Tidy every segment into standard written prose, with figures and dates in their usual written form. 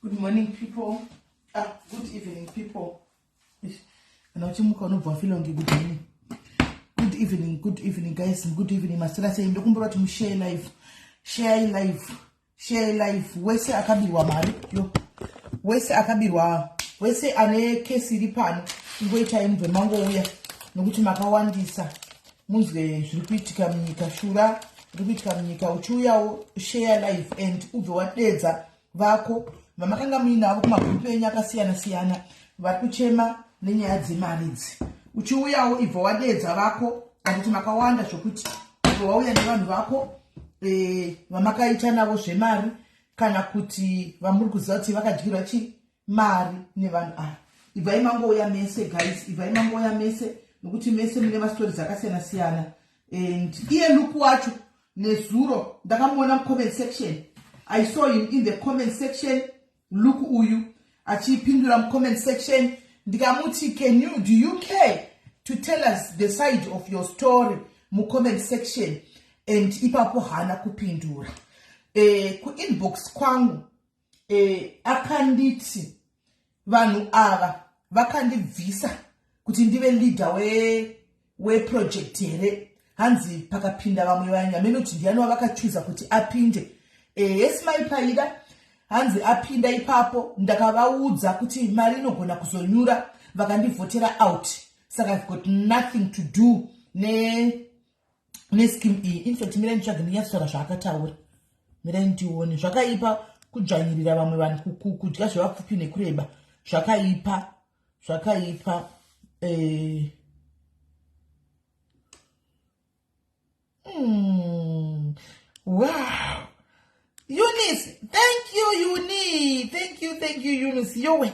Good morning people. Ah, good evening people. Kana uchimuka unobva wafila kunge good morning. Good evening, good evening guys. Good evening. Maswera sei? Ndokumbira kuti mushare live. Share live. Share live. Wese akabirwa mari. Yo. Wese akabirwa. Wese ane kesi iri pano. Ingoitai mubve mangouya nokuti makawandisa. Munzwe zviri kuitika munyika shura zviri kuitika munyika uchiuyawo share live and ubve wadedza vako vamakanga muinavo kumagrupu enyu akasiyana siyana vari kuchema nenyaya dzemari idzi uchiuyawo ibva wadeedza vako anditi makawanda zvokuti ibva wauya nevanhu vako eh, vamakaita navo zvemari kana kuti vamuri kuziva kuti vakadyirwa chi mari nevanhu ava ibvai mangouya mese guys ibvai mangouya mese nokuti mese mune mastories akasiyana siyana and iye luku wacho nezuro ndakamuona mucomment section I saw him in the comment section look uyu achipindura mucomment section ndikamuti can you do you care to tell us the side of your story mucomment section and ipapo haana kupindura e, kuinbox kwangu e, akanditi vanhu ava vakandibvisa kuti ndive leader weproject we here hanzi pakapinda vamwe vanhu hameno kuti ndiani wavakachuza kuti apinde e, yes mai paida hanzi apinda ipapo ndakavaudza kuti mari inogona kuzonyura vakandivhotera out saka I've got nothing to do ne nescheme iyi infact mirai nditsvage ndinyatsotaura zvaakataura mirai ndione zvakaipa kudzvanyirira vamwe vanhu kudya zvevapfupi nekureba zvakaipa zvakaipa eh. Wow Eunice, thank you Eunice, thank you, thank you Eunice. Yowe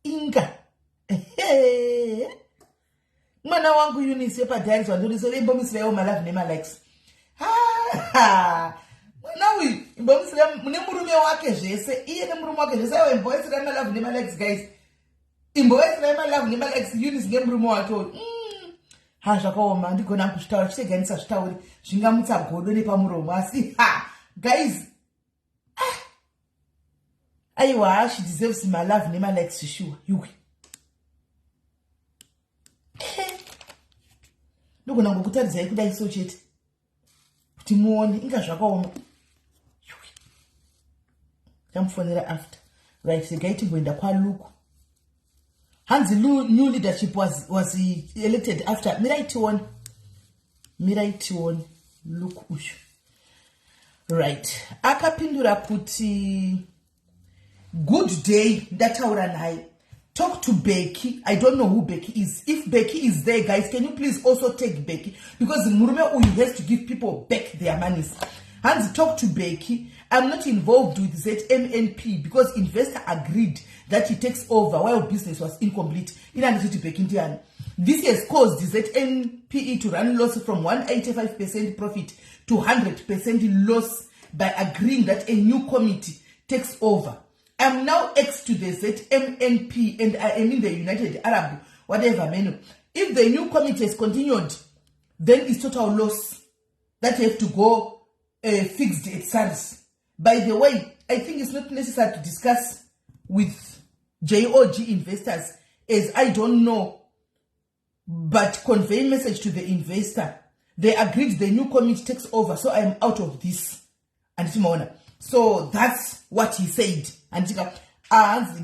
inga mwana wangu Eunice wepadharis wandoriso imbomisiraiwo malove nemalikes. Mwana uyu imbomisira nemurume wake zvese, iye nemurume wake zvese. Aiwa imboisirai malove nemalikes guys, imboisirai malove nemalikes Eunice nemurume wake uyu. Ha zvakaoma, handigona kuzvitaura, chiteganisa zvitauri zvingamutsa godo nepamuromo asi ha guys ah. Aiwa she deserves my love nemalikes sure yuwe ndogona ngokutaridzai kudai so chete kuti muone inga zvakaoma. Chamufonera after right regai timboenda kwaluku. Hanzi new leadership was elected after. Mirai tione, mirai tione look uyu right akapindura kuti good day ndataura naye. Talk to Becky. I don't know who Becky is. If Becky is there, guys, can you please also take Becky? Because murume uyu has to give people back their monies. Hanzi talk to Becky. I'm not involved with ZMNP because investor agreed that he takes over while business was incomplete. Inanditi Becky ndiani. This has caused ZNPE to run loss from 185% profit to 100% loss by agreeing that a new committee takes over. I'm now ex to the ZMNP and I am in the United Arab, whatever menu. If the new committee has continued, then it's total loss that you have to go fixed at SARS. By the way, I think it's not necessary to discuss with JOG investors as I don't know, but convey message to the investor. They agreed the new committee takes over, so I'm out of this. And so that's what he said. And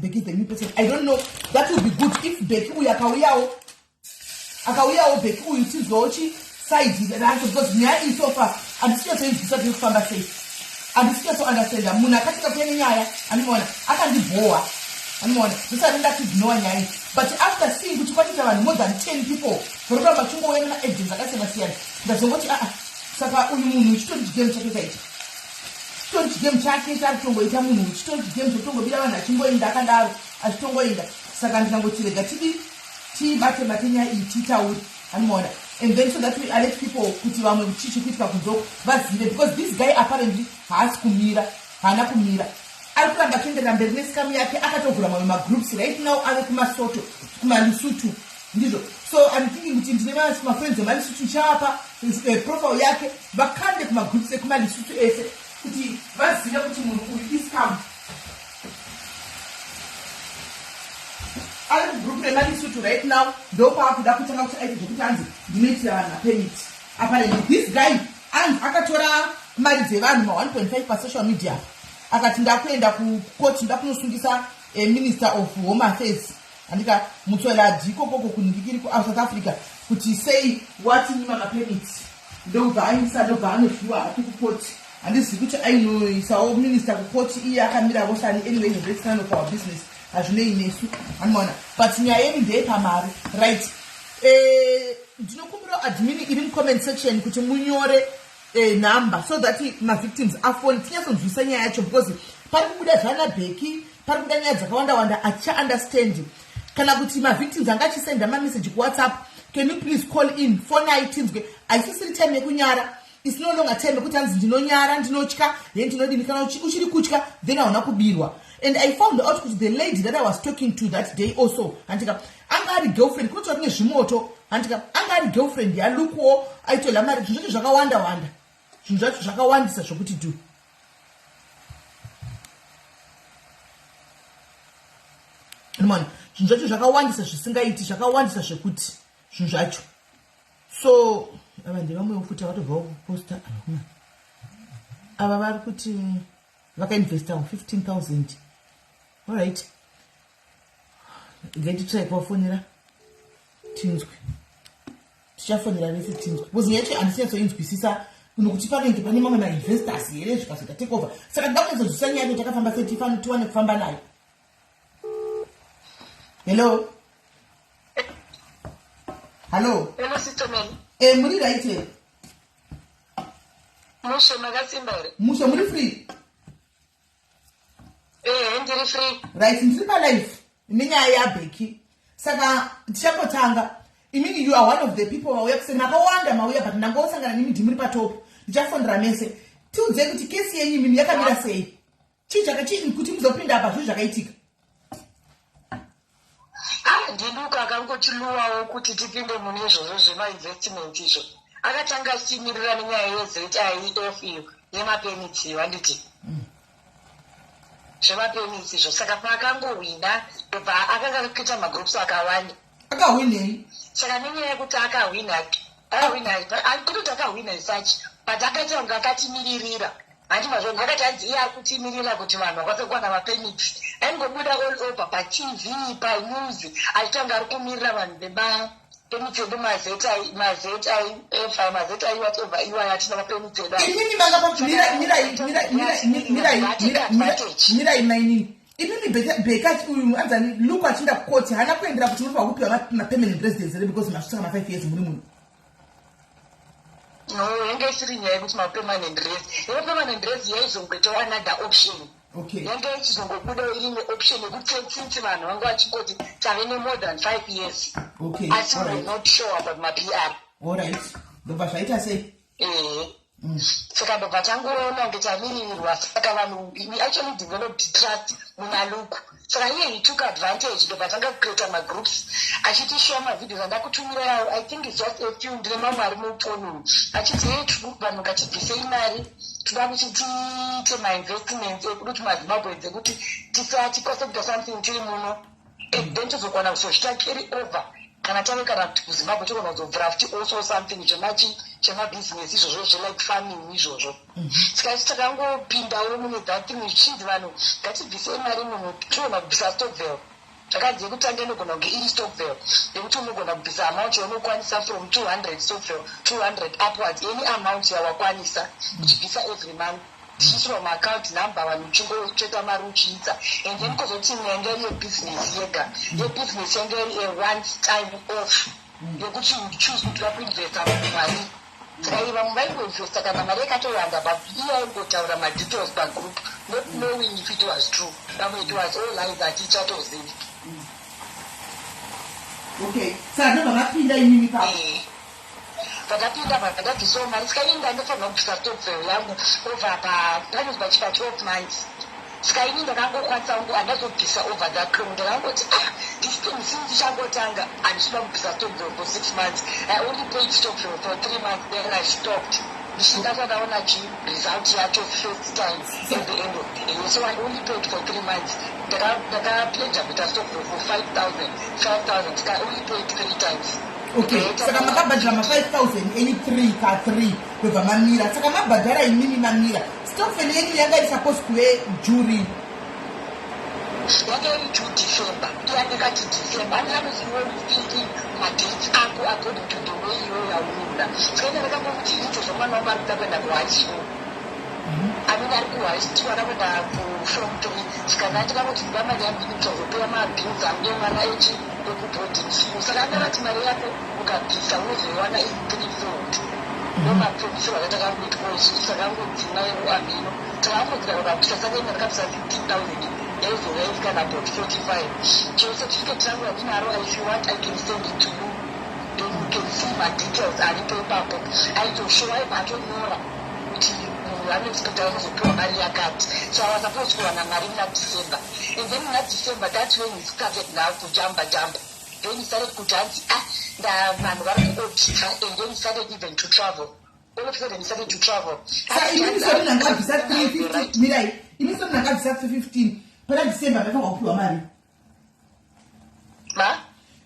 Becky is the new person. I don't know. That would be good if Becky uyu akauyawo akauyawo Becky uyu tinzwawo chi side racho because nyaya iyi so far handisi kunyatsoinzwisa kuti kufamba sei, handisi kunyatsounderstanda. Munhu akatika kuya nenyaya andimaona akandibhowa, andimaona ndisati ndatiignowa nyaya iyi, but after seeing kuti kwatoita vanhu more than 10 people vari kuramba vachingouya nemaagents akasiyana siyana, ndazongoti aa, saka uyu munhu chitori chigame chake chaita, chitori chigame chake chaari kutongoita munhu, chitori chigame chekutongobira vanhu achingoinda akadaro achitongoinda. Saka ndikangoti rega tidi tibate bate nyaya iyi titaure, anomaona, and then so that we alert people kuti vamwe chii chiri kuitika kunzoko vazive, because this guy apparently haasi kumira, haana kumira, ari kuramba achienderera mberi nescam yake. Akatovhura mamwe magroups, right now ave kumasoto kumaLesotho ndizvo. So I'm thinking kuti ndine mafriends emaLesotho, nchavapa profile yake vakande kumagroups ekumaLesotho ese kuti vazive kuti munhu uyu iscam. Ari kugroup remaLesotho right now. Ndopaakuda kutanga kuti aite zvekuti hanzi ndinoitira vanhu mapermit. Apparently this guy anzi akatora mari dzevanhu ma1.5 pasocial media, akati ndakuenda kukoti, ndakunosungisa Minister of Home Affairs, handika, Motsoaledi, ikokoko kunhingikiri kuSouth Africa, kuti sei watinyima mapermit. Ndobva aisa, ndobva anodyiwa hake kukoti. Handizivi kuti ainoisawo minister kukoti iye akamira vosani. Anyway, it's none of our business, hazvinei nesu, anoona. But nyaya yedu ndeyepamari, right? Ndinokumbirawo admin iri mucomment section kuti munyore number so that mavictims afone, tinyatsonzwisa nyaya yacho, because pari kubuda zvana Bheki, pari kubuda nyaya dzakawanda wanda, atichaunderstand. Kana kuti mavictims anga achisenda mameseji kuWhatsApp, can you please call in, fonai tinzwe. Haisisiri time yekunyara. It's no longer time yekuti hanzi ndinonyara, ndinotya, ye ndinodini. Kana uchiri kutya, then hauna kubirwa. And I found out kuti the lady that I was talking to that day also, handika, anga ari girlfriend, kunotaura kune zvimoto, handika, anga ari girlfriend yaLukuwo, aitola mari. Zvinhu zvacho zvakawanda wanda, zvinhu zvacho zvakawandisa zvokuti do. Mona, zvinhu zvacho zvakawandisa zvisingaiti, zvakawandisa zvekuti zvinhu zvacho. So ava ndevamwewo futi avatobvawo kuposta. Ava vari kuti vakainvesta 15 000. Allright, ngatitry kuvafonera tinzwe. Tichafonera vese tinzwe, because nyaya yacho handisinyatsoinzwisisa, nokuti panenge pane mamwe mainvestors here zvikazoita take over. Saka tida kunyatsonzwisisa nyaya yacho takafamba sei, tiwane kufamba nayo. Hello, hallo. Hello, Sister Mary. Muri right here? Mushe, makasimba here? Mushe, muri free? Eh, ndiri free. Right, ndiri palive nenyaya yaBheki. Saka tichangotanga. Imini, you are one of the people vauya kuseni. Makawanda mauya, but ndangosangana nemi, ndimuri patop. Ndichafonera mese. Tiudzei kuti kesi yenyu imini yakamira sei, chii chakachii kuti muzopinda apa, zvii zvakaitika? Ah, ndiLuka akangotiluwawo kuti tipinde mune izvozvo zvemainvestment izvo. Akatanga achitimirira nenyaya yeZIF iyo yemapermits iyo, handiti? Zvemapermits izvo. Saka paakangohwina, ndobva akanga akaita magroups akawanda. Akahwinei? Saka nenyaya yekuti akahwina, akahwina, kutoti akahwina as such, but akaita kunge akatimiririra, handi mazvona? Akati hanzi iye ari kutimirira kuti vanhu vakwanise kuwana mapermits. Aingobuda all over paTV, panews, achitanga ari kumirira vanhu vemapermits edu, maZIF, maZI, whatever iwayo atina mapermits edu. Imimi manga mirai, mainini. Imimi, Bheka uyu anzani Luku achienda kukoti, haana kuendera kuti munofanwa kupiwa mapermanent residence here, because masvika ma5 years muri muno? No, yange isiri nyaya yekuti mapermanent res. Yemapermanent res yaizongoitawo another option. Yange ichizongobuda iri option yekuti since vanhu vanga vachingoti tave nemore than 5 years, asi we were not sure about maPR. Allright, ndobva zvaita sei? Ehe. Saka ndobva tangoona kunge tamiririrwa. Saka vanhu, we actually developed trust munaLuku. Saka iye he took advantage, ndobva tanga kucreata magroups, achitishowa mavideos andakutumira. I think it's just a few, ndine mamwe ari mufoni, achiti, "Hey, vanhu ngatibvisei mari, toda kuti tiite mainvestments ekuti kuti maZimbabweans ekuti tikwanise kuita something tiri muno, and then tozokwana kuzozvita carry over kana tave kana kuti kuZimbabwe togona kuzobvura futi also something chemachi chemabhizinesi izvozvo, zvelike farming izvozvo." Saka isu takangopindawo mune that thing, zvichinzi vanhu ngatibvisei mari, munhu togona kubvisa stokvel. Zvakanzi yekutanga inogona kunge iri stokvel yekuti unogona kubvisa amount yaunokwanisa, from 200 stokvel, 200 upwards, any amount yawakwanisa, uchibvisa every month, tichiisirwa maaccount number, vanhu uchingotsveta mari uchiisa. And then kozoti imwe yanga iri yebusiness yega. Yebusiness yanga iri a one time off yekuti you choose kuti uda kuinvesta mari. Saka iyi vamwe vaingoinvesta kana mari yakatowanda, but iye aingotaura madetails pagroup, not knowing if it was true. Pamwe it was all lies, hatichatozivi. Okay, saka ndobva mapinda imimi papo? Eh. Pandapinda, pandabvisawo mari. Saka ini ndandofanira kubvisa stokvel yangu over panonzi pachipa 12 months. Saka ini ndakangokwanisa kungu handazobvisa over that long. Ndakangoti, "Ah, this thing since ichangotanga, handisida kubvisa stokvel for 6 months." I only paid stokvel for 3 months, then I stopped. Ndisingachadaona chi result yacho first time at the end of the year. So I only paid for 3 months. Ndakapledja kuita stokvel for 5000 5000. I only paid three times. Okay, saka makabhadhara ma5000 enyu 3 ka3, ndobva mamira. Saka mabhadhara imimi mamira, stokvel yenyu yanga iri supposed kuve during? Yanga iri due December. Iyandikati December anoziwo thinking madates ako according to the way iwe yaunoda. Saka ine ndakangomuti ite zvomwana wangu ari kuda kuenda kuhigh school, amene ari kuhigh school, ada kuenda kuform three. Saka ndandikangoti ndida mari yangu inotozopeya mabills angu emwana echi ekuboarding school. Saka andakati mari yako ukabvisa unozoiwana iri three fold. Ndomapromisiro akatakangoitwa isusu. Takangodzimaiwo amino takangodzira ukabvisa. Saka ine ndakabvisa 15,000, yaizouya iri kana about 45. Chero certificate rangu randinaro, if you want I can send it to you, then you can see madetails aripo ipapo. Aitoshowa aibva atonyora kuti munhu anoexpecta anozopiwa mari yakati. So I was supposed kuwana mari muna December, and then muna December, that's when he started now kujamba jamba. Then he started kuti hanzi, ah, vanhu vari kuaudita, and then he started even to travel. All of a sudden he started to travel. Saka imimi semunhu angabvisa 350, mirai, imi semunhu angabvisa 315 pana December, maifanirwa kupiwa mari? Ma?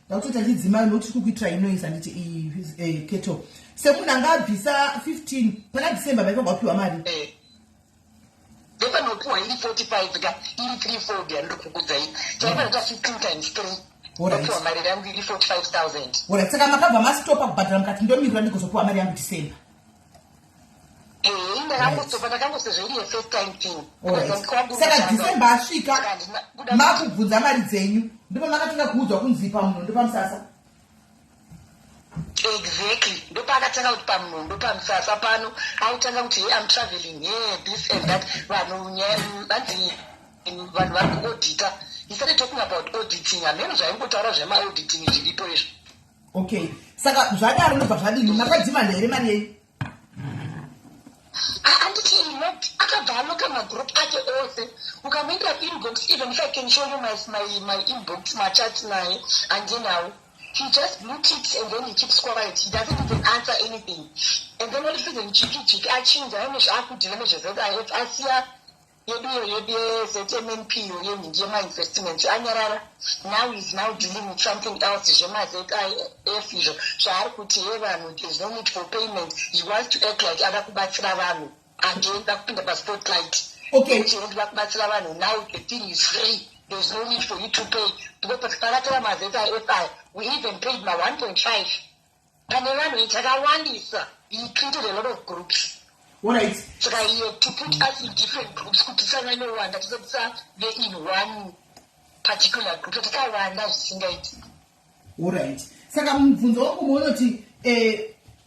Ndakutoita chidzimai nokuti kukuitira inoisa handiti keto. Semunhu angabvisa 15 pana December, maifanirwa kupiwa mari? Ndopanopiwa iri 45 ka, iri 3 fold yandiri kukudzai. Taipanoita 15 times 3. Ndopiwa mari yangu iri 45,000. Alright, saka makabva mastopa kubhadhara, mukati ndomirira ndigozopiwa mari yangu December. Ee, ndakangostopa, ndakangosezvo iri yefirst time thing. Saka December asvika, makubvunza mari dzenyu, ndipo makatanga kuudzwa kunzi pamunhu ndopamusasa. Exactly, ndopaakatanga kuti pamunhu ndopamusasa pano. Autanga kuti, "Hey, I'm traveling here," this and that. Vanhu vanzi vanhu vari kuaudita. He started talking about auditing. Hameno zvaingotaura zvemaauditing zviripo izvo. Okay, saka zvadaro ndobva zvadini? Makadzimanda here mari yenyu? Handiti not akabva aloka magroup ake ose. Ukamuendera inbox, even if I can show you my inbox, machats naye handinawo. He just blue ticks and then he keeps quiet. He doesn't even answer anything. And then all of a sudden, chiki chiki, achinja aine zvaakudhira nezveZIF, asiya yeduyo yeZMNP yo yenhingi yemainvestment, anyarara. Now is now dealing with something else, zvemaZIF izvo zvaari kuti he vanhu, there's no need for payment. He wants to act like ada kubatsira vanhu again, da kupinda paspotlight. Kuti ndoda kubatsira vanhu. Now the thing is free, there's no need for you to pay, because pakatora maZIF aya, we even paid ma1.5 pane vanhu takawandisa. He created a lot of groups. Saka iye to put us in different groups kuti tisanyanyowanda, tisati tisave in one particular group, takawanda zvisingaiti. Alright, saka mubvunzo wangu muunoti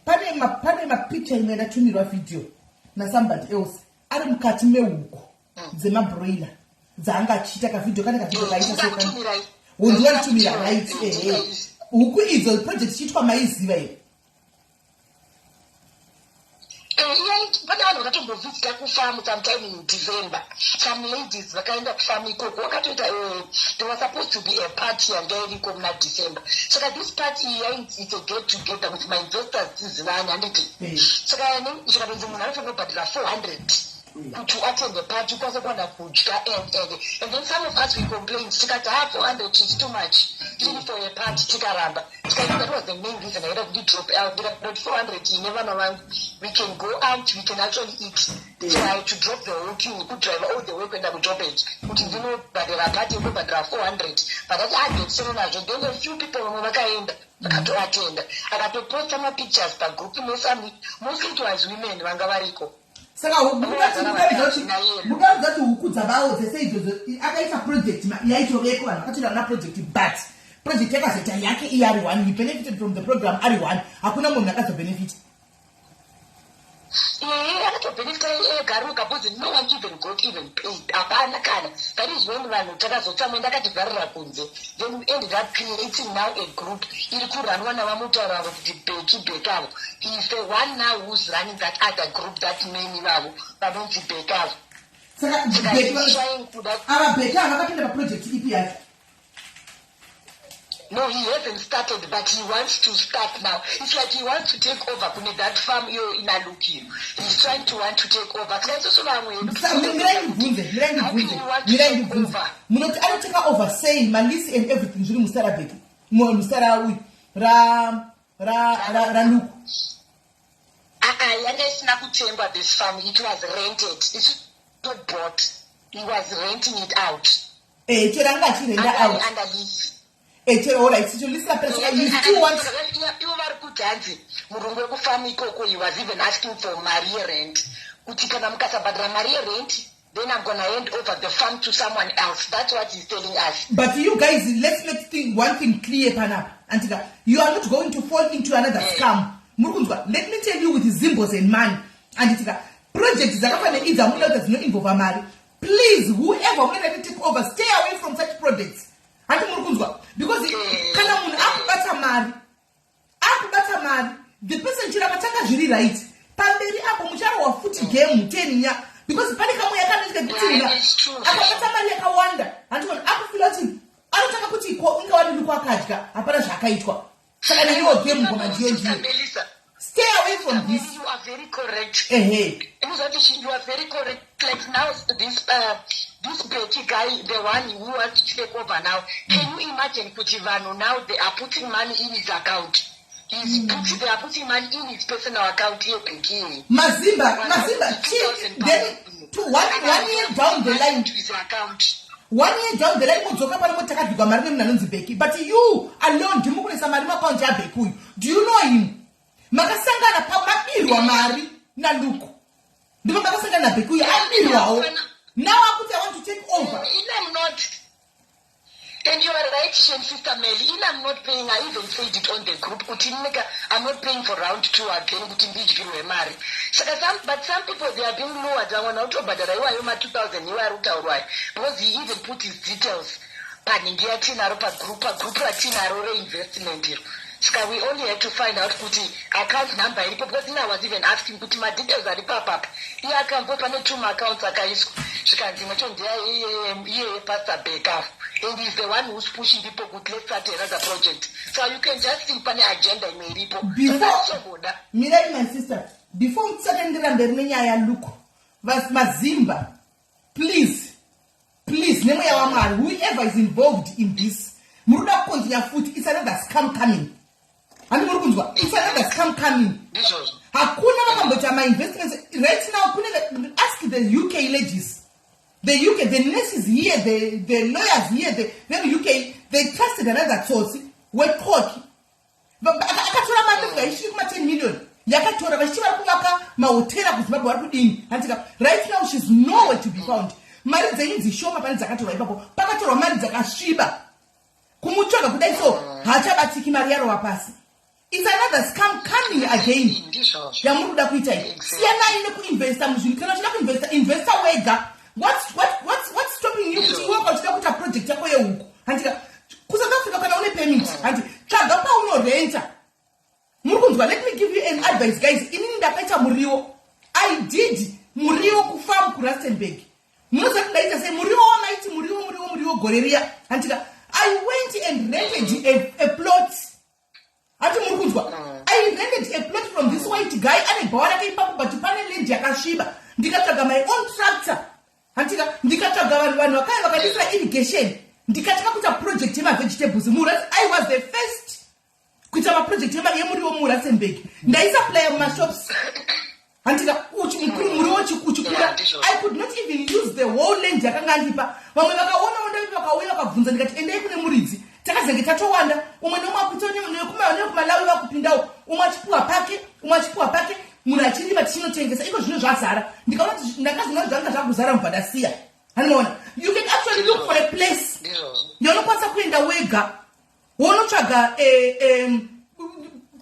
pane mapicture imwe yandatumirwa video nasomebody else ari mukati mehuku dzemabroiler dzaanga achiita kavideo, kane kavideo kaita Ndingakutumirai. Wondiwaritumira, right. Ehe, huku idzo, project ichiitwa, maiziva here? Pane vanhu vakatombovhizita kufamu sometime in December. Some ladies vakaenda kufamu ikoko, vakatoita there was supposed to be a party yanga iriko muna December. Saka this party iyi yainzi it's a get together with my investors, tizivane, handiti? Saka zvikatonzi munhu anofanira kubhadhara 400 kuti uattend the party, ukwanise kuwana kudya, and then some of us, we complained, tikati, "Ha, 400 is too much even for a party." Tikaramba, tikati that was the main reason aida kuti drop out. Ndikati 400 ine vana vangu, we can go out, we can actually eat. So I had to drop the whole thing, kudrive all the way kuenda kuJoburg kuti ndinobhadhara party yekubhadhara 400. But ati agetisene nazvo. Then a few people, vamwe vakaenda, vakatoatenda, akatoposta mapictures pagroup nesami. Mostly it was women vanga variko. Saka mukaratidza kuti huku dzavawo dzese idzodzo, akaisa project yaitoveko, vanhu vakatoenda na project, but project yakazoita yake iye ari one. He benefited from the program ari one, hakuna munhu akazobenefita. Ee, akatobhenefita ega ruka, because no one even got even paid, hapana kana. That is when vanhu takazotsamwe, ndakativharira kunze. Then we ended up creating now a group iri kuranwa navamutaura kuti Beki Bekavo. He is the one now who's running that other group, that many vavo vanonzi Bekavo. Saka Saka Beki he's trying kuda ava Beki ava vakapinda paproject ipi yacho? No, he hasn't started, but he wants to start now. It's like he wants to take over kune that farm iyo inaLuke. He's trying to want to take over. Saka isusu vamwe Mirai ndibvunze, mirai ndibvunze, mirai ndibvunze. Munoti anoteka over sei, malease and everything zviri muzita raBheki, muzita rauyu raLuke? Uh-uh, yanga isina kutengwa this farm. It was rented. It's not bought. He was renting it out. Chero anga achirenda out. Under lease. Chero, alright, so lease rapera, saka you still want Ivo vari kuti hanzi murungu wekufamu ikoko, he was even asking for mari yerent, kuti kana mukasabhadhara mari yerent, then I'm gonna hand over the farm to someone else. That's what he's telling us. But you guys, let's make one thing clear panapa, andika? You are not going to fall into another scam. Muri kunzwa? Let me tell you, with Zimbos and money, anditika, project dzakafanira idzi amunoda kuti dzinoinvolva mari, please, whoever munoda to take over, stay away from such projects. Handi muri kunzwa? Because kana munhu akubata mari, akubata mari, the person chiramba tanga zviri right pamberi apo, mucharohwa futi game teninya, because pane kamwe yakanoitika kuti munhu Yeah, it's true. akabata mari yakawanda, handikona, akufila kuti anotanga kuti ko inga wadini kwakadya, hapana zvakaitwa. Saka neniwo game ngoma ndiyo Sister ndiyo. Melissa, Stay away from this. You are very correct. Ehe. You are very correct. Like now, this Becky guy, the one who wants to take over now. Can you imagine kuti vanhu now they are putting money in his account? They are putting money in his personal account here, Becky. Mazimba, mazimba, then to one year down the line, To his account. one year down the line, mudzoka pano moti takabhigwa mari nemunhu anonzi Beki, but you alone ndimukunesa mari muakaunti yaBheki uyu. Do you know him? Makasangana pamabirwa mari naLuke, ndipo makasangana naBheki uyu abirwawo. Now akuti, "I want to take over." In I'm not. And you are right, Shen, Sister Mel. In I'm not paying. I even said it on the group. Kuti neka, I'm not paying for round two again. Kuti ndidyirwe mari. Saka but some people, they are being lured. Vamwe vanotobhadhara iwayo ma 2000 iwayo ari kutaurwayo, because he even put his details panhingi yatinaro pagroup ratinaro reinvestment iro. Saka we only had to find out kuti account number iripo, because ina was even asking kuti madetails ari papapa. Iye akambo pane two maaccounts akaiswa, zvikanzi imwe cho ndeyaiye Pastor Beka, and he's the one who's pushing people kuti let's start another project. So you can just think pane agenda imwe iripo. Before mirai, my sister, before tisatendera mberi nenyaya yaLuke, mazimba, please, please, nemweya waMwari, whoever is involved in this, muri kuda kukontinya futi, it's another scam coming. Handi muri kunzwa? It's another scam coming. Ndizvozvo. Hakuna vakamboita mainvestments right now. Kune, ask the UK legis, the UK, the nurses here, the lawyers here, the UK, they trusted another tsotsi wecoki, akatora mari ndofunga ichiri kuma-10 million yakatora, vachichi vari kuvaka mahotera kuZimbabwe, vari kudini, handika? Right now she's nowhere to be found. Mari dzenyu dzishoma pane dzakatorwa ipapo. Pakatorwa mari dzakasviba, kumutsvaga kudai so haachabatiki, mari yarova pasi. It's another scam coming again. Ndizvozvo. Yamuri kuda kuita iyi, siyanai nekuinvesta muzvinhu. Kana uchida kuinvesta, investa wega. What's stopping you kuti iwe uchida kuita project yako yehuku, handika, kuSouth Africa, kana une permit, handi, tsvaga paunorenta. Muri kunzwa? Let me give you an advice, guys. Inini ndakaita muriwo. I did muriwo kufarm kuRustenburg. Munoziva kuti ndaita sei muriwo wamaiti muriwo, muriwo, muriwo gore riya, handika? I went and rented a plot. Hati muri kunzwa? I rented a plot from this white guy ane bhawa rake ipapo, but pane land yakasviba. Ndikatsvaga my own tractor, handika, ndikatsvaga vanhu vakaya vakandisira irrigation, ndikatanga kuita project yemavegetables. I was the first kuita maproject yemuriwo muRustenburg. Ndaisupplya mumashops, handika, muriwo uchikura. Yeah, ndizvo. I could not even use the whole land yakanga andipa. Vamwe vakaonawo ndaipi, vakauya vakabvunza, ndikati endai kune muridzi. Takazenge tatowanda, umwe neumwe akuita nekuMalawi vakupindawo, umwe achipuwa pake, umwe achipuwa pake, munhu achirima, tichinotengesa. Iko zvino zvazara. Ndikaona kuti ndakazoona kuti zvanga zvakuzara mubhadasiya. Handimaona? You can actually look for a place Ndizvozvo. yaunokwanisa kuenda wega, wonotsvaga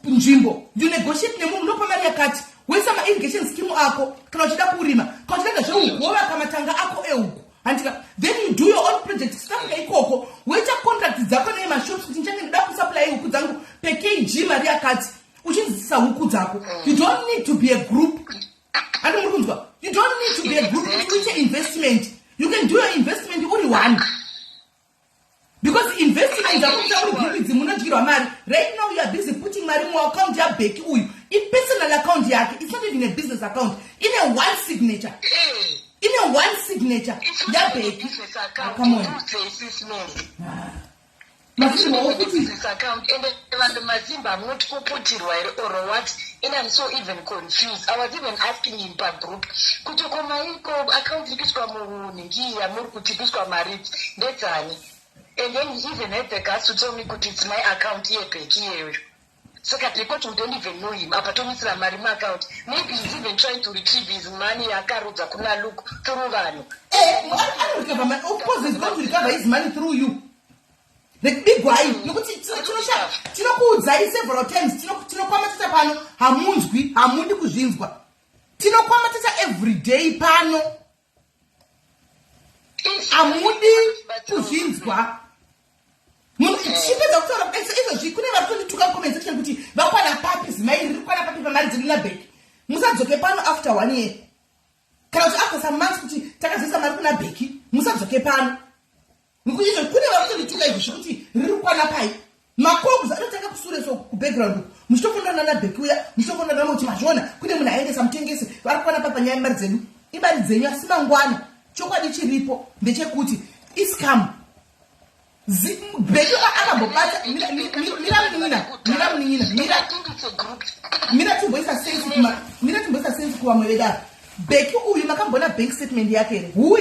nzvimbo, you negotiate nemunhu, unopa mari yakati, woisa mairrigation scheme ako kana uchida kurima. Kana uchida zvehuku, wovaka matanga ako ehuku, handika? Then you do your own project. South Africa ikoko, woita contract dzako nemashops kuti ndichange ndoda kusupply huku dzangu pekg mari yakati, uchinzwisisa huku dzako. You don't need to be a group. Handi muri kunzwa? You don't need to be a group kuti uite investment. You can do your investment uri one, because investment dzakuita uri group idzi. kudyirwa mari. Right now you are busy putting mari muaccount yaBheki uyu. Ipersonal account yake, it's not even a business account. Ine one signature, ine one signature yaBheki. Come on. Business account, ende vanhu mazimba hamunoti kuputirwa here or what? And I'm so even confused. I was even asking him pagroup kuti komaiko account iri kuiswa munhingi yamuri kuti kuiswa mari ndedzani? And then he even had the guts to tell me kuti it's my account, yeBheki iyeyoyo. Saka because we don't even know him, apa tomuisira mari muaccount. Maybe he's even trying to retrieve his money yakarudza kuna Luke through vanhu. Anorecover money. Of course he's going to recover his money through you. Bigwai, nokuti tinokuudzai several times, tinokwama tata pano, hamunzwi, hamudi kuzvinzwa. Tinokwama tata every day pano, hamudi kuzvinzwa. Tichipedza kutaura izvozvi, kune vari kutondituka mucomment section kuti vakwana papi, zimai riri kwana papi pamari dzedu naBheki. Musadzoke pano after one year kana kuti after some months kuti takazoisa mari kuna Bheki. Musadzoke pano, nekuti izvo kune vari kutondituka izvozvi kuti riri kukwana pai. Makogs anotanga kusure, so kubackground muchitofonderana naBheki uya, muchitofonderana kuti mazviona, kune munhu aendesa mutengesi vari kukwana pa panyaya yemari dzedu. Imari dzenyu, asi mangwana chokwadi chiripo ndechekuti iscam. Bheki akambobata. Mira munin'ina, mira munin'ina, mira, mira timboisa sense, mira timboisa sense kuvamwe vedaro. Bheki uyu makamboona bank statement yake here? Who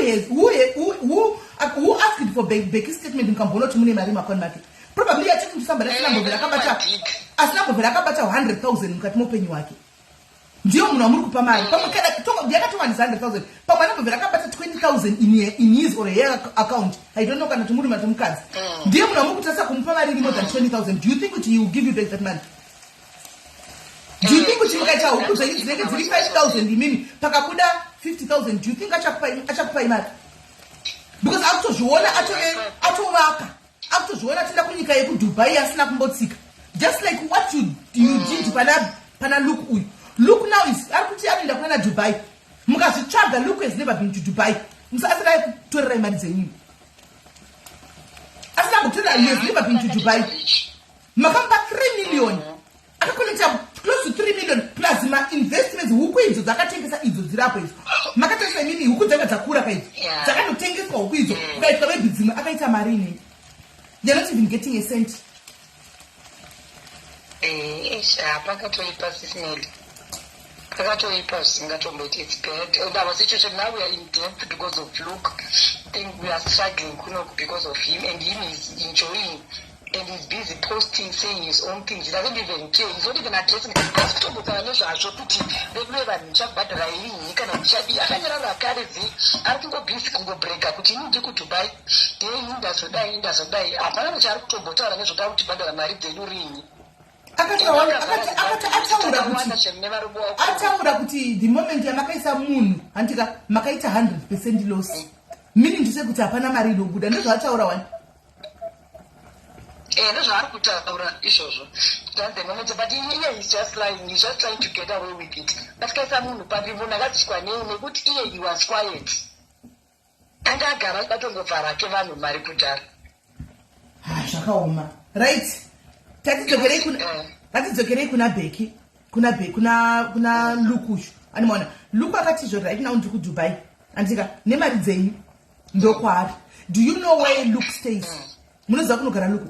asked for Bheki statement? Mukamboona kuti mune mari muaccount make? Probably yatiri kusambana asina mbovera akabata 100 000 mukati meupenyu hwake. Ndiyo munhu wamuri kupa mari. Pamwe kana yakatowanisa 100 000, pamwe anambovera akabata 20 000 in his or her account, I don't know, kana kuti murume ati mukadzi. Ndiye munhu wamuri kutarisa kumupa mari iri more than 20 000. Do you think kuti he will give you back that money? Do you think kuti mukaita huku dzenyu dzinenge dziri 5 000, imimi pakabuda 50 000, do you think achakupai mari? Because akutozviona atovaka, akutozviona atienda kunyika yekuDubai asina kumbotsika, just like what you did pana Luke uyu. Luke now is ari kuti anoenda kunana Dubai. Mukazvitsvaga, Luke has never been to Dubai. Asina kutorerai mari dzenyu, asina kumbotorera. He has never been to Dubai. Makamupa 3 million, akacollecta close to 3 million plus mainvestments. Huku idzo dzakatengesa, idzo dzirapo idzo makatengesa imimi, huku dzanga dzakura kaidzo, dzakanotengeswa huku idzo, kukaitwa maybe dzimwe, akaita mari inei? You're not even getting a cent. Pakatoipa, Sis Melly, pakatoipa zvisingatomboiti. It's bad, and our situation now, we are in debt because of Luke. Think we are struggling kunoku because of him, and him is enjoying and he's busy posting, saying his own things. He doesn't even care. He's not even addressing, asi kutombotaura nezvazvo kuti vekuve vanhu ndichakubhadhara inyi kana ndichadii. Akanyarara kare zi ari kungobusy kungobrega kuti ini ndiri kuDubai, ndei, ndazodai, ndazodai. Hapana nechaari kutombotaura nezvokuti ari kutibhadhara mari dzedu rini. Ataura kuti the moment yamakaisa munhu, handika makaita 100% loss, meaning to say kuti hapana mari inobuda. Ndozvaataura wani. Ndozvaari kutaura izvozvo. That's the moment, but iye is just lying. He's just trying to get away with it. But kaisa munhu papi, munhu akadziswa nei? Nekuti iye he was quiet, anga agara atongobva rake vanhu mari kudhara. Ha, zvakaoma. Right, ngatidzokerei kuna Bheki, kuna Lukushu. Animaona Luku akati izvo, right now ndiri kuDubai, andika nemari dzenyu ndokwaari. Do you know where Luke stays? Munoziva kunogara Luku?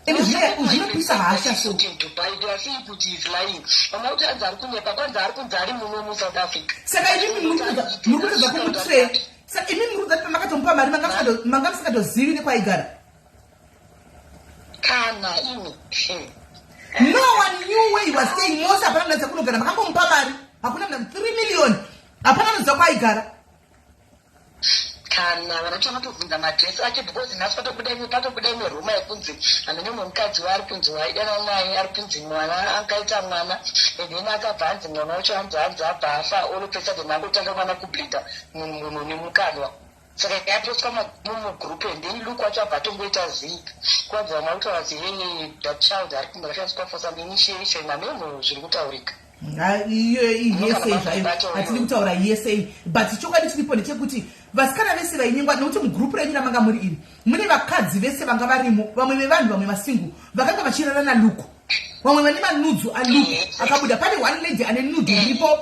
Ende zvinopisa hasha so. Dubai, they are saying kuti is lying. Vamwe kuti anzi ari kunyepa, kwanzi ari kunzi ari muno muSouth Africa. Saka imimi muri kutadza kumutre. Saka imimi muri kutadza, pamakatomupa mari manga musingatozivi nekwaigara? Kana ini. No one knew where he was staying. Mose hapana munhu kunogara. Makangomupa mari, hakuna munhu. 3 million, hapana anoziva kwaaigara. Kana vana vanotobvunza maadresi ake, because nhasi patobuda imwe rumour yekunzi hamene umwe mukadzi waari kunzi waidana naye ari kunzi mwana, akaita mwana, and then akabva anzi mwana wacho anzi abva afa. All of a sudden angotanga mwana kubleeda munhu nemukanwa. Saka yapostwa mumugroup, and then Luke wacho abva atongoita zii, kwanzi vamwe vari kutaura kuti hey, that child ari kunzi akashandiswa for some initiation. Hameno zviri kutaurika. Iyo iyesei zvayo, hatidi kutaura yesei, but chokwadi chiripo ndechekuti Vasikana vese vainyengwa, nekuti mugurupu renyu ramanga muri iri mune vakadzi vese vanga varimo, vamwe vevanhu, vamwe masingle vakanga vachirara naLuku, vamwe vane manudes aLuku akabuda. Pane one lady ane nude iripo,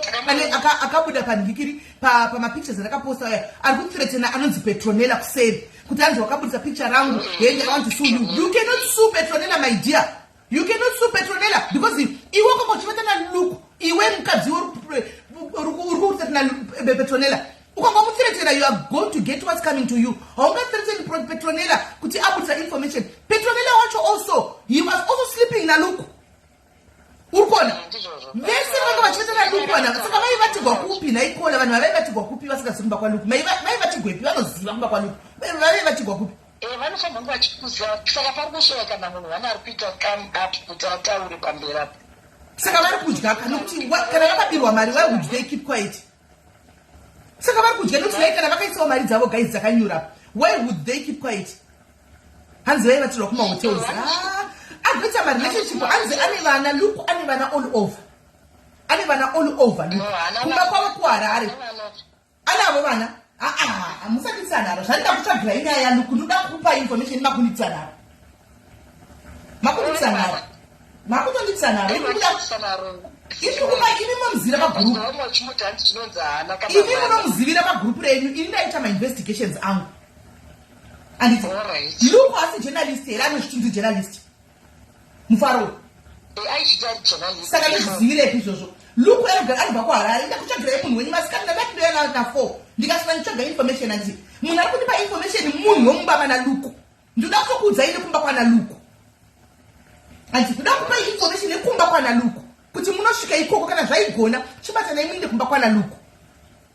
akabuda pandikiri pamapictures andakaposta aya, ari kuthreatena anonzi Petronella kuseri kuti anzi, "Wakabudisa picture rangu hende, I want to sue you." You cannot sue Petronella, my dear. You cannot sue Petronella because iwe kwanga uchivata naLuku. Iwe mukadzi uri kuthreatena Petronella, ukangomuthreatena, you are going to get what's coming to you. Haungathreateni Petronella kuti abudisa information. Petronella wacho also, he was also sleeping naLuku. Uri kuona, vese vanga vachivata naLuku vana. Saka vaivatigwa kupi naikola? Vanhu vavaivatigwa kupi vasingazi kumba kwaLuku? Vaivatigwepi? Vanoziva kumba kwaLuku, vaivatigwa kupi? Vanofanira kunge vachikuziva. Saka pari kushaya kana munhu vane ari kuita come up kuti ataure pamberi apo. Saka vari kudya nokuti kana vakabirwa mari, why would they keep quiet? Saka vari kudya nokuti vai kana vakaisawo mari dzavo, guys, dzakanyura, why would they keep quiet? Hanzi vaivatirwa kumahotels. Ah, agoita marelationship. Hanzi ane vana Luku, ane vana all over, ane vana all over. Luku kumba kwavo kuHarare anavo vana. Aa, musanditsanaro. Zvandida kutsvagira inyaya yaLuku. Ndoda kupa information, makunditsanaro, makunditsanaro, makutonditsanaro. Iri kupa imi momuzivira pagurupu, imi munomuzivira pagurupu renyu. Ini ndaita mainvestigations angu, anditi? Luku asi journalist here? Anozvitinzi journalist, mufaro. Saka ndozvizivirepi izvozvo? Luku anobva kuHarare. Inda kutsvagirai munhu wenyu masikati ndandati ndoya na4, ndikasvika nditsvaga information. Anditi munhu ari kundipa information munhu wemumba mana Luku. Ndoda kutokuudzai nekumba kwana Luku. Handiti kuda kupai information yekumba kwana Luku kuti munosvika ikoko. Kana zvaigona, chibatanai muinde kumba kwana Luku.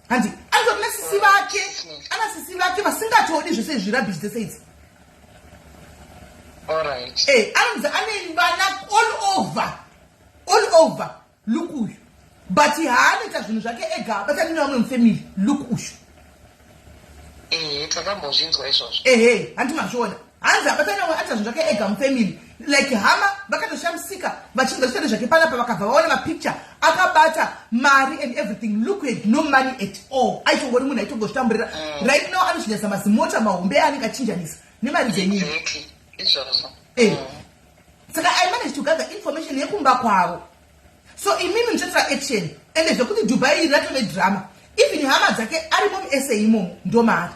Handi anotori nasisi vake, ana sisi vake vasingatodi zvese zvirubbish dzese idzi. Anonzi ane vana all over, all over Luku uyu, but haanoita zvinhu zvake ega, abatani nevamwe mufamily Luku uyu. Ehe, takambozvinzwa izvozvo. Ehe, handi mazviona? Hanzi abatani vamwe, aita zvinhu zvake ega mufamily. Like hama vakatoshamisika vachinzwa chitende zvake panapa, vakabva vaona mapicture akabata mari and everything. Luke had no money at all, aitongori munhu aitongozvitamburira. Right now anochinjanisa mazimota mahombe aanenge achinjanisa nemari dzenyika. Exactly, izvozvo. Saka I managed to gather information yekumba kwavo. So imimi muchatora action. Ende zvekuti Dubai iri ratove drama. Even hama dzake arimo muSA imomo, ndo maari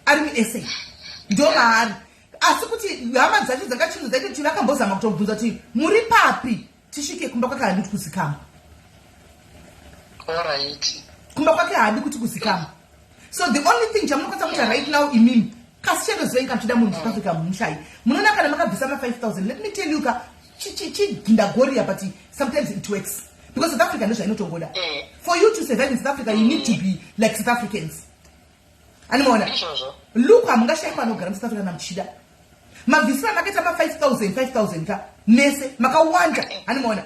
ari muSA, ndo maari. Asi kuti hama dzacho dzakachinza dzaita kuti vakambozama kutobvunza kuti muri papi tisvike kumba kwake, handi kuti kuzikama. Kumba kwake haadi kuti kuzikama. So the only thing chamunokwanisa kuita right now imimi, kasi chandozivai, kana muchida munhu South Africa mumushayi, munoona kana makabvisa ma5000, let me tell you ka, chigindagoriya, but sometimes it works because South Africa ndozvainotongoda. For you to survive in South Africa, you need to be like South Africans. Animaona? Izvozvo. Luku hamungashayikwa anogara muSouth Africa namuchida. Mabvisira makaita ma5000 5000 ka mese makawanda, animaona?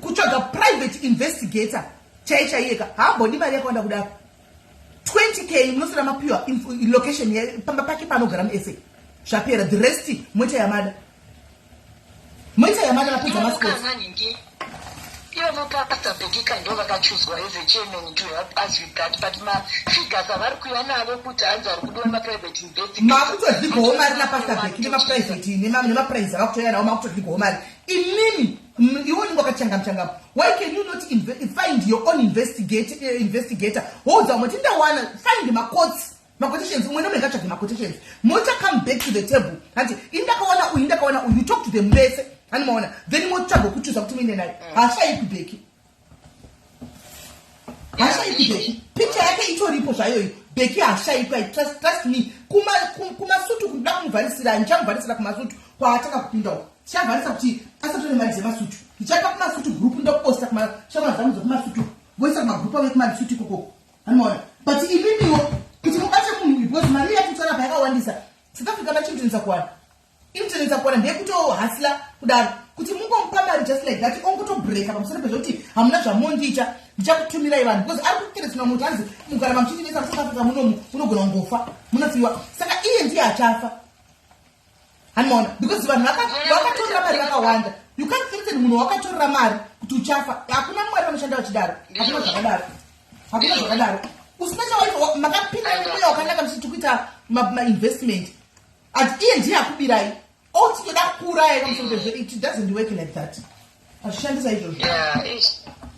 Kutsvaga private investigator chai chaiyeka haambodi mari yakawanda kudaro. 20K munosara mapiwa location pamba pake paanogara muSA, zvapera. The rest moita yamada, moita yamada mapedza masports. Nanhingi ivo Pastor Bekika ndo vakachuzwa as a chairman to help us with that, but mafigures avari kuuya navo kuti hanzi ari kudiwa maprivate investigator. Makutodligwawo mari naPastor Beki nemaprivate, nemaprice avakutoya nawo. Makutodligwawo mari imimi. Iwe unenge wakachangamuchangamu. Why can you not find your own investigator? Woudza umwe tindawana, find maquotes, maquotations, umwe nomwe ngatsvage maquotations, mocha come back to the table. Hanti ini ndakaona uyu, ndakaona uyu. You talk to them vese, hani maona? Then motsvaga kuchuza kuti muinde naye. Haashayikwi Beki, haashayikwi Beki. Picture yake itoripo zvayoyo. Beki haashayikwi. Trust me. Kumasutu kuda kumuvharisira, ndichamuvharisira kumasutu kwaatanga kupinda uko. Tichavharisa kuti asatore mari dzemasutu. Ndichapa kumasutu group, ndoposta kumashamwari dzangu dzekumasutu, voisa kumagrupu avo ekumasutu ikokoko, anomaona? But imimiwo kuti mubate munhu uyu, because mari yatinotaura pa yakawandisa, South Africa machinotonetsa kuwana, inotonetsa kuwana, ndeyekutohasila kudaro kuti mungomupa mari just like that, ongotobreaka pamusoro pezvokuti hamuna zvamondiita, ndichakutumirai vanhu, because ari kutereswa muti hanzi mukaramba muchitinetsa muSouth Africa munomu, unogona kungofa, munofiwa. Saka iye ndiye achafa, hanimaona? Because vanhu vakatorera mari vakawanda. You can't threaten munhu wakatorera mari kuti uchafa. Hakuna Mwari vanoshanda vachidaro, hakuna zvakadaro, hakuna zvakadaro. Usina chawaita, makapinda nemweya wakanaka muchiti kuita mainvestment, ati iye ndiye akubirai, oti toda kuuraya pamusoro pezvo. It doesn't work like that. Azvishandisa izvozvo,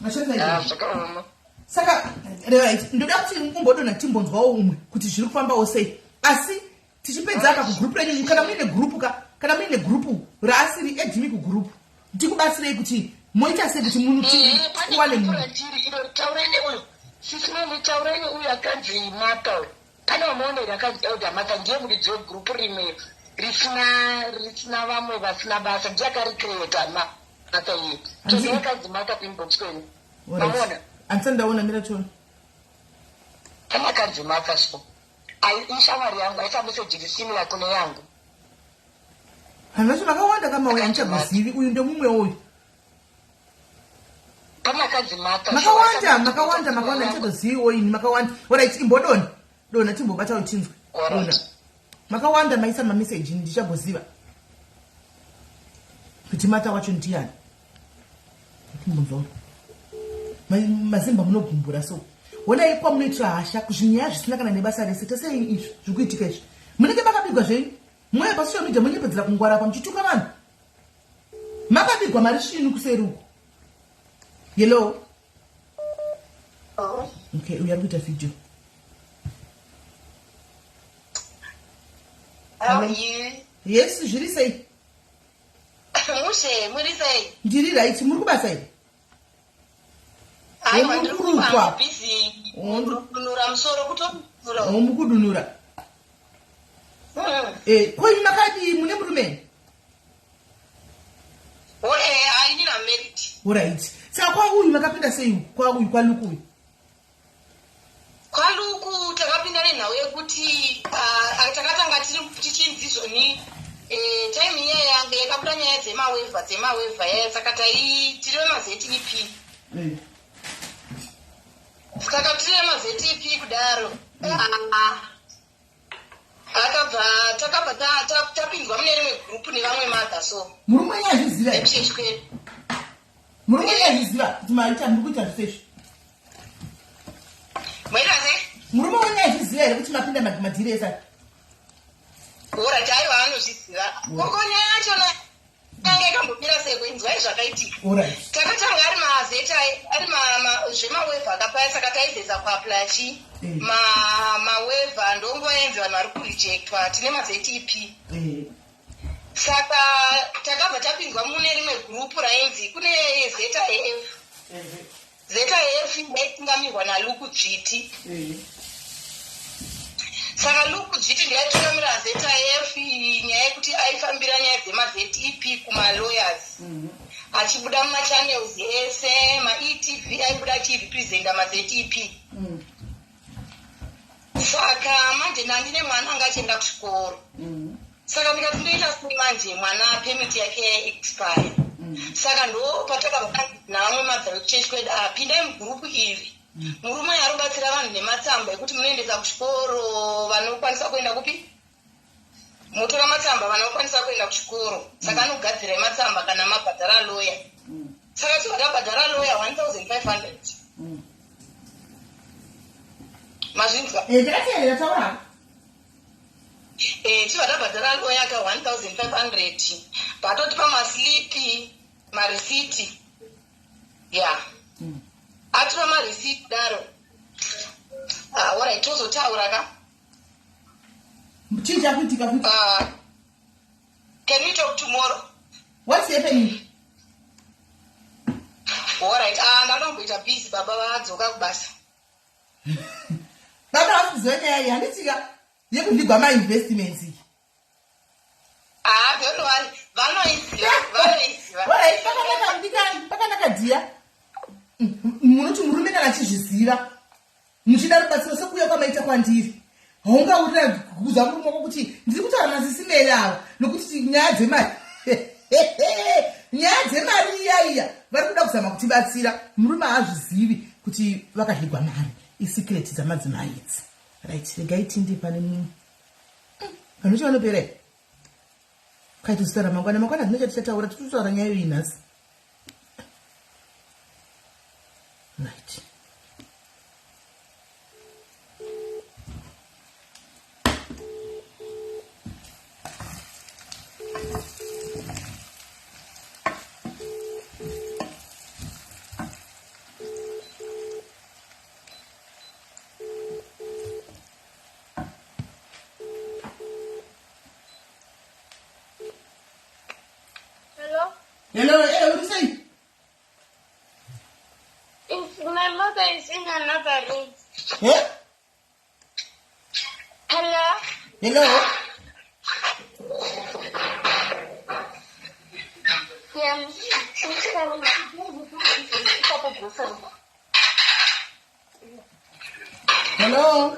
azvishandisa izvozvo. Saka right, ndoda kuti umbodonha, timbonzwawo umwe kuti zviri kufambawo sei. Asi tichipedza apa, kugrupu renyu, kana muine gurupu ka, kana muine gurupu raasiri edhimi kugurupu, tikubatsirei kuti moita sei kuti munhu tiwane munhu. Taurai neuyu, sisi Meli, taurai neuyu akanzi Martha uyu. Pane vamuoneri akanzi Elder Martha, ndiye muridzi wegurupu rimwe risina vamwe vasina basa, ndiye akaricreata Martha iye. Tondo akanzi Martha kuinbox kwenyu, mamuona? Handisati ndaona, mira tione. Pane akanzi Martha, so ishamwari yangu, aisa meseji iri similar kune yangu. Vanhu vacho vakawanda kamauya, handichagozivi uyu ndomumwe uyu. Pane akanzi Martha. Makawanda, makawanda, makawanda, handichatoziviwo ini, makawanda. Alright, imbodona dona, timbobata uchinzwe. Dona, makawanda maisa mameseji, ndichagoziva kuti Martha wacho ndiani. Timbonzwa. Mazimba munogumbura, so honai kwamunoitira hasha kuzvinyaya zvisina kana nebasa rese. Tasei izvi zviri kuitika izvi, munenge makabigwa zvenyu, mweya pasocial media munyepedzera kungwara pa muchituka vanhu, makabigwa mari svinu kuseri uko. Hello? Oh. Okay, uyu ari kuita video. How are you? Yes, zviri sei? Mushe, muri sei? Ndiri right. Muri kubasa here? Aiwa, ndiri Murikudunura. kuba busy. Kudunura musoro, kutodunura. O, mukudunura. Ko imi makadii, mune murume? Oh, I need I'm married. Alright, saka kwauyu makapinda sei uku, kwauyu kwaLuku uyu? KwaLuku takapinda nenhau yekuti takatanga tiri tichinzi zvoni time iya yange yakabuda nyaya dzemawaiver yaya, saka tai tiri vemaZEP. Saka tiri vemaZEP kudaro, akabva takabva tapinzwa mune rimwe gurupu nevamwe mother, so Murume wenyu azviziva here? Ekuchechi kwedu. Murume wenyu azviziva kuti maita, muri kuita zvese izvi? Maita sei? Murume wenyu azviziva here kuti mapinda madhiri ese aya? Alright, aiwa, anozviziva. Koko nyaya yachona yange yakambomira sei? Kuinzwai zvakaitika. Takatanga ari mazeta, ari zvemawaiver akapaya, saka taizeza kuapplya chi mawaiver, ndonguva yainzi vanhu vari kurejectwa, tine maZEP. Saka takabva tapinzwa mune rimwe gurupu rainzi kune ZAF. ZAF yaitungamirwa naLuku Dzviti. Saka Luku Dzviti ndiyaitungamira ZAF, nyaya yekuti aifambira nyaya dzemaZEP kumalawyers, achibuda mumachannels ese maETV, aibuda achirepresenta maZEP. Saka manje ndandine mwana anga achienda kuchikoro, saka ndikati ndoita sei manje, mwana permit yake yaexpire. Saka ndo patakabva navamwe mother vekuchechi kwedu, "Pindai mugurupu iri, murume ari kubatsira vanhu nematsamba ekuti munoendesa kuchikoro, vanokwanisa kuenda kupi, motora matsamba, vanokwanisa kuenda kuchikoro." Saka anogadzirai matsamba kana mabhadhara loya. Saka tibva tabhadhara loya 1500. Mazvinzwa? Takateerera, taura. Tibva tabhadhara loya ka 1500, vatotipa maslipi, marisiti ya atipa marisiti daro. Alright, tozotaura ka. Chii chakuitika futi? Can we talk tomorrow? What's happening? Alright, ndanomboita busy, baba vadzoka kubasa. Baba havasi kuziva nyaya iyi, handitika, yekuvigwa mainvestments iyi? Ah, don't worry, vanoiziva, vanoiziva. Alright, pakanaka mudikani, pakanaka dhiya. Munoti murume kana achizviziva, muchida rubatsiro sekuuya kwamaita kwandiri, haungaurira kuudza murume wako kuti ndiri kutaura nasisi Meri ava, nokuti nyaya dzemari, nyaya dzemari iya iya, vari kuda kuzama kutibatsira. Murume haazvizivi kuti vakadligwa mari. Isecret dzamadzimai idzi. Right, regai tinde pane mumwe. Vanoti vanopera here? Kaiti zita ramangwana, mangwana zvino chatichataura, titotaura nyaya iyi nhasi. Right. Hello, uri sei? If my mother is in another room. Eh? Hello? Hello. Yeah, I'm sorry. Hello.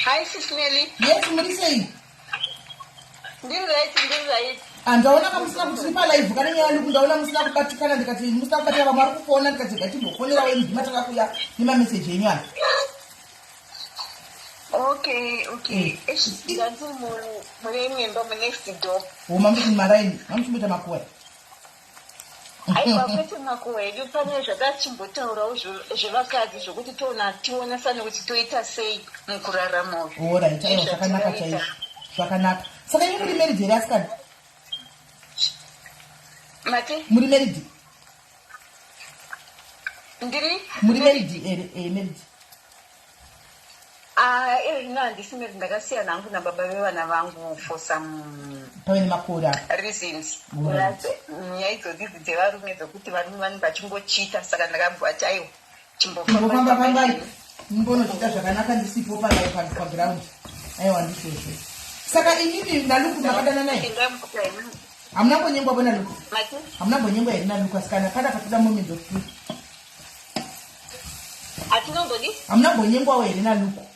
Hi, Sis Nelly. Yes, muri sei? Ndiri right, ndiri right. Andaona kamusina kuti tiri palive kana nyaya yangu, ndaona musina kubatikana, ndikati musina kubatika, vamwe vari kufona, ndikati ngatimbofonera wemudhima takakuya nemameseji enyu aya. Okay. Eish, ndati mune imwe imba munext door. Mamuti maraini mamuchimboita makuwa? Aiwa, kwete makuhwa edu. Pane zvatachimbotaurawo zvevakadzi zvokuti toona tionesane kuti toita sei mukurarama uyu. Alright, aiwa, zvakanaka chaizvo, zvakanaka. Saka imi muri married here, asikana? Mati? Muri married? Ndiri? Muri married here, married? Ah, no, handisi married. Ndakasiyana hangu nababa vevana vangu for some Pave nemakore apa. reasons. Nyaya idzodzi dzevarume, dzokuti varume vanenge vachingochita, saka ndakabva aiwa. Chimbofamba fambai, mumbonochita zvakanaka ndisipo paground. Aiwa, ndizvozvo. Saka inini naLuku makadana naye, hamuna mbonyengwa bo naLuku? Mati? Hamuna mbonyengwa here naLuku, asikana? Pana patoda moment of truth. Hatinombodi. Hamuna mbonyengwawo here naLuku?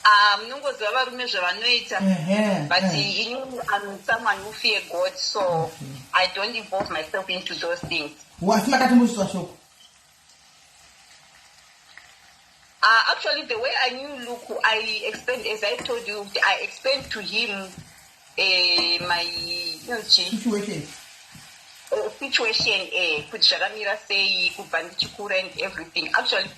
Ah, munongoziva varume zvavanoita. But ini, I'm someone who fear God, so I don't involve myself into those things. Asi makatombosviswa shoko? Actually, the way I knew Luke, I explained, as I told you, I explained to him my situation. Situation, kuti zvakamira sei kubva ndichikura and everything. Actually,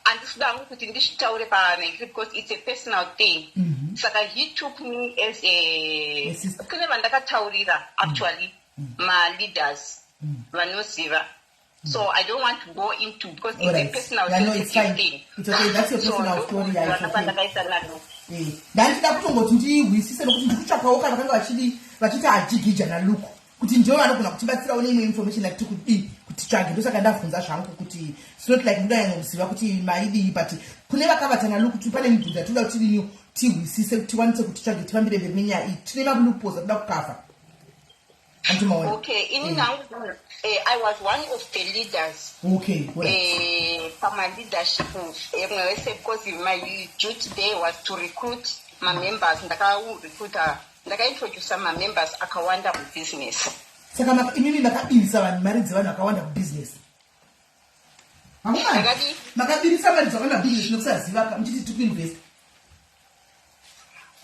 handisida hangu kuti ndizvitaure panhengiri because it's a personal thing. Saka he took me as a A sister. Kune vandakataurira actually, ma-leaders vanoziva. So I don't want to go into because it's a personal Yeah, no, it's sensitive fine. thing. It's okay. That's your personal So, story. Yeah, it's okay. ndakaisa nalo. Ndandida kutongoti ndihwisise nokuti ndikutsvakawo kana vakanga vachidi vachiti hajigija naLuku kuti ndivo vanogona kutibatsirawo neimwe information yatiri kudii kuti tsvage. Ndosaka ndabvunza zvangu kuti it's not like ndinonyanya kuti maidii, but kune vakavata naLuku kuti pane mibvunzo yatinoda kuti tidini tihwisise kuti tikwanise kuti titsvage, tifambire mberi nenyaya iyi. Tine maloopholes atoda kukavha, andimaona? Okay, ini nangu I was one of the leaders. Pama-leadership emwe wese, because my duty there was to recruit ma-members. Ndakarecruita, ndakaintroduca ma-members akawanda mubusiness. Saka imimi makabirisa vanhu mari dzevanhu vakawanda kubusiness? Ndakati? Makabirisa mari dzakawanda business nokusaziva muchiti tiri kuinvesta?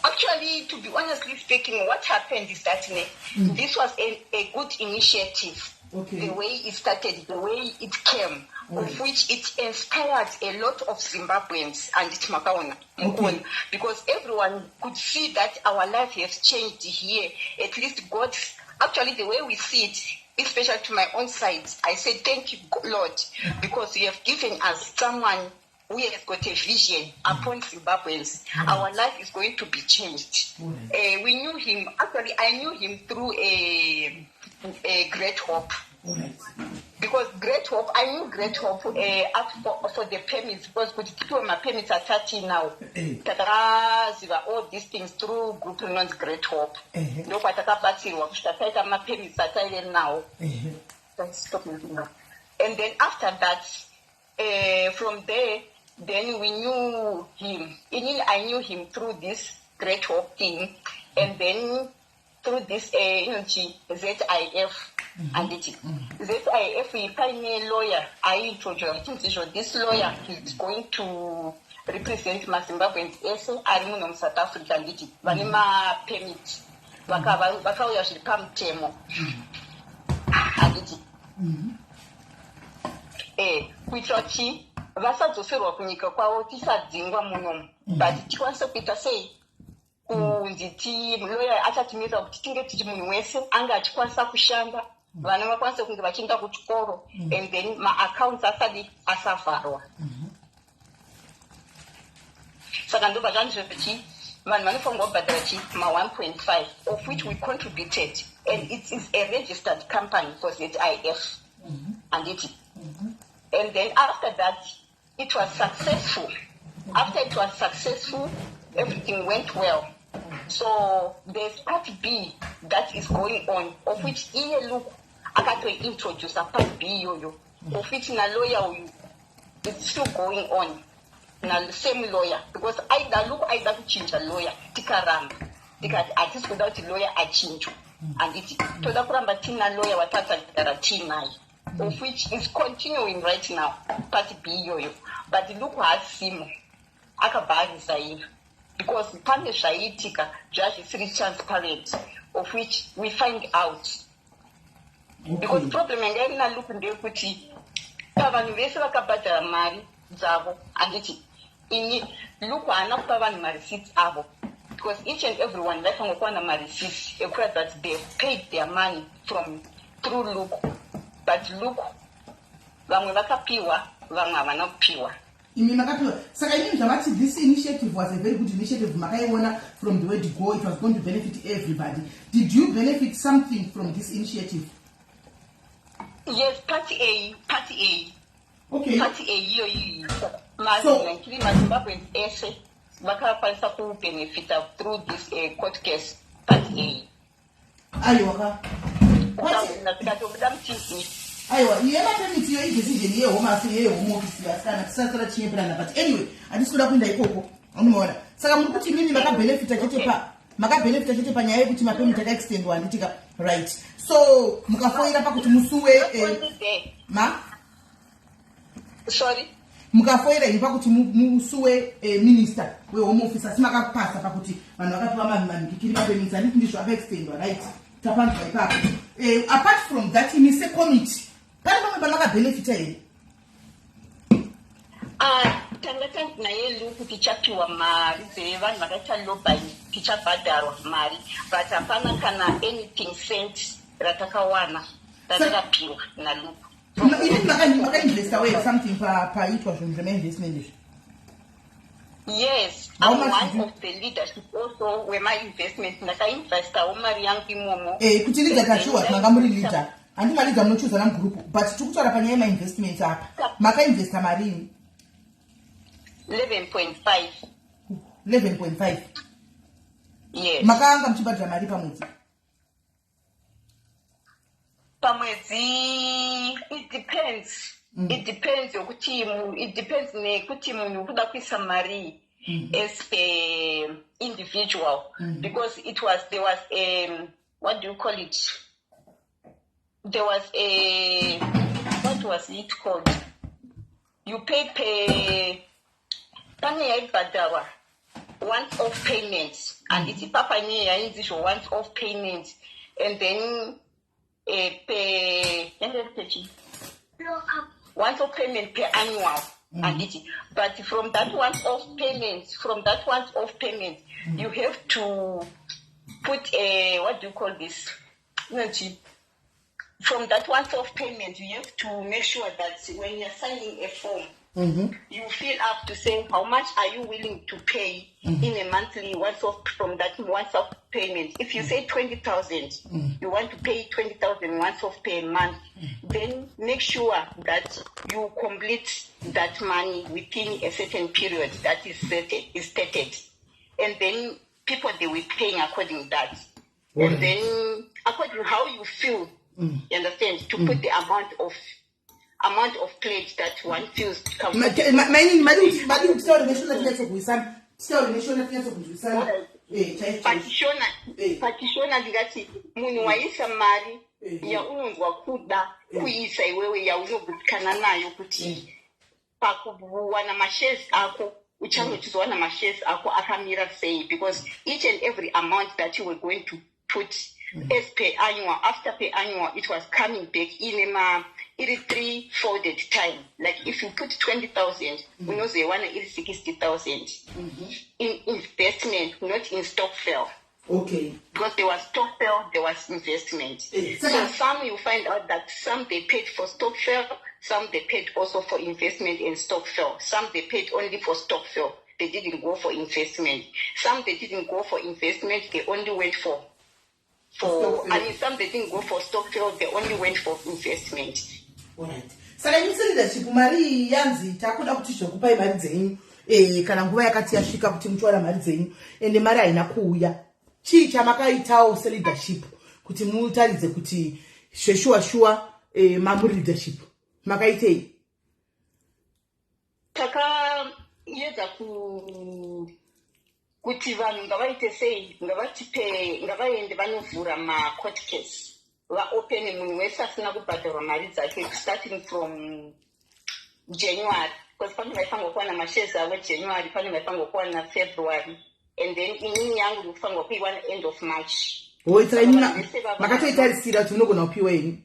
Actually, to be honestly speaking, what happened is that ne, this was a good initiative. The way it started, the way it came, of which it inspired a lot of Zimbabweans and it makaona, mukuona. Because everyone could see that our life has changed here. At least God, actually the way we see it, especially to my own side, I say thank you, Lord, because you have given us someone who has got a vision upon Zimbabweans. Our life is going to be changed. We knew him, actually I knew him through a Great Hope. Because Great Hope, I knew Great Hope asked for the permits, because kuti tipiwe mapermits atati now. Takaziva all these things through group rinonzi Great Hope. Ndokwatakabatsirwa kusvika taita mapermits ataive nawo. Stop me now. And then after that, from there, then we knew him. Inini, I knew him through this Great Hope thing, and then through this ZIF. Anditi ZIF paine lawyer aiintroduce achinzi izvo this lawyer is going to represent maZimbabweans ese ari muno muSouth Africa, nditi vane mapermit, vakauya zviri pamutemo, handiti, kuitira kuti vasadzoserwa kunyika kwavo, tisadzingwa munomu, but tikwanise kuita sei kunzi ti lawyer achatimirira kuti tinge tichi munhu wese ange achikwanisa kushanda, vana vakwanise kunge vachienda kuchikoro, and then maaccounts asadi asavharwa. Saka ndobva zvanzi zvechi Vanhu vanofanirwa kubhadhara chi ma-1.5, of which we contributed, and it is a registered company for ZIF, handiti? And then after that it was successful. After it was successful, everything went well. So there's part B that is going on, of which iye Luke akatointroduca part B iyoyo, of which nalawyer uyu, it's still going on na same lawyer, because aida, Luke aida kuchinja lawyer, tikaramba, tikati hatisi kuda kuti lawyer achinjwe, handiti? Toda kuramba tina lawyer watatagara tiinaye, of which is continuing right now, part B iyoyo. But Luke haasimo, akabva aresigna because pane zvaiitika zvazvisiri transparent, of which we find out because problem yanga iri naLuke ndeyekuti pavanhu vese vakabhadhara mari dzavo, handiti, ini Luke haana kupa vanhu mareceipts avo, because each and every one vaifanira kuwana mareceipts ekuratidza kuti they paid their money from through Luke. But Luke, vamwe vakapiwa, vamwe havana kupiwa. Imi makapiwa. Saka inini zvamati this initiative was a very good initiative, makaiona from the word go it was going to benefit everybody. Did you benefit something from this initiative? Yes, part A, part A. Part A iyoyi. MaZimbabweans ese vakakwanisa kubenefita through this court case, part A. Aiwa ka. Tikatobuda muTV. Aiwa, yemapermit iyo idecision yehome affair, yehome office, asikana, tisasara tichinyepirana. But anyway, handisi kuda kuenda ikoko, unoona. Saka muri kuti mimi makabhenefita chete pa makabhenefita chete panyaya yekuti mapermit akaextendwa, handitika? Right, so mukafoira pakuti musuwe ma Sorry? Mukafoira imi pakuti musuwe minister wehome office, asi makapasa pakuti vanhu vakapiwa mamhikiri mapermits, handiti? Ndizvo, akaextendwa, right? Tapanzwa ipapo. Apart from that, imi secommittee, pane pamwe pamakabhenefita here? Ah, tanga tanzi naye Luke tichapiwa mari dzevanhu vakaita lobbying, tichabhadharwa mari, but hapana kana anything cent ratakawana ratakapiwa naLuke. Ini makainvesta way something paitwa zvinhu zvemainvestment izvi? Yes. How I'm much one did of the leadership also wemainvestment. Ndakainvestawo mari yangu imomo. Kuti leader tachiwa, manga muri leader, handi? Maleader munochuzana mugroup, but tiri kutaura panyaya yemainvestments apa. Makainvesta marini? 11.5. 11.5? Yes. Makanga muchibhadhara mari pamwedzi? Pamwedzi it depends. It depends yokuti it depends nekuti munhu ukuda kuisa mari as a individual, because it was there was a, what do you call it, there was a, what was it called, you pay per, pane yaibhadharwa once off payment, handiti? Papane yainzi zvo once off payment, and then per, yanga iri pechi once off payment per annual, handiti? But from that once off payment, from that once off payment, you have to put a, what do you call this, inonzi, from that once off payment you have to make sure that when you're signing a form, you fill up to say how much are you willing to pay in a monthly once off from that once off payment. If you say 20,000, you want to pay 20,000 once off per month, then make sure that you complete that money within a certain period that is stated, is stated. And then people, they will paying according to that. And then according to how you feel, you understand, to put the amount of pledge that one feels comfortable. Mainini, madi kuti titaure neShona tinyatsokuwisana, titaure neShona tinyatsokunzwisana. Chaizvo chaizvo. Pachishona, pachishona ndingati munhu waisa mari yaunonzwa kuda kuisa iwewe, yaunogutsikana nayo kuti pakuwana mashares ako uchange uchizowana mashares ako akamira sei, because each and every amount that you were going to put as per annual, after per annual, it was coming back in ma iri three folded time. Like if you put 20,000, unozoiwana iri 60,000 in investment, not in stokvel, because there was stokvel, there was investment. So some, you find out that some they paid for stokvel, some they paid also for investment in stokvel, some they paid only for stokvel. They didn't go for investment. Some, they didn't go for investment, they only went for Stock I mean, some, they didn't go for stokvel, they only went for investment. Alright, saka imi seleadership, mari iyi yanzi takuda kuti zvokupai mari dzenyu kana nguva yakati yasvika kuti muchiwana mari dzenyu, ende mari haina kuuya. Chii chamakaitawo seleadership kuti mutaridze kuti zveshuwa shuwa mamuri leadership? Makaitei? Takaedza kuti vanhu ngavaite sei, ngavatipe, ngavaende vanovhura macourt case, vaopene munhu wese asina kubhadharwa mari dzake starting from January, because pane vaifanirwa kuwana mashares avo January, pane vaifanirwa kuwana February, and then inini yangu ndikufanirwa kuiwana end of March. Hoitira imi. Vanhu vese Makatoitarisira kuti munogona kupiwa ini?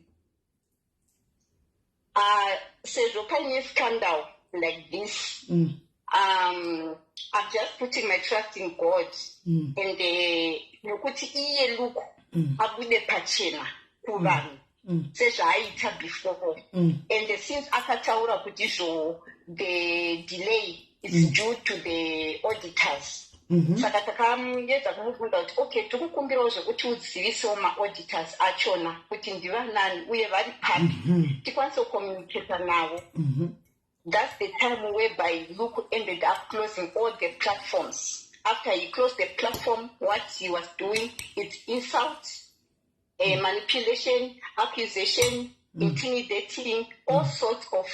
Sezvo paine scandal like this, I'm just putting my trust in God and nokuti iye Luke abude pachena kuvanhu sezvaaita before. And since akataura kuti izvo the delay is due to the auditors, saka takaedza kumubvunza kuti, okay, tikukumbirawo zvekuti uzivisewo maauditors achona kuti ndivanani uye vari papi, tikwanise kucommunicata navo. That's the time whereby Luke ended up closing all the platforms. After he closed the platform, what he was doing is insult, manipulation, accusation, intimidating, all sorts of,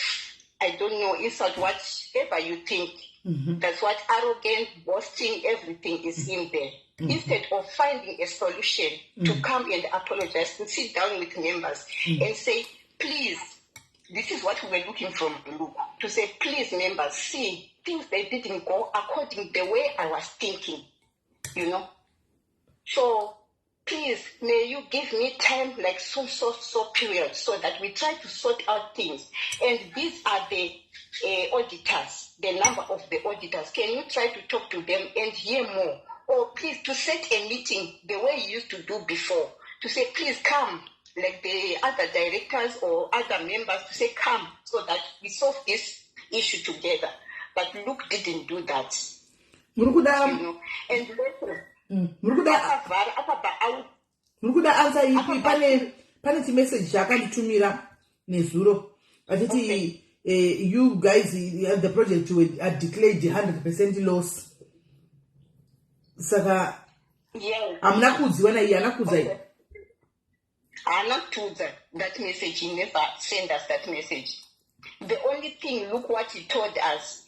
I don't know, insult, whatever you think. That's what arrogant, boasting, everything is in there. Instead of finding a solution to come and apologize, to sit down with members and say, please, this is what we were looking from Luke, to say, please, members, see, things, they didn't go according the way I was thinking. So please, may you give me time, like so, so, so period, so that we try to sort out things. And these are the auditors, the number of the auditors. Can you try to talk to them and hear more? Or please to set a meeting the way you used to do before, to say, please come, like the other directors or other members, to say, come, so that we solve this issue together. But Luke didn't do that. Muri kuda And later, Muri kuda akavhara, akabva out. Muri kuda answer ipi? Pane chimeseji chaakanditumira nezuro achiti, you guys, the project were are declared 100% loss, saka hamuna kuudziwa naiye? Haana kuudza iye? Haana kutiudza that message. He never send us that message. The only thing, look what he told us,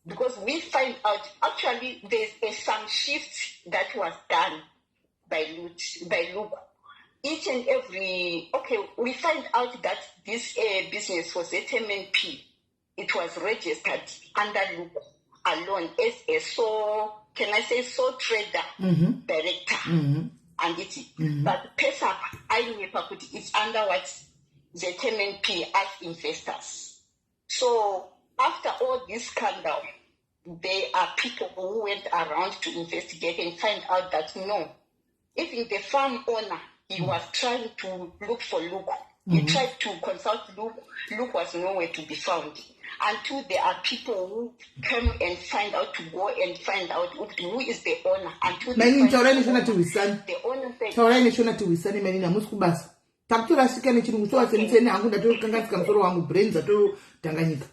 because we find out actually there's some shift that was done by Luke. Each and every, okay, we find out that this business for ZMNP, it was registered under Luke alone as a sole, can I say, sole trader director, anditi? But pesap ainyepa kuti it's under what, ZMNP as investors. So after all this scandal, there are people who went around to investigate and find out that no, even the farm owner, he was trying to look for Luke. He tried to consult Luke. Luke was nowhere to be found until there are people who come and find out, to go and find out who is the owner, until they Mainini, find taurai neshona tiwisani. the owner said Taurai neshona tiwisani, mainini, hamusi kubasa, takutorasika nechirungu. Sowaseniseni hangu, ndatokanganisika musoro wangu, brain dzatodhanganyika.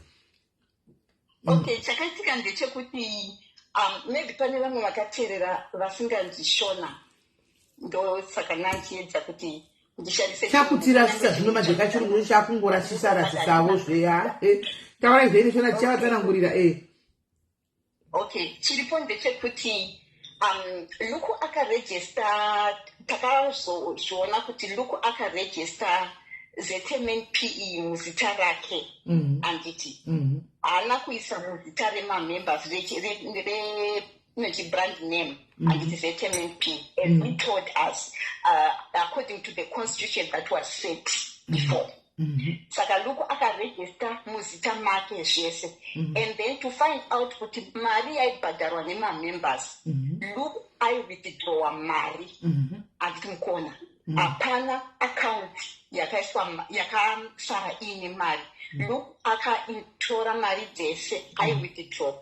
Okay, chakaitika ndechekuti maybe pane vamwe vakateerera vasinganzwi Shona, ndosaka nanchiedza kuti ndishandise. Chakutirasisa zvino manje kachirungu chakungorasisa rasisavo zveya. Taurai zvei neshona, tichavatsanangurira e. Okay, chiripo ndechekuti Luke akarejista, takazozviona kuti Luke akarejista ZMNP muzita rake, anditi? Haana kuisa muzita remamembers rechibrand name, anditi? ZMNP, and he told us according to the constitution that was set before. Saka Luke akarejista muzita make zvese, and then to find out kuti mari yaibhadharwa nemamembers, Luke aiwithdrawa mari, handiti mukona? Hapana account yakaiswa yakasara iine mari. Luke akaitora mari dzese, aiwithdraw,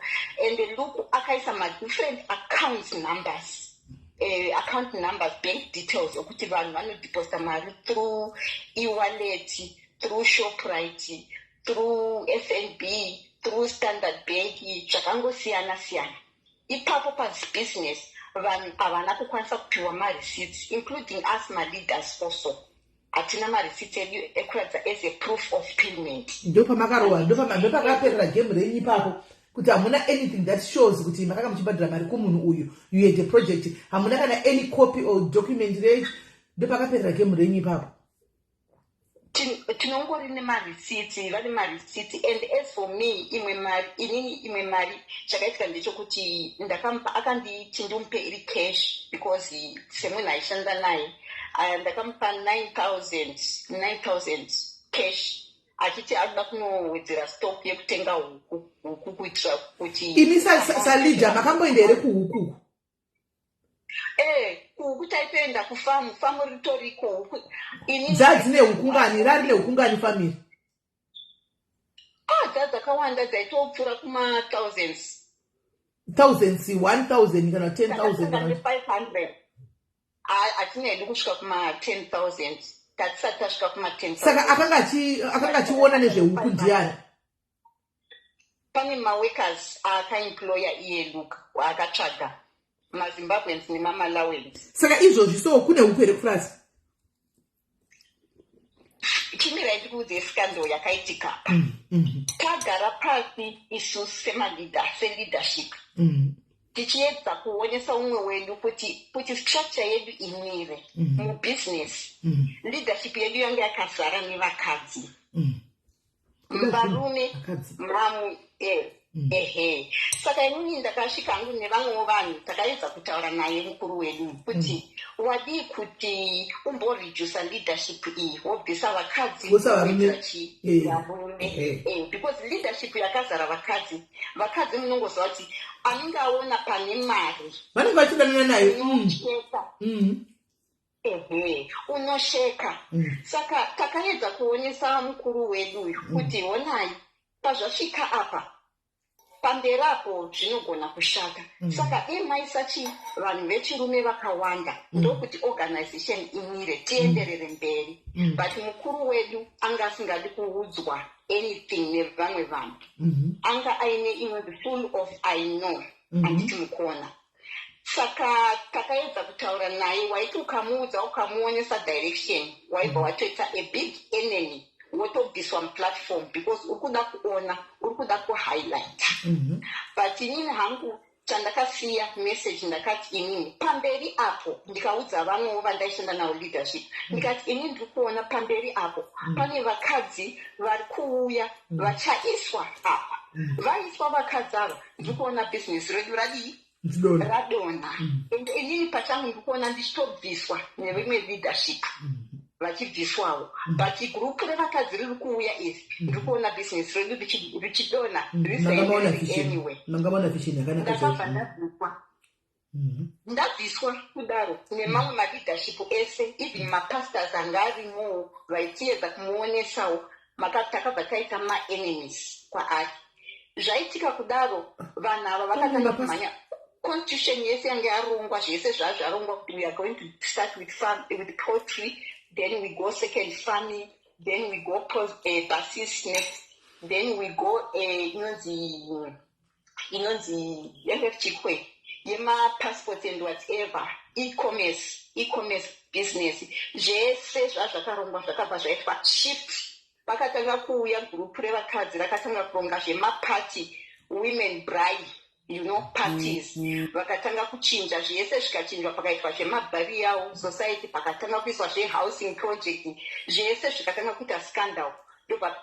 and Luke akaisa madifferent account numbers, account numbers, bank details okuti vanhu vanodeposita mari through eWallet, through Shoprite, through FNB, through Standard Bank, zvakangosiyana siyana. Ipapo pabusiness vanhu havana kukwanisa kupiwa mareceipts, including us maleaders also. Hatina mareceipts edu ekuratidza as a proof of payment. Ndopamakarohwa, ndopakaperera game renyu ipapo, kuti hamuna anything that shows kuti makanga muchibhadhara mari kumunhu uyu. You had a project, hamuna kana any copy or document re. Ndopakaperera game renyu ipapo. Tinongori nemareceipts, vane mareceipts. And as for me, imwe mari, inini imwe mari, chakaitika ndechekuti ndakamupa, akanditi ndimupe iri cash because semunhu aishanda naye. Ndakamupa 9000, 9000 cash, achiti anoda kunowedzera stock yekutenga huku kuitira kuti Imi saleader makamboenda here kuhuku? Kuhuku taitoenda, kufamu, famu ritoriko, huku ini. Dzadzine huku ngani? Rari nehuku ngani famiri? Ah, dzadzakawanda, dzaitopfuura kuma-thousands. Thousands, 1000 kana 10,000 kana? 500. Hatina hedu kusvika kuma-10,000, tatisati tasvika kuma-10. Saka akanga achiona nezvehuku ndiani? Pane maworkers aakaemploya iye Luke, waakatsvaga, maZimbabweans nemaMalawens. Saka izvozvi so kune huku here kufrasi? Chimirai ndikuudze scandal yakaitika apa. Tagara pasi isu semaleader, seleadership, tichiedza kuonesa umwe wedu kuti structure yedu imire mubusiness. Leadership yedu yanga yakazara nevakadzi, varume Vakadzi. Mamu ehe. Saka inini ndakasvika hangu nevamwewo vanhu, takaedza kutaura naye mukuru wedu kuti wadii kuti umboredusa leadership iyi, wobvisa vakadzi, Woisa varume. woita chi varume. Because leadership yakazara vakadzi, vakadzi munongoziva kuti anenge aona pane mari vanenge vachidanana nayo. Unosheka. Ehe, unosheka. Saka takaedza kuonesa mukuru wedu uyu kuti honai pazvasvika apa, pamberi apo zvinogona kushata. Saka dai maisa chi vanhu vechirume vakawanda, ndokuti organization imire, tienderere mberi. But mukuru wedu anga asingadi kuudzwa anything nevamwe vanhu. Anga aine inonzi full of "I know". Handiti mukuona? Saka takaedza kutaura naye, waiti ukamuudza, ukamuonesa direction, waibva watoita a big enemy, wotobviswa muplatform because uri kuda kuona, uri kuda kuhighlighta. But inini hangu chandakasiya message, ndakati inini pamberi apo, ndikaudza vamwewo vandaishanda navo leadership, ndikati inini ndiri kuona pamberi apo pane vakadzi vari kuuya vachaiswa apa. Vaiswa vakadzi ava, ndiri kuona bhizinesi redu radii? Zidona. Radonha. Ende inini pachangu ndiri kuona ndichitobviswa nevimwe leadership vachibviswawo, but gurupu revakadzi riri kuuya iri, ndiri kuona bhizinesi redu richidonha. Manga maona risaendereri vision. Anyway, Manga maona vision yakanaka ndakabva chaizvo. ndabviswa. Ndabviswa kudaro nemamwe maleadership ese, even mapastors anga arimowo vaitiedza kumuonesawo, takabva taita maenemies kwaari. Zvaitika kudaro, vanhu ava vakatanga kumhanya. Constitution yese yange yarongwa, zvese zvaa zvarongwa kuti we are going to start with farm, with poultry, then we go second farming, then we go buses next, then we go inonzi yange chikwe yemapassport and whatever, e-commerce business. Zvese zvazvakarongwa zvakabva zvaitwa shift. Pakatanga kuuya gurupu revakadzi rakatanga kuronga zvemaparty, women braai, parties. Vakatanga kuchinja zvese, zvikachinjwa, pakaitwa zvemaburial society, pakatanga kuiswa zvehousing project, zvese zvikatanga kuita scandal. Ndobva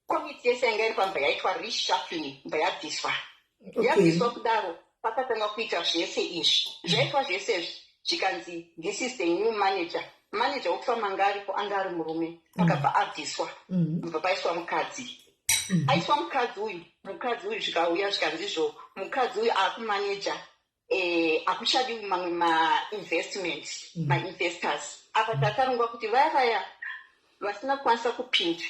komiti yese yanga iri pamba yaitwa reshuffling, bva yabviswa. Yabviswa kudaro, pakatanga kuita zvese izvi. Zvaitwa zvese izvi, zvikanzi this is the new manager. Manager wekufamba anga aripo anga ari murume, akabva abviswa, bva paiswa mukadzi. Aiswa mukadzi uyu, mukadzi uyu zvikauya zvikanzi izvo mukadzi uyu akumaneja, akuchadiwi mamwe mainvestment, mainvestors. Apa takarongwa kuti vaya vaya Vasina kukwanisa kupinda,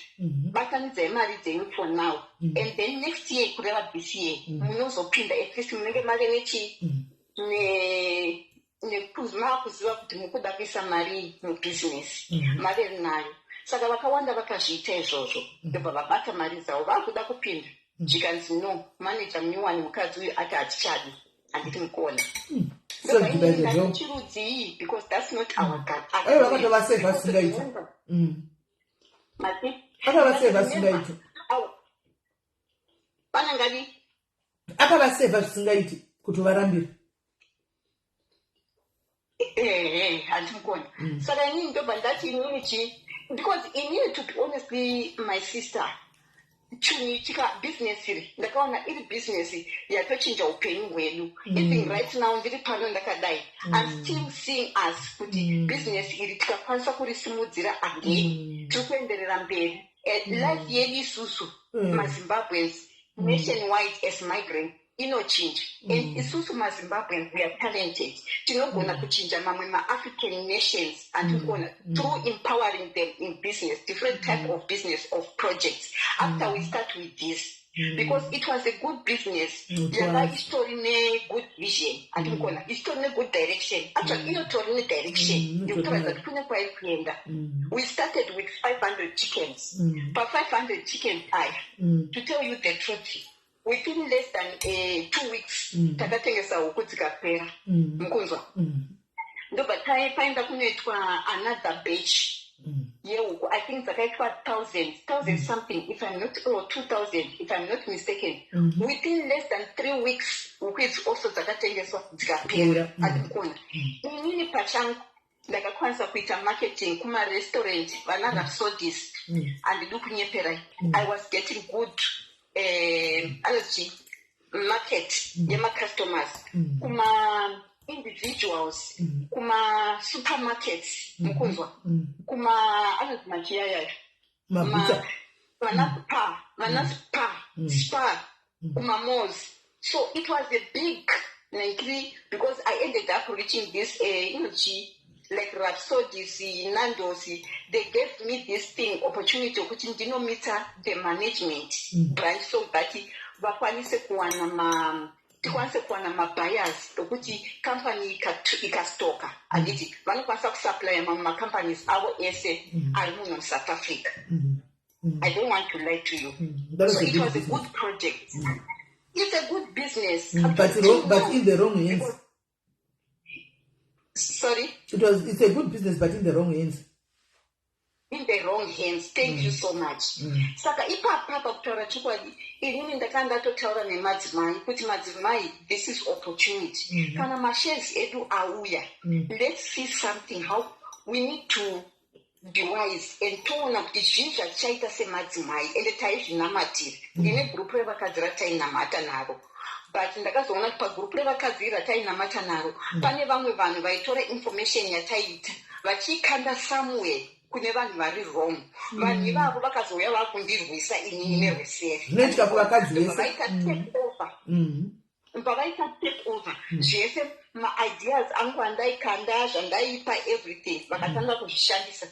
batanidzai mari dzenyu for now, and then next year, kureva this year, munozopinda. At least munenge mave nechi maakuziva kuti mukuda kuisa mari mubhizinesi, mave nayo. Saka vakawanda vakazviita izvozvo, ndobva vabata mari dzavo. Vakuda kupinda, zvikanzi no, manager munyowani mukadzi uyu ati hatichadi. Handiti mukuona? Self-divided, yo. Chirudzii? Because that's not our Aiwa, vakatovasevha zvisingaiti. Mati? Akavasevha zvisingaiti. Panangadi. Akavasevha zvisingaiti kuti varambire. Ehe, handimukona. Saka inini ndobva ndati inini chi, because inini, to be honestly, my sister, chinhu chika business iri ndakaona iri business yatochinja upenyu hwedu. Even right now ndiri pano ndakadai, I'm still seeing us kuti business iri tikakwanisa kurisimudzira again, tiri kuenderera mberi. Life yedu isusu maZimbabweans nationwide as migrant inochinja, and isusu maZimbabweans, we are talented. Tinogona kuchinja mamwe maAfrican nations, andikuona, through empowering them in business, different type of business of projects, after we start with this, because it was a good business. It Yanga was. ichitori negood vision, andikuona, ichitori negood direction. Actually inotori nedirection yekutoratidza kuti kune kwairi kuenda. We started with 500 chickens. Pa500 chickens aya, to tell you the truth, within less than 2 weeks takatengesa huku dzikapera. Mukunzwa? Ndobva paenda kunoitwa another batch yehuku. I think dzakaitwa thousand, thousand something, if I'm not, or 2000, if I'm not mistaken. Within less than 3 weeks huku idzi also dzakatengeswa dzikapera. Pera. Andikuona, inini pachangu ndakakwanisa kuita marketing kumarestaurant, vana Rhapsodies. Handidi kunyeperai, I was getting good anozchi market yemacustomers, kuma individuals, kuma supermarkets, mukunzwa? Kuma anonzi machiyayayo. Mabutcher. Vana Spar, vana Spar, kumamalls. So it was a big 93, because I ended up reaching this inochi like Rhapsodies, Nandos. They gave me this thing, opportunity yokuti ndinomita the management branch so that vakwanise kuwana ma tikwanise kuwana mabuyers ekuti company ikastoka, handiti vanokwanisa kusupplya mamwe macompanies avo ese ari muno muSouth Africa. I don't want to lie to you. That was So a it good was a business. Good project. It's a good business. But in the wrong hands. Sorry? It's a good business, but in the wrong hands. In the wrong hands. Thank you so much. Saka ipapa kutaura chokwadi, inini ndakanga ndatotaura nemadzimai kuti madzimai, this is opportunity. Kana mashares edu auya, let's see something, how we need to be wise and toona kuti zvii zvatichaita semadzimai. Ende taizvinamatira. Ndine gurupu revakadzi ratainamata naro, but ndakazoona kuti pagurupu revakadzi ratainamata naro pane vamwe vanhu vaitora information yataiita vachiikanda somewhere kune vanhu vari wrong. Vanhu ivavo vakazouya vakundirwisa inini nerweseri. Zvinoitika kuvakadzi vese. Vaita take over. Pavaita take over zvese, maideas angu andaikanda, zvandaipa, everything, vakatanga kuzvishandisa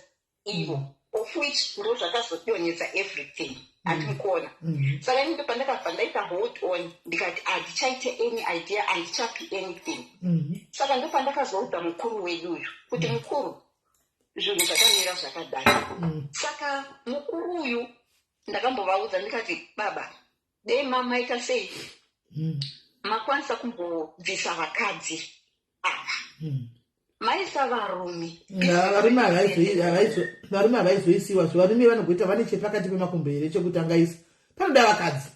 ivo, of which ndo zvakazodonhedza everything, handikuona? Saka ini pandakabva ndaita hold on, ndikati handichaite any idea, handichapi anything. Saka ndo pandakazoudza mukuru wedu uyu kuti mukuru, zvinhu zvakamira zvakadai. Saka mukuru uyu ndakambovaudza ndikati, baba, dei mamaita sei, makwanisa kumbobvisa vakadzi ava, maisa varume. Varume havaizoisiwa zvo. Varume vanogoita vane chepakati pemakumbo here chekuti angaisa? Panoda vakadzi.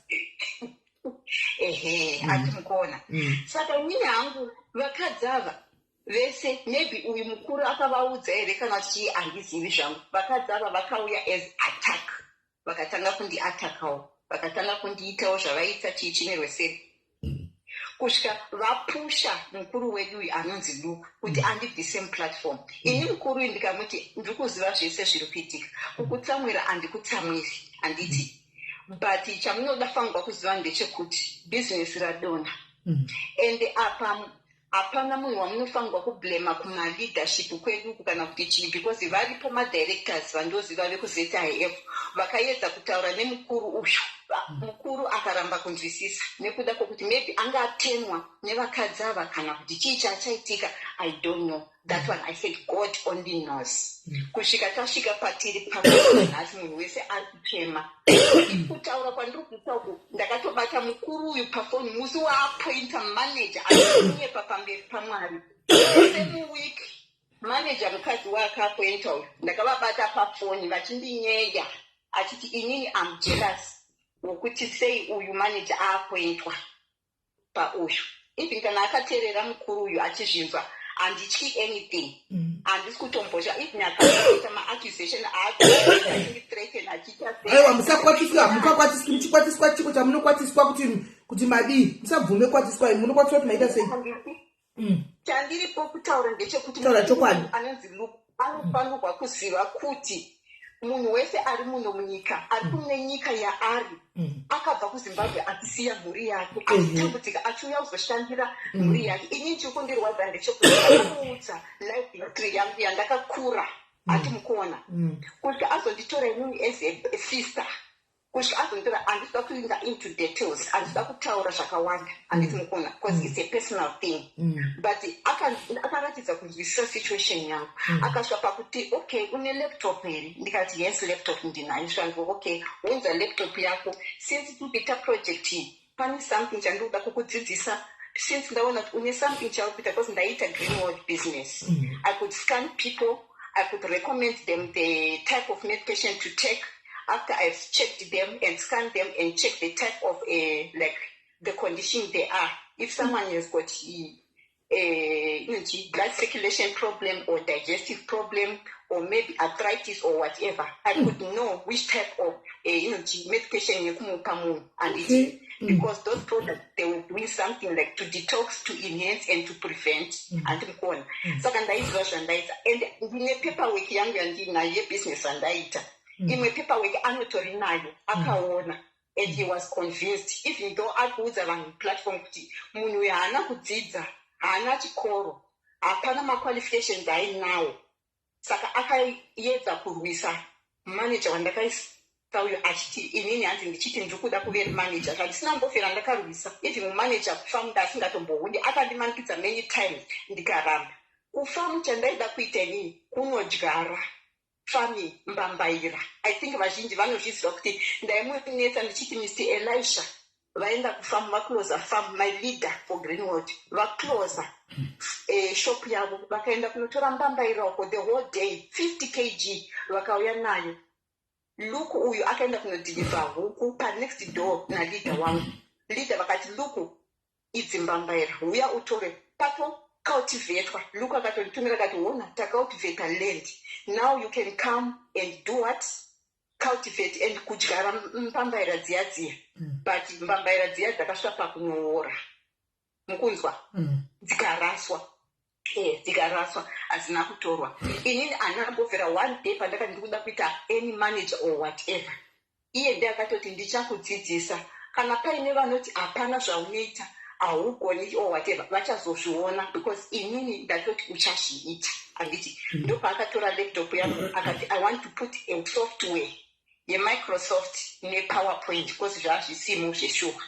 Ehe, hati mukuona? Saka inini hangu vakadzi ava vese, maybe uyu mukuru akavaudza here kana kuti chii, handizivi zvangu. Vakadzi ava vakauya as attack, vakatanga kundiatakawo, vakatanga kundiitawo zvavaita, chii chine rweseri, kusvika vapusha mukuru wedu uyu anonzi Luke kuti andibvise muplatform. Ini mukuru uyu ndikamuti ndiri kuziva zvese zviri kuitika, kukutsamwira handikutsamwiri, handiti? But chamunoda fanirwa kuziva ndechekuti bhizinesi radonha, and apa Hapana munhu wamunofanirwa kublema kumaleadership kwedu kana kuti chii, because varipo madirectors vandoziva vekuZIF vakaedza kutaura nemukuru uyu. Mukuru akaramba kunzwisisa nekuda kwokuti maybe anga atemwa nevakadzi ava kana kuti chii chachaitika, I don't know that one. I said God only knows. Kusvika tasvika patiri panhasi, munhu wese ari kuchema. Kutaura kwandiri kuita uku, ndakatobata mukuru uyu pafoni musi waapointa manager ainyepa pamberi paMwari. Same week, manager mukadzi waakaapointa uyu, ndakavabata pafoni vachindinyeya, achiti inini am jealous wokuti sei uyu manager aapointwa pauyu. Even kana akateerera mukuru uyu achizvinzwa, handityi anything. Handisi kutombotya, even akaita maaccusation aachindithreaten achiita. Aiwa, musakwatiswa, mukakwatiswa, muchikwatiswa chiko chamunokwatiswa kuti madii? Musabvume kwatiswa. Munokwatiswa kuti maita sei? Chandiripo kutaura ndechekuti Taura chokwadi. anonzi Luke anofanirwa kuziva kuti munhu wese ari muno munyika, ari kune nyika yaari, akabva kuZimbabwe achisiya mhuri yake, achitambudzika, achiuya kuzoshandira mhuri yake. Inini chiri kundirwadza ndechekuti akamuudza life history yangu yandakakura, ati mukuona, kusvika azonditora inini as a sister, kusvika azonditora. Handisida kuinda into details, handisida kutaura zvakawanda, handiti mukuona, because it's a personal thing. But akaratidza kunzwisisa situation yangu. Akasvika pakuti, "Okay, une laptop here?" Ndikati, "Yes, laptop ndinayo." Svanzi, "Okay, unza laptop yako. Since tikuita project iyi, pane something chandinoda kukudzidzisa, since ndaona kuti une something chauri kuita." Because ndaiita green world business. I could scan people, I could recommend them the type of medication to take after I've checked them and scanned them and checked the type of like the condition they are. If someone has got a blood circulation problem or digestive problem or maybe arthritis or whatever, I could know which type of medication yekumupa munhu, handiti? Because those products, they were doing something like to detox, to enhance and to prevent, handiti mukuona? Saka ndaiziva zvandaita, and ndine paperwork yangu yandinayo yebusiness yandaita. Imwe paperwork anotori nayo, akaona, and he was convinced, even though ari kuudza vanhu platform kuti munhu uyu haana kudzidza, haana chikoro, hapana maqualifications ainawo. Saka akaedza kurwisa manager wandakaisa uyu, achiti inini hanzi ndichiti ndiri kuda kuve manager, zvandisina mbofera ndakarwisa. Even mumanager kufamu ndaasingatombohundi, akandimanikidza many times, ndikaramba. Kufamu chandaida kuita inini kunodyara farming mbambaira. I think vazhinji vanozviziva kuti ndaimunetsa ndichiti Mr Elisha vaenda kufamu, vaclosa farm. My leader for Greenworld vaclosa shop yavo, vakaenda kunotora mbambaira uko the whole day, 50 kg vakauya nayo. Luke uyu akaenda kunodhilivha huku panext door naleader wangu. Leader vakati, "Luke, idzi mbambaira, uya utore, patocultivatwa." Luke akatonditumira akati, "Ona, tacultivata land. Now you can come and do what? Cultivate and kudyara mbambaira dziya dziya." But mbambaira dziya dzakasvika pakunoora, mukunzwa? Dzikaraswa, dzikaraswa, hadzina kutorwa. Inini handina mbobvera one day pandakati ndikuda kuita any manager or whatever. Iye ndiye akatoti, "Ndichakudzidzisa. Kana paine vanoti hapana zvaunoita, haugoni or whatever, vachazozviona, because inini ndatoti uchazviita," handiti? Ndopaakatora laptop yangu akati, "I want to put a software yeMicrosoft nePowerPoint," because zvazvisimo zveshuwa.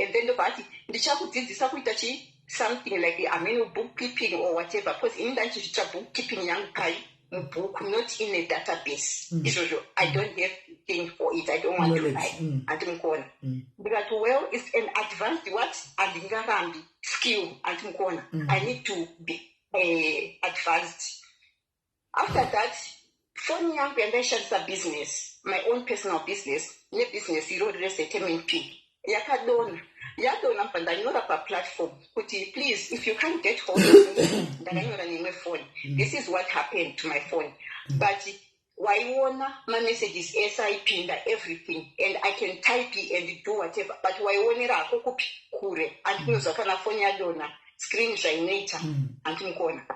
And then ndobva ati, "Ndichakudzidzisa kuita chii, something like, I mean, bookkeeping or whatever," because ini ndandichizviita bookkeeping yangu pai mubhuku, not in a database. Izvozvo I don't have thing for it, I don't want to lie, handiti mukuona? Ndikati, "Well, it's an advanced what, handingarambi skill, handiti mukuona? I need to be advanced." After that, foni yangu yandaishandisa business, my own personal business nebusiness irori reZMNP, yakadonha. Yadonha, mbva ndanyora paplatform kuti, "Please, if you can't get hold of me," ndakanyora neimwe phone, "this is what happened to my phone." But waiona mamessages ese aipinda, everything, and I can type and do whatever, but waionera hako kupi? Kure. Handikunozwa kana foni yadonha, screen zvainoita, handimukuona?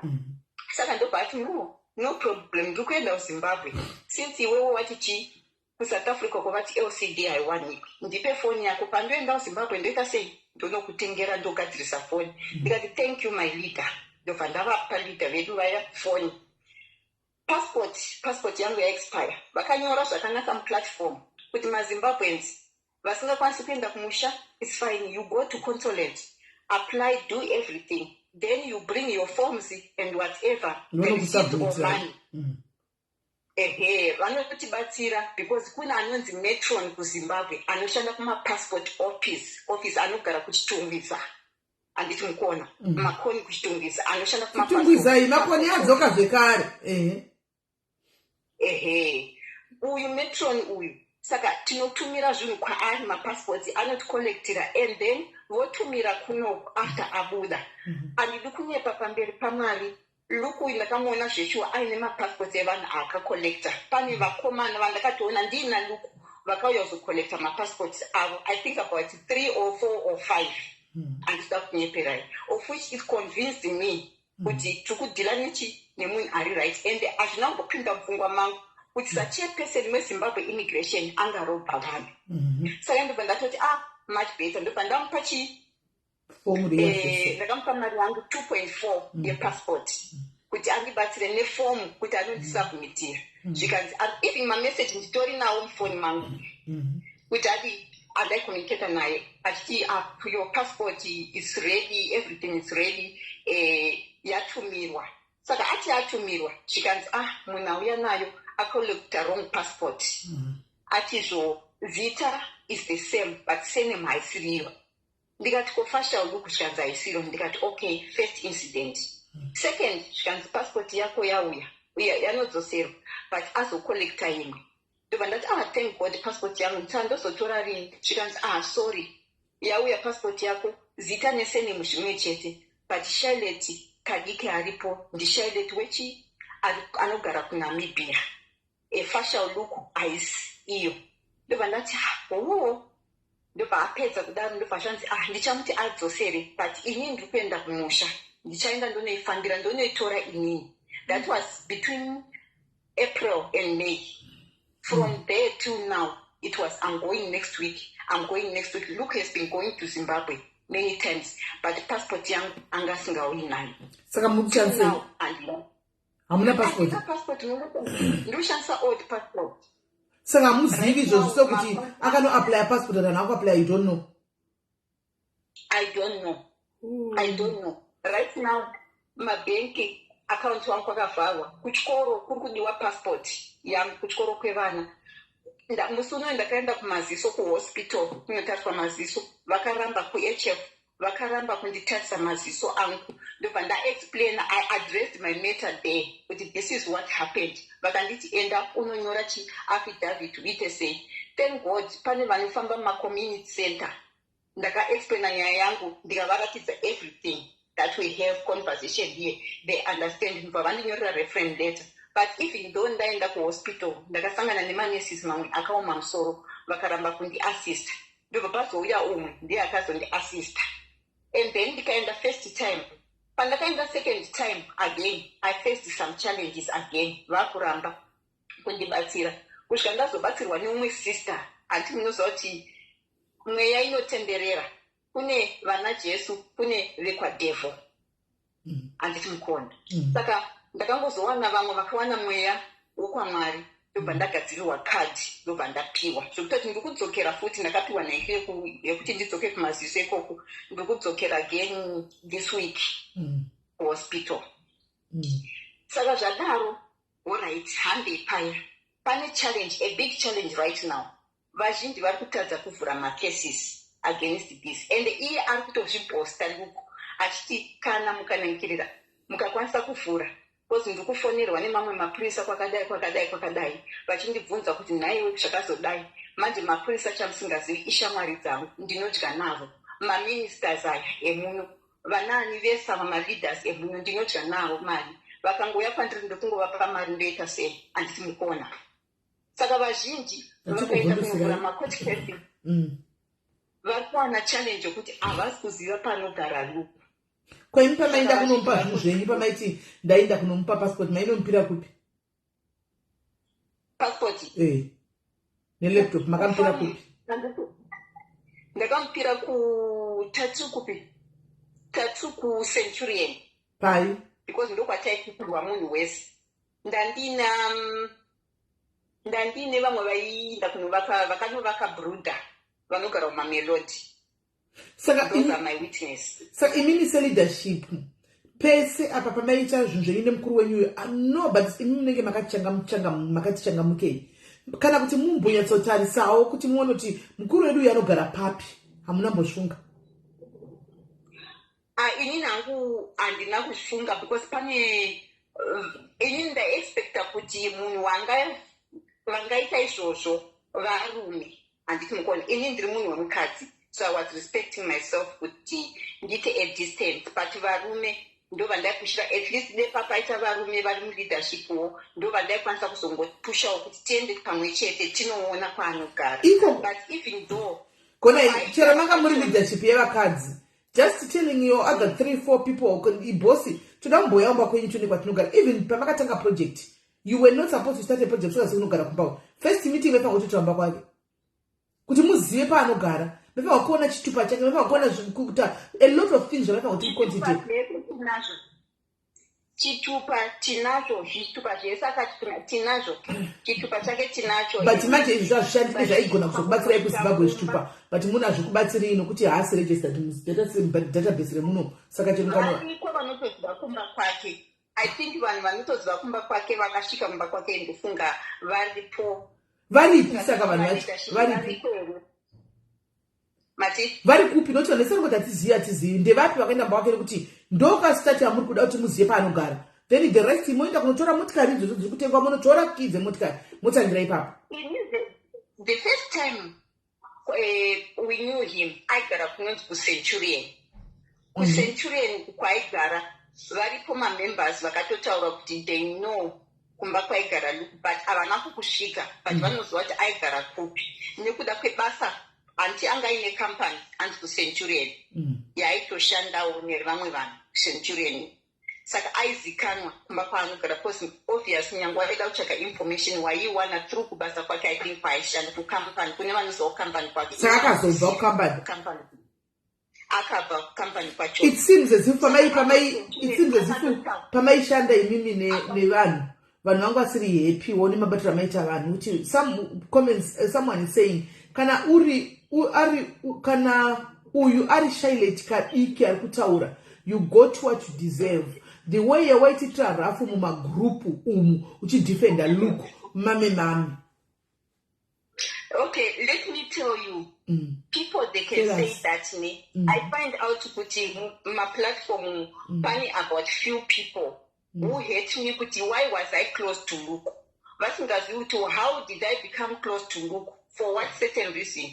Saka ndobva ati, "No, no problem, ndiri kuenda kuZimbabwe. Since iwewo wati chii KuSouth Africa kwavati LCD haiwanikwi. Ndipe foni yako, pandoenda kuZimbabwe ndoita sei? Ndonokutengera, ndogadzirisa foni. Ndikati, "Thank you, my leader." Ndobva ndavapa leader vedu vaya foni. Passport yangu yaexpire. Vakanyora zvakanaka muplatform kuti maZimbabweans vasingakwanisi kuenda kumusha, it's fine, you go to consulate, apply, do everything, then you bring your forms and whatever, the receipt or money. Ehe, vanotibatsira because kune anonzi matron kuZimbabwe anoshanda kumapassport office, anogara kuChitungwiza, handiti mukona? Makoni kuChitungwiza, anoshanda. Chitungwizai, Makoni adzoka zvekare, ehe. Ehe, uyu matron uyu, saka tinotumira zvinhu kwaari, mapassports anoticollectira and then votumira kuno after abuda. Handidi kunyepa, pamberi paMwari, Luke uyu ndakamuona zveshuwa aine mapassports evanhu aakacollecta. Pane vakomana vandakatoona ndiina Luke vakauya kuzocollecta mapassports avo, I think about three or four or five. Handida kunyeperai, of which it convinced me kuti tiri kudeala nechi nemunhu ari right, and hazvina kumbopinda mupfungwa mangu kuti sachairperson weZimbabwe Immigration angarobha vanhu. Saka ndobva ndatoti, "Ah, much better." Ndobva ndamupa chi ndakamupa mari yangu 2.4 yepassport kuti andibatsire nefomu kuti anondisubmitira. Zvikanzi, even mameseji nditori nawo mufoni mangu kuti adi andaicommunicata naye achiti, "Ah, your passport is ready, everything is ready, yatumirwa." Saka ati atumirwa, zvikanzi, "Ah, munhu auya nayo acollecta wrong passport." Atizvo zita is the same but surname haisiriyo. Ndikati, "Ko facial look?" Zvikanzi haisiro. Ndikati, "Okay, first incident." Second, zvikanzi passport yako yauya, yanodzoserwa, but azocollecta imwe. Ndobva ndati, "Ah, thank God, passport yangu ndozotora rini?" Zvikanzi, "Ah, sorry, yauya passport yako, zita nesurname zvimwe chete, but Charlotte Kadike aripo ndiCharlotte wechi anogara kuNamibia, efacial look haisi iyo." Ndobva ndati, "Ah, oo." Ndobva apedza kudaro, ndobva zvanzi, "Ah, ndichamuti adzosere, but inini ndiri kuenda kumusha, ndichaenda ndonoifambira, ndonoitora inini." That was between April and May. From there till now it was, "I'm going next week, I'm going next week." Luke has been going to Zimbabwe many times, but passport yangu anga asingauyi nayo. Saka muri kushandisei? Hamuna passport? Passport, ndiri kushandisa old passport. Saka hamuzivi izvozvo, sekuti akanoapplya passport kana akuapplya, you don't know? I don't know, I don't know right now. Mabhenki account wangu kwakavharwa, kuchikoro kuri kudiwa passport yangu, kuchikoro kwevana. Musi unoyo ndakaenda kumaziso, kuhospital, kunotariswa maziso, vakaramba, kuHF vakaramba kunditarisa maziso angu. Ndobva ndaexplaina, I addressed my matter there kuti this is what happened. Vakanditi, "Enda unonyora chiaffidavit, uite sei." Thank God pane vanofamba mumacommunity center. Ndakaexplaina nyaya yangu, ndikavaratidza everything that we have conversation here, they understand. Ndobva vandinyorera reference letter. But even though ndaenda kuhospital, ndakasangana nemanurses mamwe akaoma musoro, vakaramba kundiassista. Ndobva pazouya umwe, ndiye akazondiassista, and then ndikaenda first time. Pandakaenda second time again, I faced some challenges again, vakuramba kundibatsira kusvika ndazobatsirwa neumwe sister. Handiti munoziva kuti mweya inotenderera, kune vana Jesu, kune vekwadevil, handiti mukona? Saka ndakangozowana vamwe vakawana mweya wokwaMwari, ndobva ndagadzirirwa kadhi, ndobva ndapiwa, zvekutoti ndiri kudzokera futi. Ndakapiwa nheke yekuti ndidzoke kumaziso ikoko. Ndiri kudzokera again this week kuhospital. Saka zvadaro, alright, handei paya. Pane challenge, a big challenge right now. Vazhinji vari kutadza kuvhura macases against this, and iye ari kutozviboasta Luke achiti kana mukanangirira, mukakwanisa kuvhura, because ndiri kufonerwa nemamwe mapurisa kwakadai, kwakadai, kwakadai, vachindibvunza kuti, "Nhaiwe, zvakazodai manje?" Mapurisa, chamusingazivi, ishamwari dzangu, ndinodya navo. Maministers aya emuno, vanaani vese ava, maleaders emuno, ndinodya navo mari. Vakangouya kwandiri, ndokungovapa mari, ndoita sei, handiti mukona? Saka vazhinji vakaenda kunovhura macourt case vari kuwana challenge yokuti havasi kuziva panogara Luke. Kwaimi, pamaenda kunomupa zvinhu zvenyu, pamaiti ndaenda kunomupa passport, mainomupira kupi? Passport? Eh. Nelaptop makamupira kupi? Ndakamupira kuTatu. Kupi? Tatu kuCenturion. Pai? Because ndokwataipipirwa munhu wese. Ndandine vamwe vaiinda kunovaka, vakanovaka brooder, vanogara mumamelodi. Saka Those are my witness. Saka imimi seleadership, pese apa pamaita zvinhu zvenyu nemukuru wenyuyo, ah, no, but imi munenge makati changamukei kana kuti mumbonyatsotarisawo kuti muone kuti mukuru wedu uyu anogara papi. Hamuna mbozvifunga? Ah, inini hangu handina kuzvifunga because pane inini ndaexpecta kuti munhu wanga vangaita izvozvo varume, handiti mukona? Inini ndiri munhu wemukadzi, so I was respecting myself kuti ndiite a distance, but varume ndo vandaipushira. At least nepapaita varume vari muleadershipwo, ndo vandaikwanisa kuzongopushawo kuti tiende pamwe chete tinoona kwaanogara. But even though Kona chero manga muri leadership yevakadzi, just telling your other three four people, "Ibosi, toda kumboyaumba kwenyu tione kwatinogara." Even pamakatanga project, you were not supposed to start a project usingazivi kunogara kumba. First meeting maifanira kutoita kwake kuti muzive paanogara. Maifanira kuona chitupa chake, maifanira kuona kuita a lot of things zvamaifanira kuti muconsider. Tinazvo chitupa, tinazvo zvitupa zvese akati tinazvo chitupa chake, tinacho. But manje izvi zvazvishandi, zvaigona kuzokubatsirai kuZimbabwe zvitupa, but munhu hazvikubatsirii nokuti haasi registered mudatabase remuno. Saka chero Variko vanotoziva kumba kwake. I think vanhu vanotoziva kumba kwake, vakasvika kumba kwake, ndofunga varipo. Varipi? Saka vanhu vacho varipi? Variko here? Mati? Vari kupi? Nokuti vanhu vese vanongoti hatizivi, hatizivi. Ndevapi vakaenda mumba wake? Nekuti ndokasitati amuri kuda kuti muzive paanogara, then the rest moenda kunotora motikari idzodzo dziri kutengwa, munotora kii dzemotikari, motangira ipapo. Ini the first time we knew him, aigara kunonzi kuCenturion. KuCenturion kwaigara, varipo mamembers vakatotaura kuti they know kumba kwaigara Luke, but havana kukusvika, but vanoziva kuti aigara kupi nekuda kwebasa. Hanti anga aine company anzi kuCenturion, yaaitoshandawo nevamwe vanhu kuCenturion. Saka aizikanwa kumba kwaanogara because obvious nyange waida kutsvaga information, waiiwana through kubasa kwake, I think kwaaishanda kucompany, kune vanoziva kucompany kwake. Saka akazobva kucompany? Company, akabva kucompany kwacho. It seems as if pamaishanda imimi nevanhu, vanhu vangu vasiri happy wo nemabatiro amaita vanhu, kuti some comments, someone is saying kana uri u, ari u, kana uyu ari Shailet Kadiki ari kutaura, "You got what you deserve. The way yawaititira rafu mumagrupu umu uchidefenda Luke, mame mame." Okay, let me tell you, people, they can Tell say us. that me, I find out kuti maplatform pane about few people who hate me kuti why was I close to Luke, vasingazivi kuti how did I become close to Luke, for what certain reason.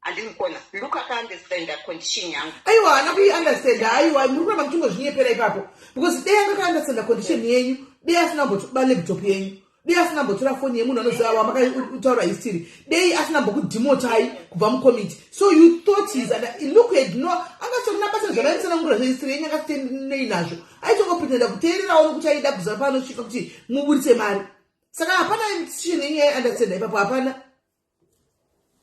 Handini kuona Luke akaunderstanda condition yangu. Aiwa, haana kuiunderstanda. Aiwa, muri kuramba muchingozvinyepera ipapo, because dei anga akaunderstanda condition yenyu, dei asina kumbotoba laptop yenyu, dei asina kumbotora foni yemunhu anoziva wamakataura history, dei asina kumbokudemotai kubva mucommittee. So you thought is and Luke had no, angatorina basa zvavaitsanangura zvehistory yenyu, angasitenei nazvo. Aitongopretenda kuteererawo nokuti aida kuziva paanosvika kuti muburitse mari. Saka hapana decision yenyu yaiunderstanda ipapo, hapana,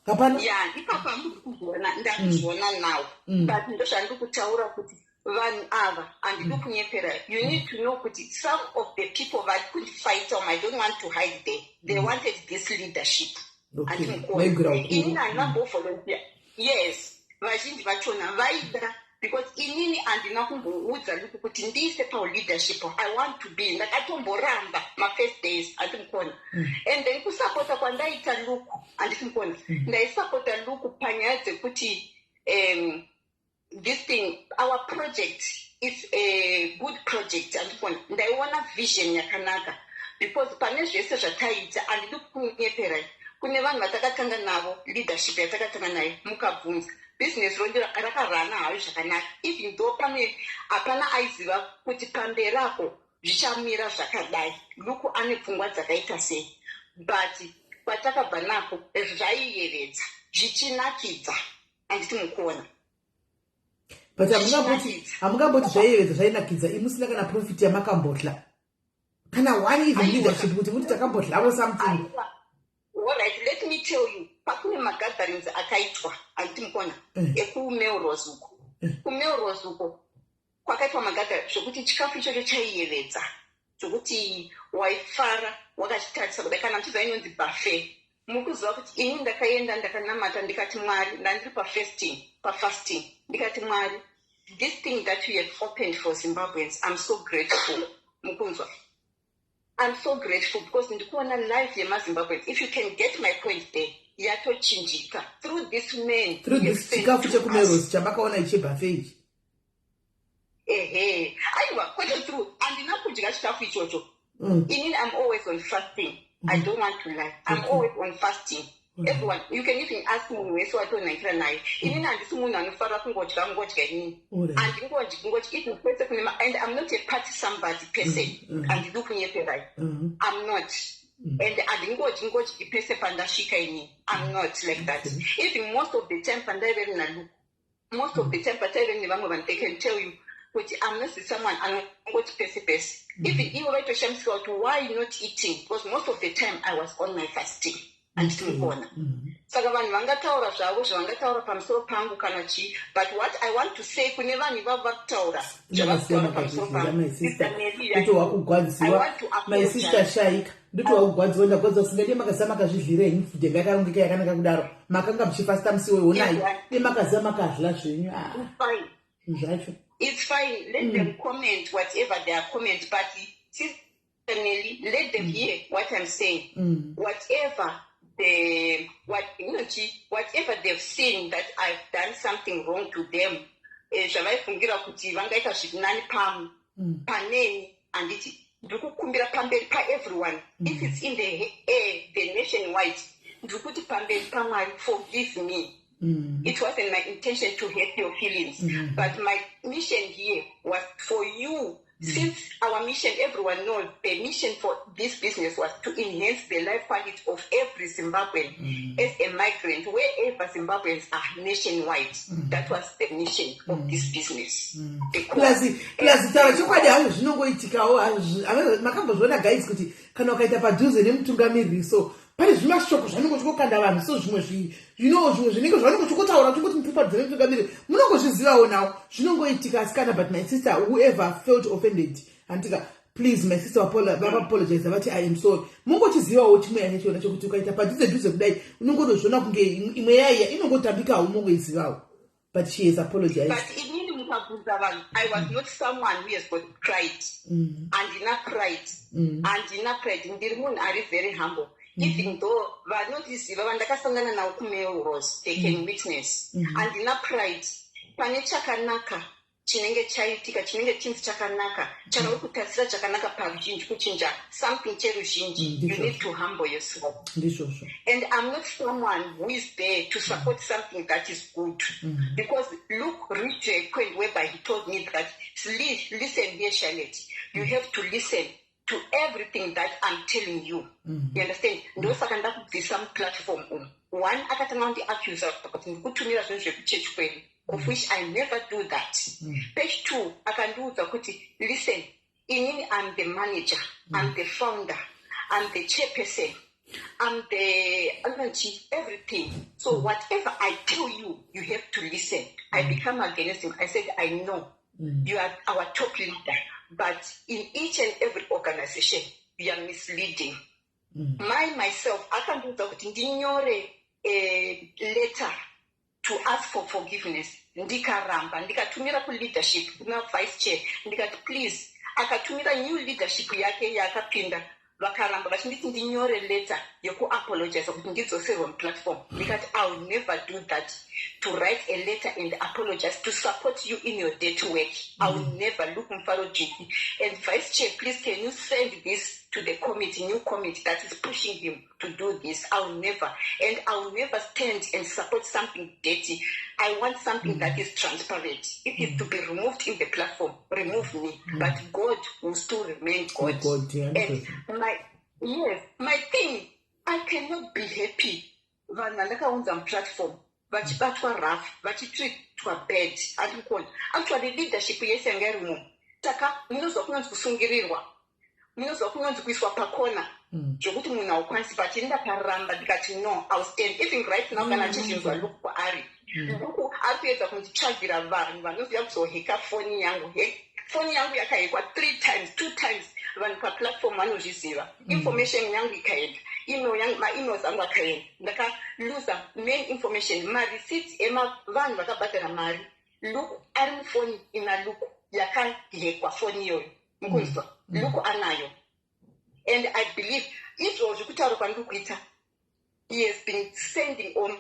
hapana. Ya, ipapo handiri kuzviona, ndakuzviona now, but ndozvandiri kutaura kuti vanhu ava, handidi kunyepera. You need to know kuti some of the people vari kundifighta, I don't want to hide them, they wanted this leadership. Vaigwira ukuru. Inini handina kumbovolunteer. Yes, vazhinji vachona vaida, because inini handina kumboudza Luke kuti ndiise pauleadership, I want to be. Ndakatomboramba mafirst days, handimukona. And then kusapota kwandaita Luke, handisi mukona, ndaisapota Luke panyaya dzekuti this thing, our project is a good project, handikona. Ndaiona vision yakanaka because pane zvese zvataiita, handidi kunyeperai, kune vanhu vatakatanga navo leadership yatakatanga nayo, mukabvunza, bhizinesi rondi rakarana hayo zvakanaka, even though pane hapana aiziva kuti pamberi apo zvichamira zvakadai, Luke ane pfungwa dzakaita sei, but kwatakabva nako zvaiyevedza, zvichinakidza, handiti mukuona? But hamungamboti zvaiyevedza, zvainakidza, imusina kana profit yamakambodla, kana one even leadership kuti muti takambodlavo something. Aiwa. All right, let me tell you, pakune magatherings akaitwa, handiti mukona, ekuMelrose uko. KuMelrose uko kwakaitwa magathering zvokuti chikafu ichocho chaiyevedza, zvokuti waifara wakachitarisa kudai. Kana muchiziva inonzi buffet, mukuziva kuti ini ndakaenda, ndakanamata, ndikati, "Mwari," ndandiri pafasting, ndikati, "Mwari, this thing that you have opened for Zimbabweans, I'm so grateful." Mukunzwa? I'm so grateful because ndikuona life yemaZimbabweans, if you can get my point there, yatochinjika through this man. Through this chikafu chekuMelrose chamakaona ichibuffet ichi? Ehe, aiwa, kwete through, handina kudya chikafu ichocho. Inini I'm always on fasting. I don't want to lie, I'm always on fasting. Everyone, you can even ask munhu wese watonakira naye. Inini handisi munhu anofarira kungodya ngodya. Inini handingodyi ngodyi even kwese kune, and I'm not a party somebody person. Handidi kunyeperai. I'm not, and handingodyi ngodyi pese pandasvika. Inini I'm not like that. Even most of the time pandaiveri naLuke, most of the time pataive nevamwe vanhu, they can tell you kuti I'm not someone anongoti pese pese. Even ivo vaitoshamisika kuti why not eating, because most of the time I was on my fasting, handiti mukuona? Saka vanhu vangataura zvavo zvavangataura pamusoro pangu kana chii, but what I want to say kune vanhu ivavo vari kutaura zvavakutaura pamusoro pangu, Ndotowakugwadziwa, my sister Shaika, ndotowakugwadziwa. Ndagwadziwa singadi. Makaziva makazvidlira henyu food yanga yakarongeka yakanaka kudaro, makanga muchifasta musi wehonai, nemakazia makadla zvenyu ah, zvacho. It's fine, let them comment whatever they are comment, but certainly let them hear what I'm saying. Whatever the what you know, whatever they've seen that I've done something wrong to them, zvavaifungira kuti vangaita zviri nani paneni, handiti ndiri kukumbira pamberi paeveryone, if it's in the air, the nation wide, ndiri kuti pamberi paMwari, forgive me. It wasn't my intention to hurt your feelings, but my mission here was for you. Since our mission, everyone knows the mission for this business was to enhance the life quality of every Zimbabwean as a migrant, wherever Zimbabweans are nationwide. That was the mission of this business. Plus taura chokwadi hazvo, zvinongoitikawo. Makambozviona guys, kuti kana ukaita padhuze nemutungamiriri, so pane zvimashoko zvanenge uchingokanda vanhu, so zvimwe zvino zvimwe zvinenge zvanenge uchingotaura, uchingoti muri padhuze nemutungamiriri, munongozvizivawo nawo, zvinongoitika asikana. But my sister, whoever felt offended, handika, please, my sister vakaapologize, vati, "I am sorry." Mungochizivawo chimwe yachachiona chokuti ukaita padhuze dhuze kudai, unongotozviona kunge imwe yaiya inongotambikawo, unongoizivawo, but she has apologized. But inini mukabvunza vanhu, I was not someone who has got pride. Handina pride. Handina pride. Ndiri munhu ari very humble. Even though vanondiziva, vandakasangana navo kuMelrose, they can witness, handina pride. Pane chakanaka chinenge chaitika, chinenge chinzi chakanaka, chana uri kutarisira chakanaka paruzhinji, kuchinja something cheruzhinji, you need to humble yourself. Ndizvozvo. And I'm not someone who is there to support something that is good, because Luke reached a point whereby he told me that, "Listen here, Charlotte, you have to listen to everything that I'm telling you." You understand? Ndosaka ndakubvisa muplatform umu. One, akatanga kundiaccusa kuti ndikutumira zvinhu zvekuchechi kwedu, of which I never do that. Page two, akandiudza kuti, "Listen, inini I'm the manager, I'm the founder, I'm the chairperson, I'm the anonchi everything. So whatever I tell you, you have to listen." I become against him. I said, "I know you are our top leader, but in each and every organization, you are misleading." My myself, akandiudza kuti ndinyore a letter to ask for forgiveness. Ndikaramba, ndikatumira kuleadership, kuna vice chair, ndikati, "Please." Akatumira new leadership yake yaakapinda, vakaramba vachinditi ndinyore letter yekuapologize kuti ndidzoserwe muplatform. Ndikati, "I will never do that, to write a letter and apologize to support you in your dirty work. I will never." Look, Mufaro Jiki and vice chair, please, can you send this to the committee, new committee that is pushing him to do this? I will never, and I will never stand and support something dirty. I want something that is transparent. If it's to be removed in the platform, remove me, but God will still remain God. God, yeah. And my, yes, my thing, I cannot be happy vanhu vandakaunza muplatform vachibatwa rough, vachitreatwa bad. Andikuona actually leadership yese yanga iri umo. Saka munozwa kunonzi kusungirirwa. Munozwa kunonzi kuiswa pakona zvokuti munhu haukwanisi, but ini ndakaramba, ndikati, "No, I'll stand." Even right now, kana achizvinzwa Luke kwaari, Luke ari kuedza kunditsvagira vanhu vanoziva kuzoheka foni yangu. Foni yangu yakahekwa three times, two times. Vanhu paplatform vanozviziva. Information yangu ikaenda, email yangu, maemails angu akaenda, ndakaluza main information, mareceipts emavanhu vakabhadhara mari. Luke ari mufoni ina Luke yakahekwa foni iyoyo, mukunzwa? Luke anayo, and I believe izvozvi kutaura kwandiri kuita, he has been sending, or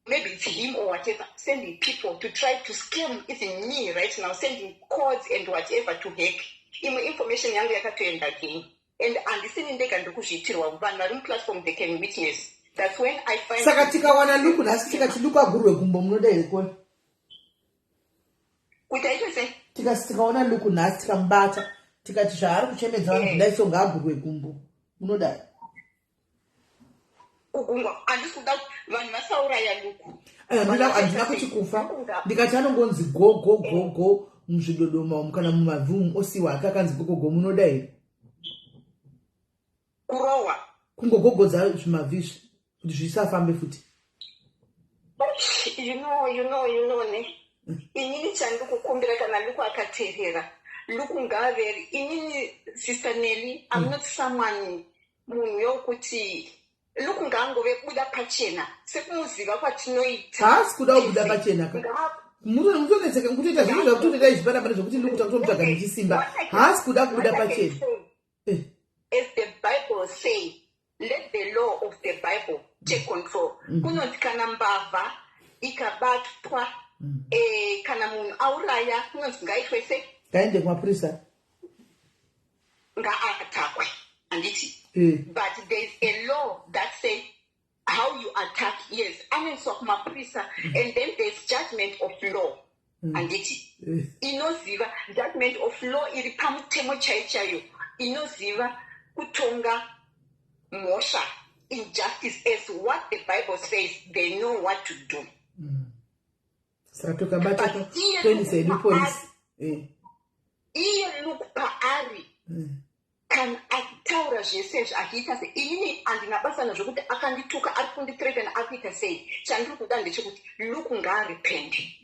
maybe it's him or whatever, sending people to try to scam even me right now, sending codes and whatever to hack imwe information yangu yakatoenda again. And handisini ndega ndiri kuzviitirwa. Vanhu vari muplatform, they can witness. That's when I find Saka tikawana Luke nhasi, tikati Luke agurwe gumbo, munoda here kuona? Kuti aite sei? Tikasi tikaona Luke nhasi, tikamubata, tikati zvaari kuchemedza vanhu kudai, so ngaagurwe gumbo, munoda? Kugungwa handisi kuda. Vanhu vasauraya Luke. Handina kuti kufa. Ndikati anongonzi go go go go muzvidodoma umu kana mumavhi umu, osiwa ake akanzi go go go, munoda here? Kurohwa? Kungogogodza zvimavhi izvi kuti zvisafambe futi. You know ne, inini chandiri kukumbira, kana Luke akateerera, Luke ngaaveri. Inini, Sister Nelly, I'm not someone munhu yokuti Luke ngaangove buda pachena sekumuziva kwatinoita. Haasi kuda kubuda pachena ka. Mutonetseka kutoita zvinhu zvakutotoita izvi panapa zvokuti Luke takutomutsvaga nechisimba. Haasi kuda kubuda pachena. As the Bible say, let the law of the Bible take control. Kunonzi kana mbavha ikabatwa, kana munhu auraya, kunonzi ngaitwe se Ngaende kumapurisa. Ngaatakwe, handiti? But there is a law that say how you attack. Yes, anoiswa kumapurisa, and then there's judgment of law, handiti? Inoziva judgment of law iri pamutemo chaiyo chaiyo, inoziva kutonga mhosva, injustice, as what the Bible says. They know what to do. Saka tokabata, But iye toendesa hedu Luke polisi. Iye Luke paari, kana achitaura zvese izvi, achiita sei, inini handina basa nazvo kuti akandituka, ari kundithreatena, ari kuita sei. Chandiri kuda ndechekuti Luke ngaarepende.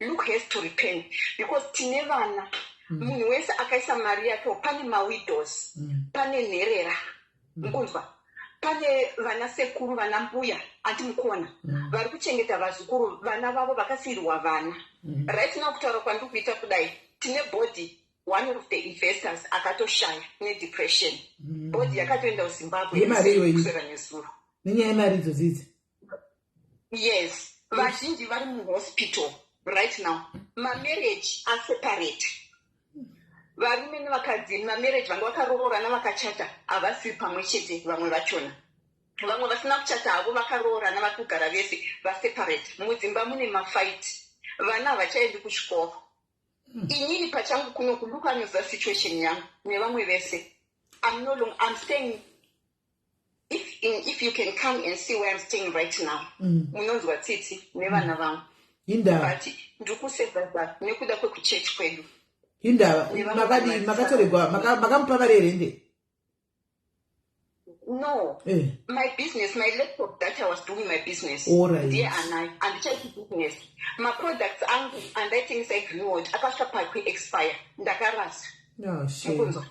Luke has to repent because tine vana. Munhu wese akaisa mari yake, pane mawidows, pane nherera, mukunzwa? Pane vana sekuru, vana mbuya, andimukuona, vari kuchengeta vazukuru, vana vavo vakasiyirwa vana. Right now, kutaura kwandiri kuita kudai, tine body, one of the investors akatoshaya nedepression. Body yakatoenda kuZimbabwe Yemari iyoyi? kuswera nezuro. Nenyaya yemari idzodzo idzi? Yes, vazhinji vari muhospital right now. Mamarriage aseparate, varume nevakadzi, mamarriage vanga vakaroorana, vakachata, havasiri pamwe chete. Vamwe vachona, vamwe vasina kuchata havo, vakaroorana, vari kugara vese, vaseparate. Mudzimba mune mafight, vana havachaendi kuchikoro. Inini pachangu kunoku, Luke anoziva situation yangu nevamwe vese. I'm no long, I'm staying, if you can come and see where I'm staying right now, munonzwa tsitsi nevana vangu. Indava? But ndiri kusevha nekuda kwekuchechi kwedu. Indava? Nevamwe Makadi makatoregwa, makamupa mari here nde? No. My business, my laptop that I was doing my business, ndiye anayo. Handichaiti business. Maproducts angu andaitengesa eGreenwood akasvika pakuexpire, ndakarasa. Oh, shame. Mukunzwa?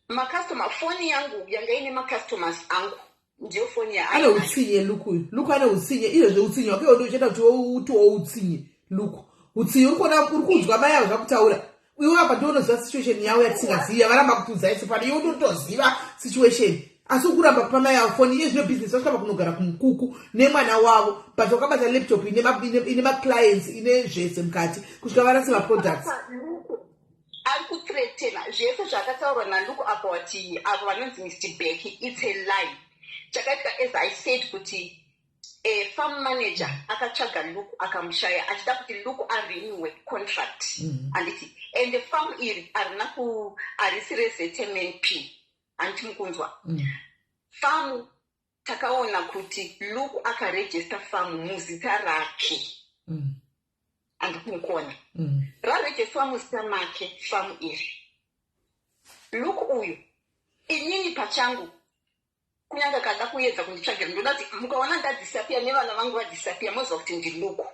Macustomer, foni yangu yanga ine macustomers angu, ndiyo foni Ane yaanayo. utsinye Luke uyu. Luke ane utsinye. Izvezve utsinye hwake ndo uchaita kuti utiwo utsinye. Luke utsinye uri kuona, uri kunzwa mai avo zvakutaura. Iwe apa ndounoziva situation yavo yatisingazivi, yavaramba kutiudza isu pano. Iwe unotoziva situation, asi uri kuramba kupa mai avo foni. Iye zvino business vasvika pakunogara kumukuku nemwana wavo, but wakabata laptop ine maclients, ine zvese mukati, kusvika varase maproducts. Luke ari kuthreatena. Zvese zvakataurwa naLuke about avo vanonzi Mr Becky, it's a lie. Chakaitika, as I said, kuti farm manager akatsvaga Luke, akamushaya, achida kuti Luke arenewe contract, handiti? And farm iri harina ku, harisi reZMNP, handiti mukunzwa? Famu takaona kuti Luke akarejista famu muzita rake, handiti mukuona? Rarejistwa muzita make famu iri. Luke uyu Inini pachangu, kunyange akada kuedza kunditsvagira, ndoda kuti mukaona ndadisappear nevana vangu vadisappear, moziva kuti ndiLuku.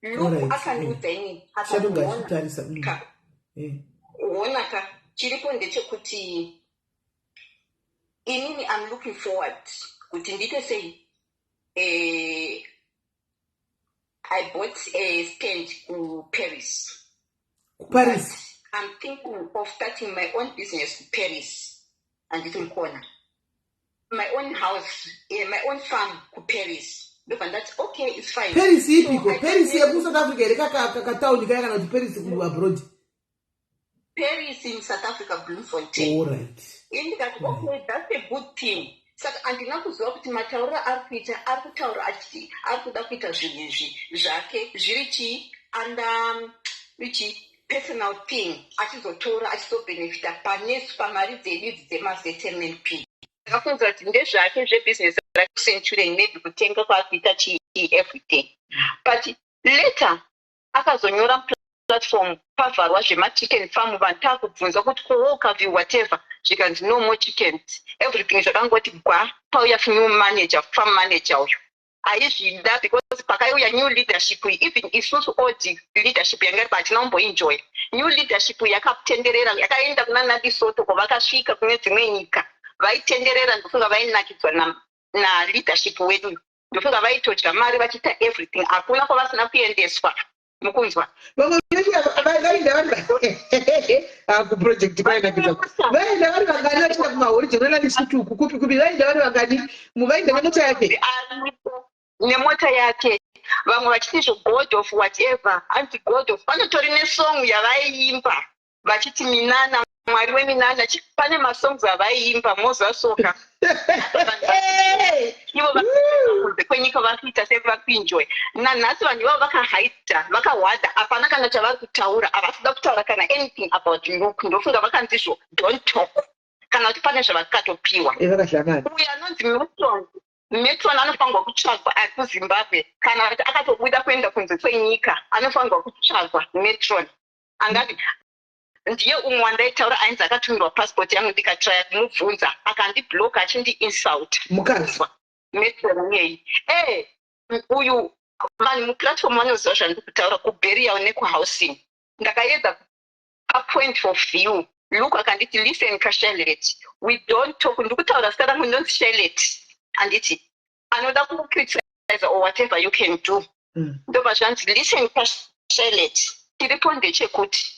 Luku akandiudza inini. Chatonga achitarisa. Ka ona ka, chiripo ndechekuti inini I'm looking forward kuti ndiite sei. I bought a stand kuParis. KuParis? I'm thinking of starting my own business kuParis, handiti mukona? My own house, my own farm kuParis. Ndobva ndati, "Okay, it's fine." Paris ipiko? So, Paris yekuSouth Africa here, katauni kaya, kana kuti Paris kuabroad? Paris in South Africa, Bloemfontein. Ini ndikati, "Okay, that's a good thing." Saka handina kuziva kuti matauriro ari kuita, ari kutaura achiti ari kuda kuita zvinhu izvi zvake zviri chii, under ichi personal thing, achizotora achizobhenefita panesu pamari dzedu idzi dzemaZMNP. Ndakafunza kuti ndezvake zvebhizinesi raCenturion, maybe kutenga kwakuita chii, everything. But later akazonyora platform, pavharwa zvemachicken farm, vanhu taakubvunza kuti kowokaview whatever, zvikanzi no more chickens, everything zvakangoti gwa. Pauya new manager, farm manager uyu aizvida, because pakaiuya new leadership iyi, even isusu old leadership yanga iripo hatina kumboenjoya. New leadership yakatenderera, yakaenda kuna naLesotho, kwavakasvika kune dzimwe nyika vaitenderera. Ndofunga vainakidzwa naleadership wedu, ndofunga vaitodya mari vachiita everything. Hakuna kwavasina kuendeswa, mukunzwa? Vamwe vaenda vari kuproject kwainakidza. Vaenda vari vangani vachienda kumaholiday nanaLesotho uku, kupi kupi? Vaenda vari vangani? Vaenda nemota yake? Nemota yake. Vamwe vachiti zvo god of whatever, anti god of, panotori nesong yavaiimba vachiti minana, Mwari weminana. Pane masongs avaiimba mozasoka. Ivo kunze kwenyika vari kuita sevari kuenjoy. Nanhasi vanhu ivavo vakahaidha, vakahwadha, hapana kana chavari kutaura. Havasida kutaura kana anything about Luke. Ndofunga vakanzizvo, "Don't talk," kana kuti pane zvavakatopiwa. Vakadya. Uyo anonzi Metron, Metron anofanirwa kutsvagwa ari kuZimbabwe, kana kuti akatobuda kuenda kunze kwenyika, anofanirwa kutsvagwa. Metron angati ndiye umwe wandaitaura ainzi akatumirwa passport yangu. Ndikatraya kumubvunza, akandibloka achindi-insult. Mukadzi? Metron iyei e uyu, vanhu muplatform vanoziva zvandiri kutaura. Kuburial nekuhousing ndakaedza papoint of view. Luke akanditi, "Listen kaSharlet, we don't talk." Ndikutaura zita rangu, ndonzi Charlet, handiti? Anoda kucriticize or whatever you can do. Ndobva zvanzi, "Listen kaSharlet, chiripo ndechekuti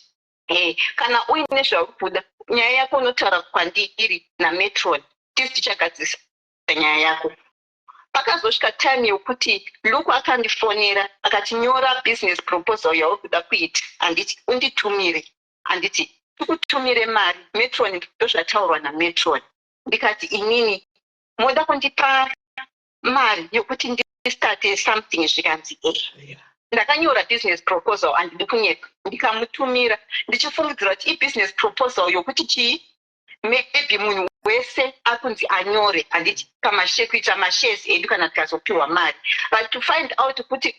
kana uine zvauri kuda, nyaya yako unotaura kwandiri nametron, tisi tichagadzirisa nyaya yako." Pakazosvika time yokuti Luke akandifonera akati, "Nyora business proposal yauri kuda kuita, handiti? Unditumire, handiti? Tikutumire mari." Metron, ndozvataurwa nametron. Ndikati, "Inini moda kundipa mari yokuti ndistarte something?" Zvikanzi e. Ndakanyora business proposal, handidi kunyepa, ndikamutumira ndichifungidzira kuti ibusiness proposal yokuti chii, maybe munhu wese akunzi anyore, handiti, pamashe kuita mashares edu kana tikazopiwa mari. But to find out kuti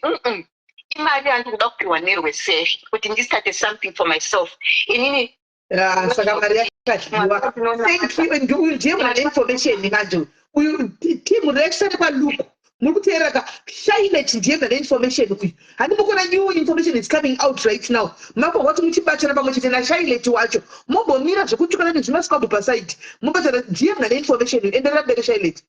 imari yandikuda kupiwa nerweseri kuti ndistarte something for myself inini. Ah, saka mari yakadyiwa. Thank you. Uyu ndiye munhu ane information manje uyu. Team rese rekwaLuke, muri kuteerera ka? Shailet ndiye munhu ane information uyu. Handimbokuona new information is coming out right now. Makohwa kuti muchibatana pamwe chete naShailet wacho, mombomira zvekutukana nezvimasquabble paside, mobatana. Ndiye munhu ane information uyu. Enderera mberi, Shailet.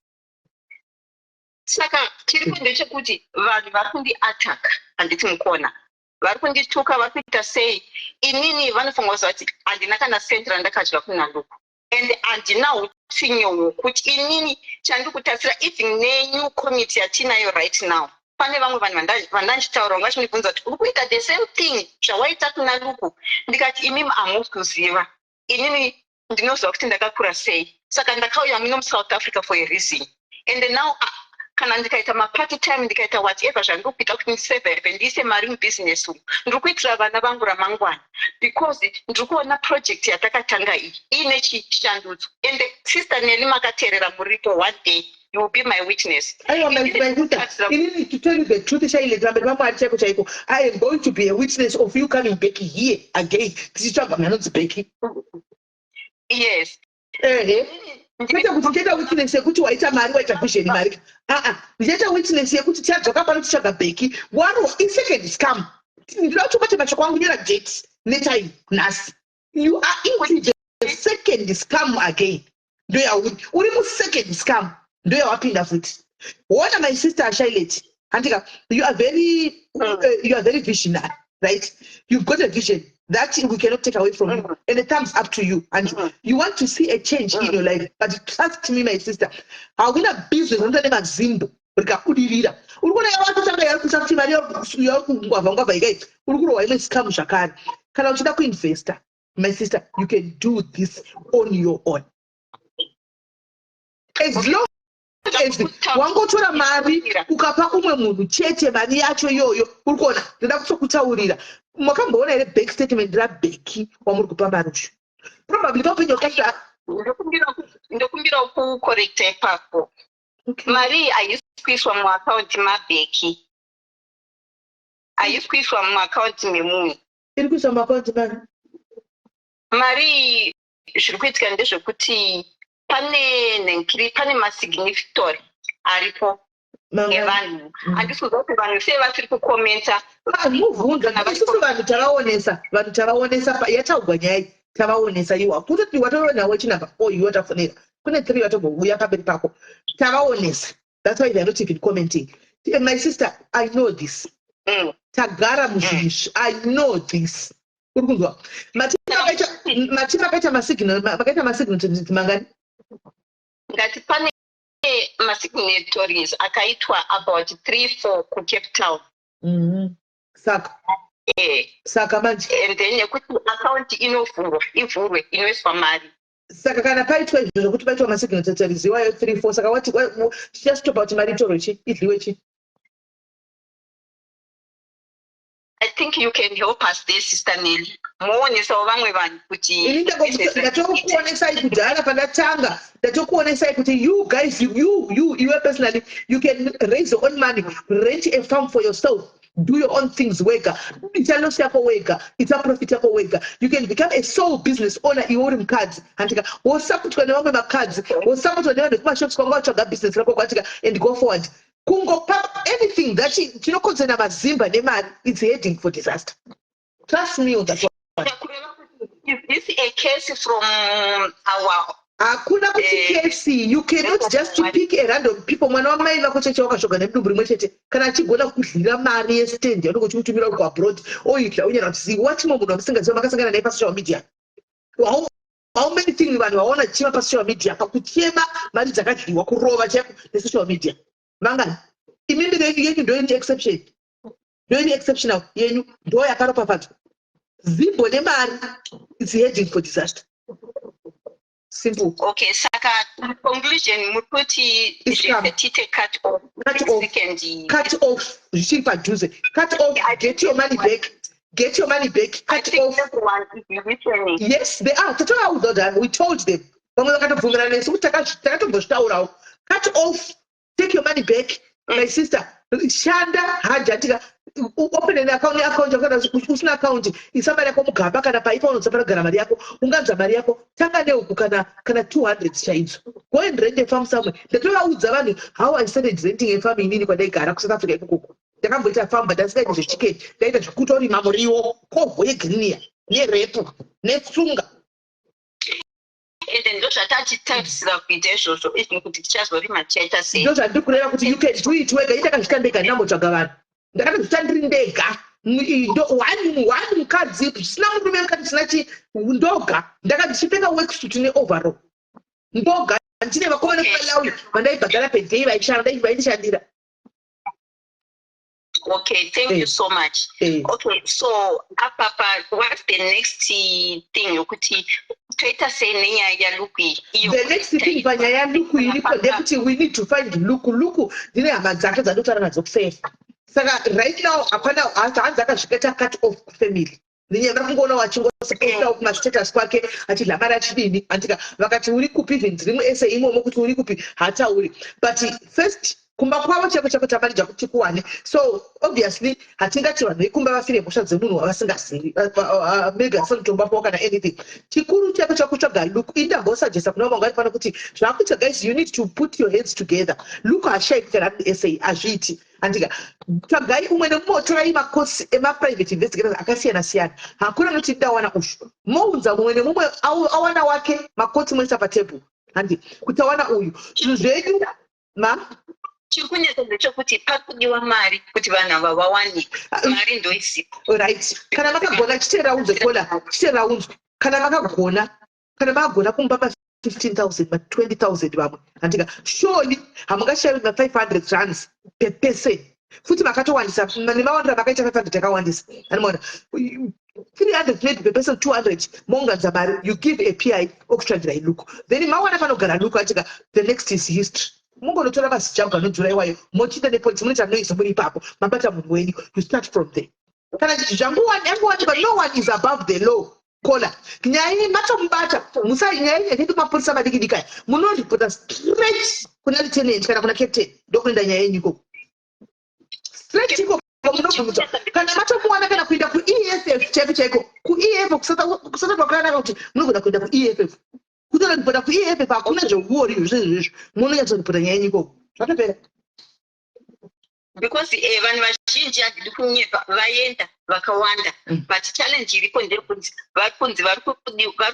Saka chiripo ndechekuti vanhu vari kundiataka, handiti mukona? Vari kundituka, vari kuita sei. Inini vanofanira kuziva kuti handina kana sendi randakadya kuna Luke, and handina utsinye hwokuti inini chandiri kutarisira, even nenew committee yatinayo right now, pane vamwe vanhu vandandichitaura vanga vachindibvunza kuti, "Uri kuita the same thing zvawaita kuna Luke?" Ndikati, "Imimi hamusi kuziva. Inini ndinoziva kuti ndakakura sei. Saka ndakauya muno muSouth Africa for a reason, and now kana ndikaita mapart time, ndikaita whatever zvandiri kuita kuti ndisurvive, ndiise mari mubhizinesi umu, ndiri kuitira vana vangu ramangwana, because ndiri kuona project yatakatanga iyi iine chishandudzo." And sister Neli, makateerera muripo, one day you will be my witness. Aiwa, my sister, inini, to tell you the truth, Shailet, vamberi vaMwari chaiko chaiko, I am going to be a witness of you coming back here again tichitsvaga munhu anonzi Becky. Yes. Ehe. Kwete kuti ndichaita witness yekuti waita mari, waita vision mari. Aa, ndichaita witness yekuti tichadzoka pano tichaga Beki waro isecond scam. Ndinoda kuti ubate mashoko angu, nyora date netime nhasi. You are into the second scam again. Ndoyauri uri musecond scam, ndoyawapinda futi. Wona, my sister Shailet, handika you are very visionary, right? You've got a vision that we cannot take away from you, and a thumbs up to you, and you want to see a change in your life. But trust me, my sister, hauna business unoita nemazimbo rikabudirira. Uri kuona yawatotanga yari kuita kuti mari yauri kungwavha ngwavha ikai, uri kurohwa imwe scam zvakare. Kana uchida kuinvesta, my sister, you can do this on your own, as long as wangotora mari ukapa umwe munhu chete mari yacho iyoyo. Uri kuona, ndoda kutokutaurira, makamboona here bank statement raBeki wamuri kupa mari uyu? Probably papenyu wakati Ndokumbira kucorrecta ipapo. Mari iyi haisi kuiswa muakaunti maBeki, haisi kuiswa muakaunti memunhu. Iri kuiswa muakaunti mari? Mari iyi, zviri kuitika ndezvekuti pane nhenkiri, pane masignatory aripo evanhu. Handisi kuziva kuti vanhu sei vasiri kukomenta. Mubvunza isusu vanhu tavaonesa, vanhu tavaonesa yataugwa nyaya iyi, tavaonesa. Iwa kutoti watoona chinamba o iwe watafonera kune three vatombouya pamberi pako, tavaonesa. That's why they are not even commenting. My sister, I know this. Tagara muzvinhu izvi, I know this. Uri kunzwa, mati makaita masignal, makaita masignatories mangani? Ngati pane masignatories akaitwa about three, four kuCape Town. Saka saka manje And then nekuti akaunti inovhurwa, ivhurwe, inoiswa mari. Saka kana paitwa izvo zvokuti paitwa masignatories iwayo three, four, saka wati tichastopa kuti mari itorwe chi, idliwe chi? I think you can help us there, Sister Nelly, muonesawo vamwe vanhu kuti Ini ndatokuonesai kudhara pandatanga, ndatokuonesai kuti you guys, you iwe personally, you can raise your own money, rent a farm for yourself, do your own things wega, ita loss yako wega, ita profit yako wega. You can become a sole business owner iwe uri mukadzi, handika? Wosapotwa nevamwe vakadzi, wosapotwa nevanhu vekumashops kwanga watsvaga business rako kwatika, and go forward. Kungopa anything that chinokonzera mazimba nemari, it's heading for disaster. Trust me on that one. Kureva kuti is this a case from our Hakuna kuti case. You cannot just pick a random people. Mwana wamai vako cheche wakashoga nemudumbu rimwe chete, kana achigona kudlira mari yestand yaunenge uchimutumira uri kuabroad, oidla unyana kuti zii watimo munhu wamusingaziva makasangana naye pasocial media. How many thing vanhu vaona chichema pasocial media, pakuchema mari dzakadyiwa, kurova chaiko nesocial media, vangani? Imimi renyu yenyu ndoini exception, ndoini exceptional yenyu, ndo yakaropafadzwa. Zimbo nemari, it's heading for disaster, simple. Okay, saka conclusion muri kuti It's zvese come. tiite cut off? Cut off. Second. Cut off zvichiri padhuze. Cut off, get your money back, get your money back. I Cut think off. everyone is listening. Yes, they are. Tatovaudza kuti we told them, vamwe vakatobvumirana nesu kuti takatombozvitaurawo. Cut off, take your money back, my sister. Shanda hajatika, open an account, account kana usina account, isa mari yako mugaba kana paipa unodza panogara mari yako, unganza mari yako, tanga neuku kana 200 chaidzo. Go and rent a farm somewhere. Ndatovaudza vanhu how I started renting a farm inini kwandaigara kuSouth Africa ikokoko. Ndakamboita farm, but ndasingaiti zvechicken, ndaita zvekutorima muriwo, kovho yegreen nerepu netsunga. Ende ndo zvatachitarisira kuita izvozvo, even kuti tichazorima tichaita sei. Ndo zvandiri kureva kuti you can do it wega. Itakazvita ndega, ndinambotsvaga vanhu, ndakatozvita ndiri ndega. One mukadzi zvisina murume, mukadzi zvisina chi, ndoga. Ndaka ndichipfeka worksuit neoverall, ndoga, ndine vakomana kuMalawi vandaibhadhara per day, vaishanda, vaindishandira. Okay, thank you so much. Okay, so apapa, what's the next thing yokuti toita sei nenyaya yaLuku iyi iyo? The next thing panyaya yaLuku iripo ndekuti we need to find Luku. Luku ndine hama dzake dzandotaura nadzo kusefa, saka right now hapana. Hanzi akazvikaita cut off kufamily nenyaya vari kungoona wachingopostawo kumastatus kwake achidla mari achidini, andika? Vakati uri kupi, even dziri muese imomo kuti uri kupi, haatauri. But first Kumba kwavo chaiko chaiko tamanija kuti kuwane. So obviously hatingati vanhu vekumba vafire mhosva dzemunhu wavasingazivi, maybe asinotombapo kana anything. Chikuru chaiko chakutsvaga Luke. Indambosajesa kuna vamwe vari pano kuti zvakuita, guys, you need to put your heads together. Luke haashaiki kana ari sa hazviiti, handika? Tsvagai umwe nemumwe, torai makosi emaprivate investigators akasiyana siyana. Hakuna noti ndawana ushu, mounza mumwe nemumwe awana wake makotsi, moisa patable, handi kuti awana uyu zvinhu zvenyu ma. Chiri kunetsa ndechekuti pakudiwa mari kuti vanhu ava vawanikwe. Mari ndoisipo. Right, kana makagona, chiteera unzwe, kola, chiteera unzwe. Kana makagona kumupa ma 15,000, ma 20,000 vamwe, handika? Surely hamungashayi ma 500 rands per person. Futi makatowandisa nemawandiro amakaita, 500 yakawandisa, anomaona 300 maybe per person, 200, mounganza mari, you give a PI okutsvagirai Luke. Then mawana panogara Luke, atika the next is history. Mungonotora mazijabhu anodhura iwayo, mochiita nepolisi, munoita noise muri ipapo, mabata munhu wenyu. You start from there. Kana zvangowanikwa, no one is above the law. Kola nyaya iyi matomubata, nyaya iyi yakaita mapurisa madiki diki aya, munoripota straight kuna lieutenant kana kuna captain. Ndokunoenda nyaya yenyu ikoko straight ikoko, munobvunzwa kana matomuwana. Kana kuenda kuEFF chaiko chaiko, kuEFF kusata kwakanaka kuti munogona kuenda kuEFF, kutoripota kuEFF. Hakuna zveuori zvese izvizvo, munonyatsoripota nyaya yenyu ikoko, zvatopera. Because vanhu vazhinji, handidi kunyepa, vaenda vakawanda. But challenge iripo ndeyekuti vari kunzi vari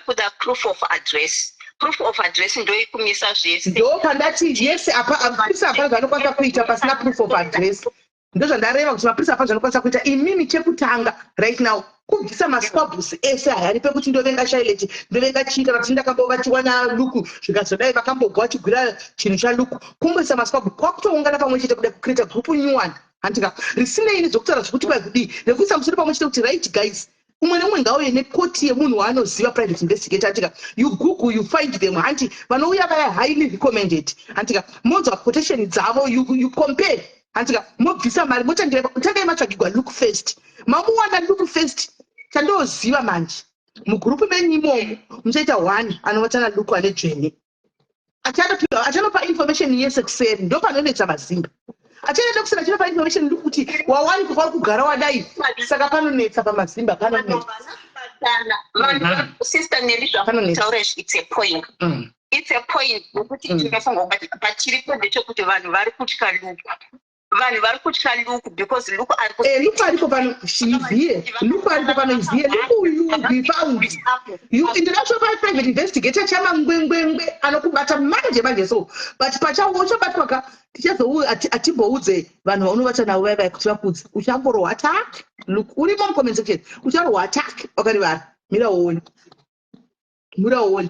kuda proof of address. Proof of address ndoikumisa zvese. Ndo pandati yes, apa mapurisa hapana zvaanokwanisa kuita pasina proof of address. Ndozvandareva kuti mapurisa hapana zvaanokwanisa kuita. Imimi chekutanga right now kubvisa masquabbles ese aya ari pekuti ndovenga Shailet, ndovenga chii, kana kuti ndakambovatiwa naLuku, zvikazodai, vakambobva vachigwira chinhu chaLuku. Kungoisa masquabble, kwakutoungana pamwe chete kuda kucreata group new one, handika? Risinei nezvokutaura zvekuti kwai kudii, nekuisa musoro pamwe chete kuti right guys, umwe nemumwe ngauye nekoti yemunhu waanoziva, private investigator, handika? You Google, you find them, hanti vanouya vaya highly recommended, handika? Monzwa quotation dzavo, you compare, handika? Mobvisa mari, motangai matsvagigwa Luke first. Mamuwana Luke first, chandoziva manje, mugurupu menyu imomo muchaita one anovatana Luke ane dzvene, achanopa information yese kuseri. Ndo panonetsa mazimba, achaenda kuseri achinopa information Luke kuti wawanikwa kwari kugara wadai. Saka panonetsa pamazimba, panonetsa. Vanhu, Sister Neli, zvakutaura izvi, it's a point. It's a point nekuti tinofunga kuti pachiripo ndechekuti vanhu vari kutya Luke. Vanhu vari kutya Luke because Luke ari Luke ariko pano, she's here. Luke ariko pano, is here. Luke, you will be found. You ndinasho pa private investigator chamangwengwengwe anokubata manje manje. So but pachawo uchabatwa ka, tichazou atimboudze vanhu vaunovata navo vai vai kuti vakudze. Uchamborohwa attack. Luke urimo mucomment section, ucharohwa attack wakarivara. Mira uone, mira uone.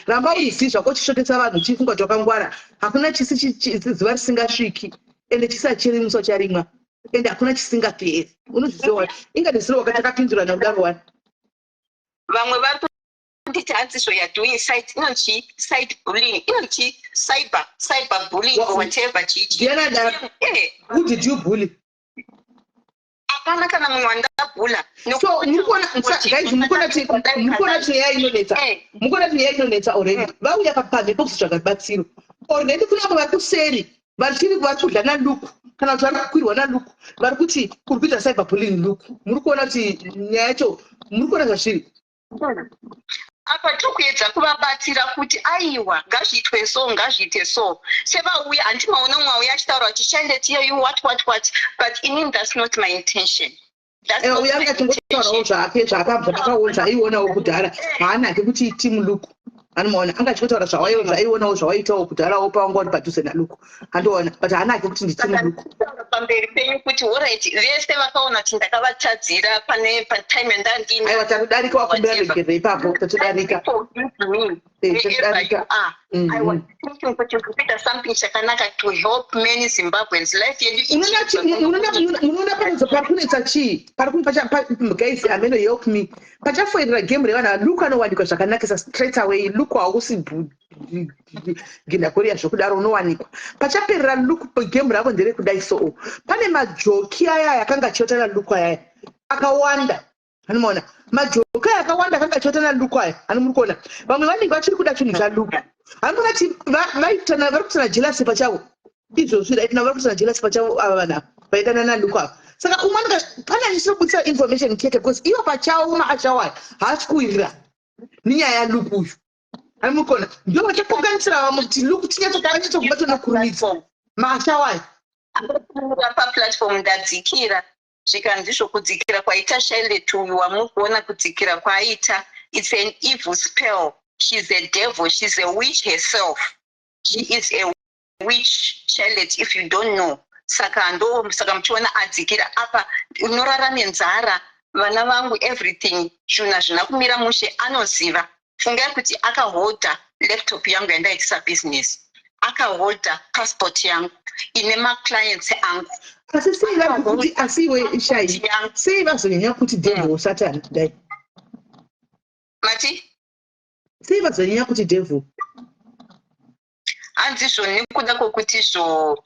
Ramba uizi zvako uchishotesa vanhu, uchifunga kuti wakangwara. Hakuna chisi zuva risingasviki, ende chisachiri charimwa, ende hakuna chisingaperi. Unozviziva wani, inga nezuro wakati takapindurana kudaro wani. Vamwe vari kunditi hanzi so you're doing side, inonzi side bullying, inonzi cyber bullying or whatever chichi. Diana dara. Who did you bully? Hapana kana munhu wandabhula. So murikuona guys, murikuona kuti nyaya inonetsa. Murikuona kuti nyaya inonetsa already. Vauya papamhepo kuzotsvaga rubatsiro already. Kune vamwe vari kuseri vachiri vari kudya naLuke, kana kuti vari kukwirwa naLuke, vari kuti uri kuita cyber bullying, Luke. Muri kuona kuti nyaya yacho, muri kuona zvazviri. Apa tiri kuedza kuvabatsira kuti aiwa, ngazviitwe so, ngazviite so. Sevauya, handiti maona umwe auya achitaura kuti Shailet you what what what, but inini that's not my intention. Uyo anga achingotaurawo zvake zvakabva zvaaionawo kudhara. Haanake kuti team Luke, anomaona anga achingotaura zvaaionawo, zvawaitawo kudharawo pawanga uri padhuze naLuke, handiona? But haanake kuti nditeam Luke. Pamberi penyu kuti alright, vese vakaona kuti ndakavatadzira pane patime yandandini. Aiwa, tatodarika, wakumbira regerero ipapo, tatodarika. Tatodarika. I was thinking kuti kuita something chakanaka to help many Zimbabweans, life yedu. Munoona panozo pari kunetsa chii? Pari guys, ameno, help me. Pachafoirira game revanhu, Luke anowanikwa zvakanakisa straight away. Luke hausi gindakoria zvokudaro, unowanikwa. Pachaperera Luke game ravo nderekudai. So pane majoki aya akanga achiota naLuke ayaya akawanda, anomaona majoki aya akawanda akanga achiota naLuke aya. Ano muri kuona vamwe vanenge vachiri kuda chinhu chaLuke. Hanikuona kuti vaitana, vari kuitana jealousy pachavo. Izvozvi, right now, vari kuita jealous pachavo ava vanhu ava vaidana naLuke ava. Saka umwe anenge pane achisirikubudisa information kete, because ivo pachavo mausher wayo haasi kuwirira nenyaya yaLuke uyu. Amukona ndo vachapoganisira vamwe kuti Luke tinyatsokubatwa nokurumidza mausher wayo. Paplatform ndadzikira, zvikanzi kudzikira kwaita Charlotte uyu wamuri kuona, kudzikira kwaaita, it's an evil spell. She's a devil, she's a witch herself. She is a witch, Charlotte, if you don't know. Saka ndo saka muchiona adzikira apa, unorara nenzara, vana vangu, everything, zvinhu hazvina kumira mushe. Anoziva. Fungai kuti akaholda laptop yangu yandaitisa business, akaholda passport yangu ine maclients angu. Asi sei vari kuti, asi iwe Shai, sei vazonyanya kuti devil, Satan kudai? Mati? Sei vazonyanya kuti devil? Hanzizvo nekuda kwokuti zvo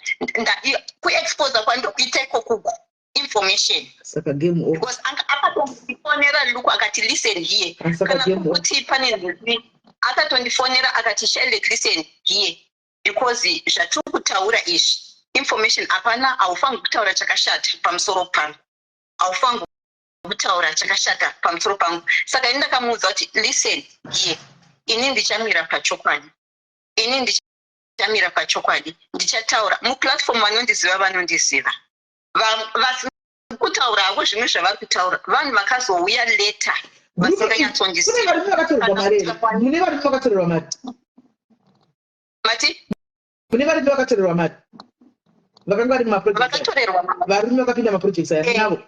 kuexposa kwandiri ikokuku information. Saka game off. Because akatondifonera Luke akati, "Listen here." Ah, saka Kana game off. kuti pane nhupi, akatondifonera akati, "Charlotte, listen here, because zvatiri kutaura izvi information, hapana, haufangi kutaura chakashata pamusoro pangu, haufangi kutaura chakashata pamusoro pangu." Saka ini ndakamuudza kuti, "Listen here, ini ndichamira pachokwadi, ini ndichamira pachokwadi, ndichataura muplatform. Vanondiziva, vanondiziva. Vasiri kutaura havo zvimwe zvavari kutaura, vanhu vakazouya later Kune vasinganyatsondiziva." varume vakatorerwa mari here? Mune varume vakatorerwa mari? Mati? Mune varume vakatorerwa mari vakanga vari mumaprojects aya? Vakatorerwa mari. Varume vakapinda maprojects aya? Eh. Navo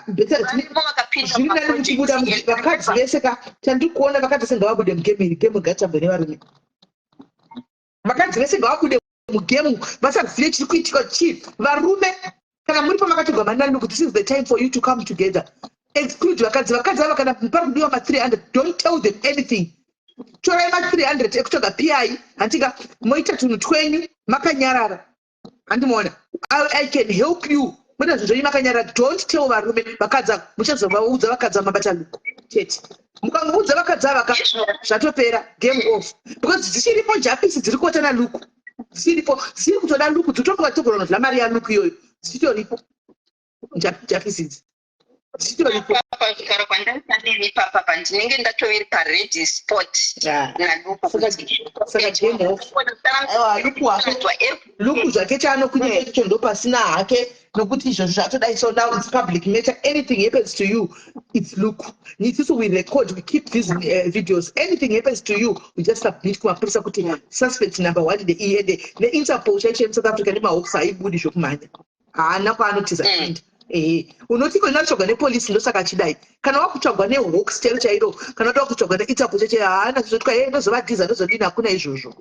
better Varimo vakapinda zviri nani kuti buda mumaprojects. vakadzi vese ka. Chandiri kuona, vakadzi vese ngavabude mugame iri. Game ngatambwe nevarume. Vakadzi vese ngavabude mugame, vasazive chiri kuitika chii. Varume, kana muri pamakatorwa mari naLuke, this is the time for you to come together. Exclude vakadzi. Vakadzi ava, kana pari kudiwa ma300, don't tell them anything. Torai ma300 ekutsvaga pi, handika moita tunhu twenyu makanyarara. Handimuona, I can help you. Moita zvinhu zvenyu makanyarara. Don't tell varume. Vakadzi ava muchazovaudza, vakadzi ava mabata Luke chete. Mukangoudza vakadzi ava ka, zvatopera, game off, because dzichiripo japisi dziri kuota naLuke, dzichiripo, dzichiri kutoda Luke, dzitofunga togona kudya mari yaLuke iyoyo. Dzichitoripo japisi idzi, dzichitoripo. Pazvigaro kwandaita neni papapa, ndinenge ndatoveri paready spot naLuke. Saka game off. Aiwa, Luke wako, Luke zvake chaanokunyanya icho ndo pasina hake, nokuti izvozvo zvatodai. So now it's public matter. Anything happens to you, it's Luke. Isusu we record, we keep these videos. Anything happens to you, we just submit kumapurisa kuti suspect number one ndeiyi. Ende neInterpol chaicho yemuSouth Africa nemaHawks haibudi zvokumhanya, haana kwaanotiza. Kuenda ehe, unoti iko inotsvagwa nepolisi, ndosaka achidai. Kana wakutsvagwa neHawks chairo chairo, kana wada kutsvagwa neInterpol chaicho, haana zvizotwa e ndozovadhiza, ndozodini, hakuna izvozvo.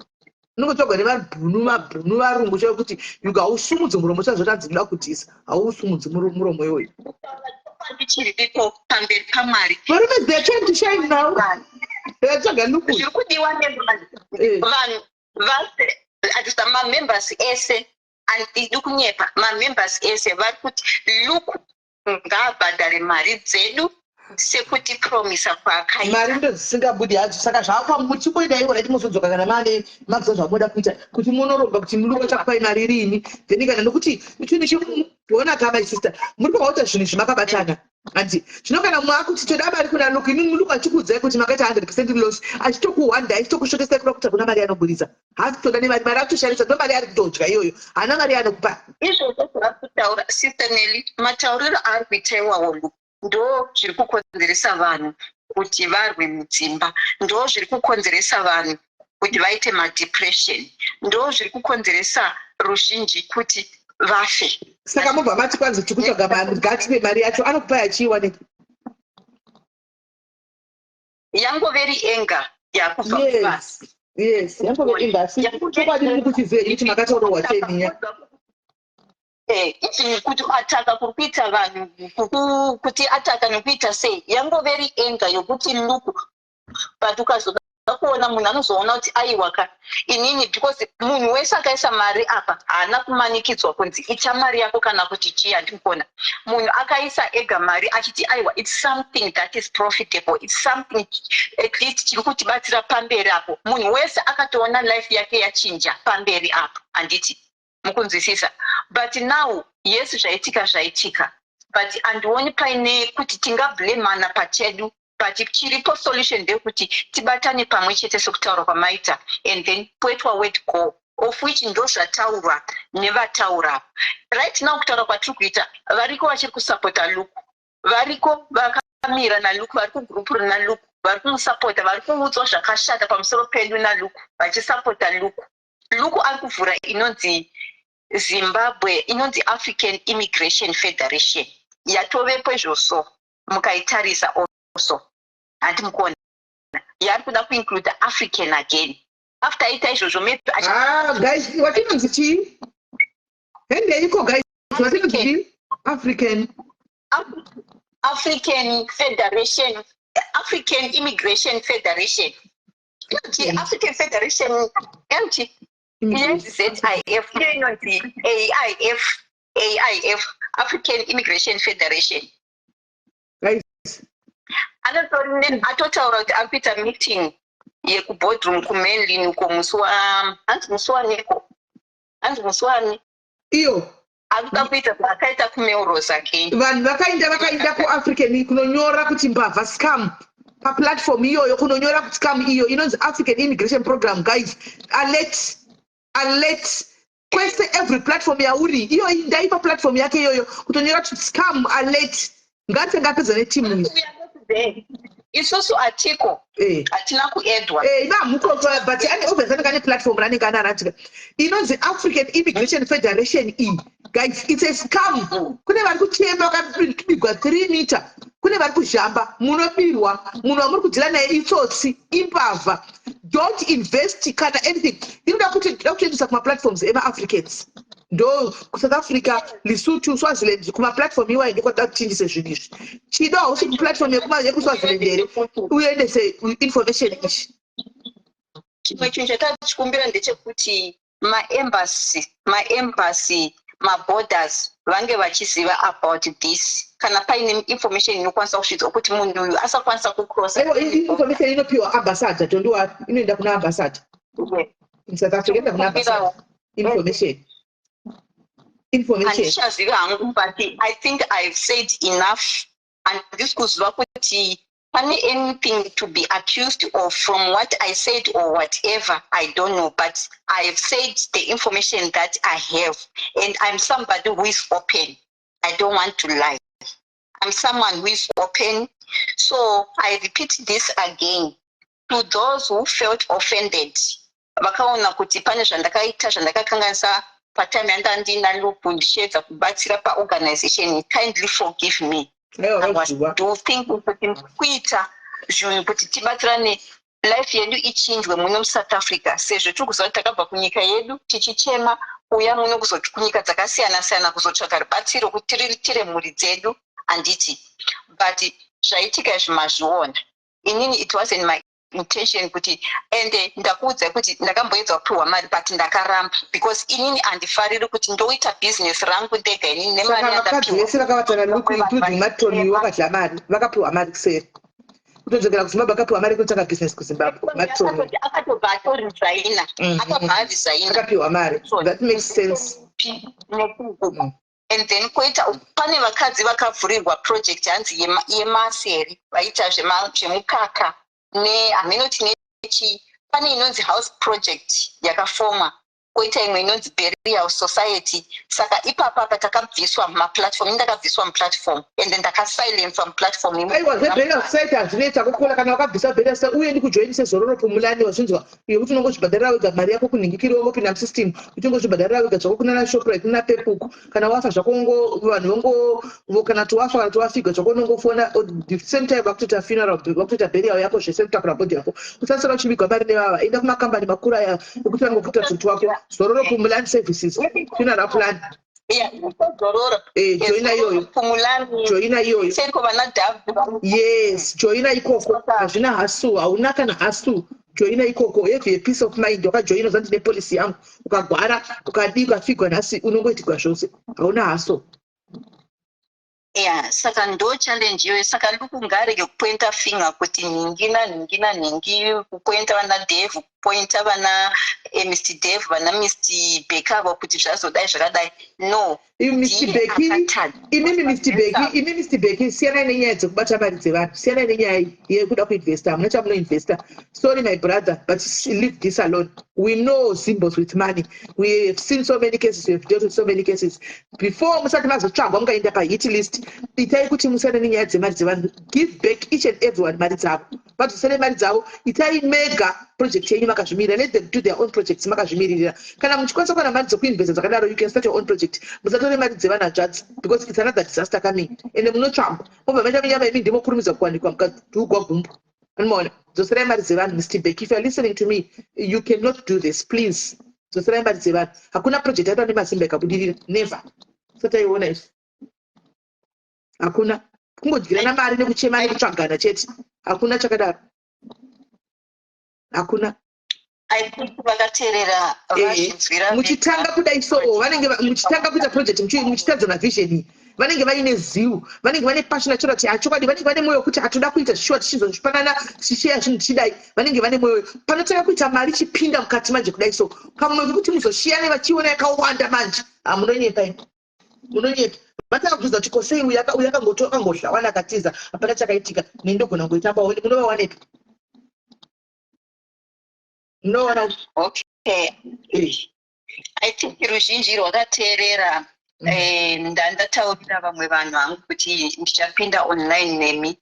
Unongotsvagwa nevabhunu, mabhunu, varungu chaivo, kuti yuga hausumudzi muromo chazvotanzi ndoda kudhisa, hausumudzi muromo iwoyo. Chiripo pamberi paMwari. Varume, they are trying to shine now, vatsvaga Luke. Zviri kudiwa nevanhu, vanhu vase, atisa mamembers ese, handidi kunyepa, mamembers ese vari kuti Luke ngaabhadhare mari dzedu sekuti promisa kwaakaita. Mari ndo dzisingabudi hadzo. Saka zvakwa muchimboenda iwo right, muzodzoka kana mane maziva zvamunoda kuita, kuti munoronga kuti Luke achakupai mari rini. Then kana nokuti chinhu chiona ka, my sister, muri kuvaita zvinhu izvi makabatana, handi? Zvino kana maakuti toda mari kuna Luke, imi Luke achikuudzai kuti makaita 100% loss, achitokuhwanda, achitokushotesai kuda kuti hakuna mari anoburitsa, haasi kutoda nemari, mari akutoshandisa, ndo mari ari kutodya iyoyo, haana mari yaanokupa. Izvozvo zvaari kutaura, Sister Nelly, matauriro aari kuita iwawo Luke, ndo zviri kukonzeresa vanhu kuti varwe mudzimba, ndo zviri kukonzeresa vanhu kuti vaite madepression, ndo zviri kukonzeresa ruzhinji kuti vafe. Saka mobva mati kwanzi tikutsvaga mari, ngatipe mari yacho, anokupai achiiwanepi? Yangoveri enga yakubva kuvanhu. Yes, yangove enga, asi chokwadi muri kuchiziva kuti makataurwa cheninya. Even kuti ataka kuri kuita vanhu, kuti ataka nekuita sei, yangoveri enga yokuti Luke. But ukazoda kuona, munhu anozoona kuti aiwa ka, inini, because munhu wese akaisa mari apa haana kumanikidzwa kunzi ita mari yako kana kuti chii. Handikuona munhu akaisa ega mari achiti, "Aiwa, it's something that is profitable, it's something at least chiri kutibatsira pamberi apo." Munhu wese akatoona life yake yachinja pamberi apo, handiti? Mukunzwisisa? But now, yes, zvaitika zvaitika, but handioni paine kuti tingablamana pachedu, but chiripo solution ndeyekuti tibatane pamwe chete sekutaura kwamaita, and then poitwa word go, of which ndo zvataurwa nevataura right now. Kutaura kwatiri kuita, variko vachiri kusapota Luke, variko vakamira naLuke, vari kugurupu rina Luke, vari kumusapota, vari kuudzwa zvakashata pamusoro pedu naLuke, vachisapota Luke. Luke ari kuvhura inonzi Zimbabwe, inonzi African Immigration Federation, yatovepo izvozvo. Mukaitarisa also, handi mukuona yaari kuda kuinclude African again. After aita izvozvo, maybe Ah, guys, watinonzi chii? Hendeiko, guys, watinonzi chii? African African Federation, African Immigration Federation, inonzi African Federation yanti inonzi ZIF, iyo inonzi AIF, AIF, African Immigration Federation. Guys. Anotori atotaura kuti ari kuita meeting yekuboardroom kuMenlyn uko musi wa, hanzi musi waniko, hanzi musi wani. Iyo. Ari kuda kuita zvaakaita kuMelrose again. Vanhu vakaenda kuAfrican kunonyora kuti mbavha, scam, paplatform iyoyo, kunonyora kuti scam. Iyo inonzi African Immigration Program. Guys, alert, alert kwese, every platform yauri iyo, ndaipa platform yake iyoyo kutonyora kuti scam alert. Ngatenge apedza netimu iyi. Isusu atiko. Hatina kuedwa. Ivamuko, but ane obviously anenge ane platform ranenge anaratika inonzi African Immigration Federation e. Guys, it's a scam. Kune vari kuchema vakabigwa 3 meter, kune vari kuzhamba, munobirwa. Munhu wamuri kudzira naye itsotsi, imbavha. Don't invest kana anything. Inoda kuti da kutoendesa kumaplatforms emaAfricans, ndo kuSouth Africa, Lesotho, Swaziland, kumaplatform iwayo ndokwada kuchinjise zvinhu izvi. Chido, hausi kuplatform yekuSwaziland here uendese information ichi? Chimwe chinhu chatachikumbira ndechekuti maembassy, maborders vange vachiziva about this, kana paine information inokwanisa kusvitswa kuti munhu uyu asakwanisa kucrossa. Aiwa, information inopiwa ambassador, don't worry, inoenda kuna ambassador in South Africa, inoenda kuna ambassador information. Handichazivi hangu, but I think I've said enough. Handisi kuziva kuti pane anything to be accused of from what I said or whatever, I don't know, but I have said the information that I have, and I'm somebody who is open. I don't want to lie. I'm someone who is open. So I repeat this again to those who felt offended, vakaona kuti pane zvandakaita zvandakakanganisa patime yanda ndina Luke ndichiedza kubatsira paorganization, kindly forgive me. Aiwa. I was Vaziva. Do think kuti kuita zvinhu kuti tibatsirane, life yedu ichinjwe muno muSouth Africa, sezvo tiri kuziva kuti takabva kunyika yedu tichichema kuuya muno kunyika dzakasiyana siyana kuzotsvaga rubatsiro kuti tiriritire mhuri dzedu, handiti? But zvaitika izvi mazviona. Inini it wasn't my intention kuti, ende ndakuudzai kuti ndakamboedza kupiwa mari, but ndakaramba because inini handifariri kuti ndoita business rangu ndega inini nemari Saka vakadzi yandapiwa. vese vakabatana Luke, including Matoni, vakadya mari, vakapiwa mari kuseri kutodzokera kuZimbabwe, vakapiwa mari yekutanga business kuZimbabwe, Matoni. Akatobva atoresigna. Akabva aresigna. Akapiwa mari. That makes sense. And then koita pane vakadzi vakavhurirwa project, hanzi yemaseri, vaita zvemukaka nehaminoti nechi. Pane inonzi house project yakafomwa, koita imwe inonzi burial society. Saka ipapa apa takabviswa mumaplatform, indakabviswa muplatform, ende ndakasilencwa muplatform. Aiwa, zveburial society hazvinetsa kukura. Kana wakabvisa burial society uye ndikujoinise Zororo Pumulani, wazvinzwa, yekuti unongozvibhadharira wega mari yako kunhingikiri, wongopinda musystem uchingozvibhadharira wega zvako kunana Shoprite, kuna Pepuku. Kana wafa zvako, vanhu vongo, kana kuti wafa, kana kuti wafigwa zvako, unongofona the same time vakutoita funeral, vakutoita burial yako zvese, kutakura body yako. Usasara uchivigwa mari nevava. Enda kumakambani makuru aya ekuti vangokuita kuti wako Zororo Pumulani Services funeral plan. Zororo. Joina iyoyo. Pumulani. Joina iyoyo. Seko vana Dav. Yes, joina ikoko, hazvina hassle, hauna kana hassle. Joina ikoko, have a peace of mind. Wakajoina, uzandi nepolisi yangu, ukagwara, ukadii, ukafigwa nhasi, unongoitigwa zvose, hauna hassle. Yeah, saka ndo challenge iyoyo. Saka Luku ngaarege kupointa finger kuti nhingi nanhingi nanhingi, kupointa vana Dev, kupointa vana Mr Dev, vana Mr Bekavo, kuti zvazodai, zvakadai. No. Mr Becky, imimi Mr Becky, imi Mr Becky, siyanai nenyaya dzekubata mari dzevanhu. Siyanai nenyaya yekuda kuinvesta. Hamuna chamunoinvesta. Sorry, my brother, but leave this alone. We know Zimbos with money. We have seen so many cases, we have dealt with so many cases before. Musati mazotsvagwa, mukaenda pahit list, itai kuti musiyane nenyaya dzemari dzevanhu. Give back each and everyone mari dzavo, vadzosere mari dzavo. Itai mega project yenyu makazvimirira. Let them do their own projects makazvimiririra. Kana muchikwanisa kuwana mari dzekuinvesta dzakadaro, you can start your own project. Musatore mari dzevanhu, hanzvadzi, because it's another disaster coming. Ende munotsvagwa, mobva maita minyama. Imi ndimokurumidza kuwanikwa mukadhugwa gumbo. Anomaona? Dzoserai mari dzevanhu. Mr Beck, if you are listening to me, you cannot do this. Please, dzoserai mari dzevanhu. Hakuna project yaitwa nemasimba ikabudirira, never. Sataiona izvi, hakuna. Kungodyirana mari nekuchema nekutsvagana chete. Hakuna chakadaro, hakuna. I think vakateerera vazvinzwira. Muchitanga kudai so, vanenge muchitanga kuita project, muchitadza navision iyi, vanenge vaine zivo, vanenge vane passion achora kuti achokwadi, vanenge vane mwoyo wekuti hatoda kuita zvishuwa, tichizopanana, tichisheya zvinhu, tichidai. Vanenge vane mwoyo. Panotanga kuita mari ichipinda mukati manje kudai so, pamwe pekuti muzoshiyane vachiona yakawanda manje, hamunonyepa imi, munonyepa. Vatanga kuzvidza kuti kosei uyu uyu akangohla wana akatiza, hapana chakaitika, nendogona kungoitambawo. Munovawanepi? Munovawana? Okay. I think ruzhinji rwakateerera. Ndandataurira vamwe vanhu hangu kuti ndichapinda online nemi.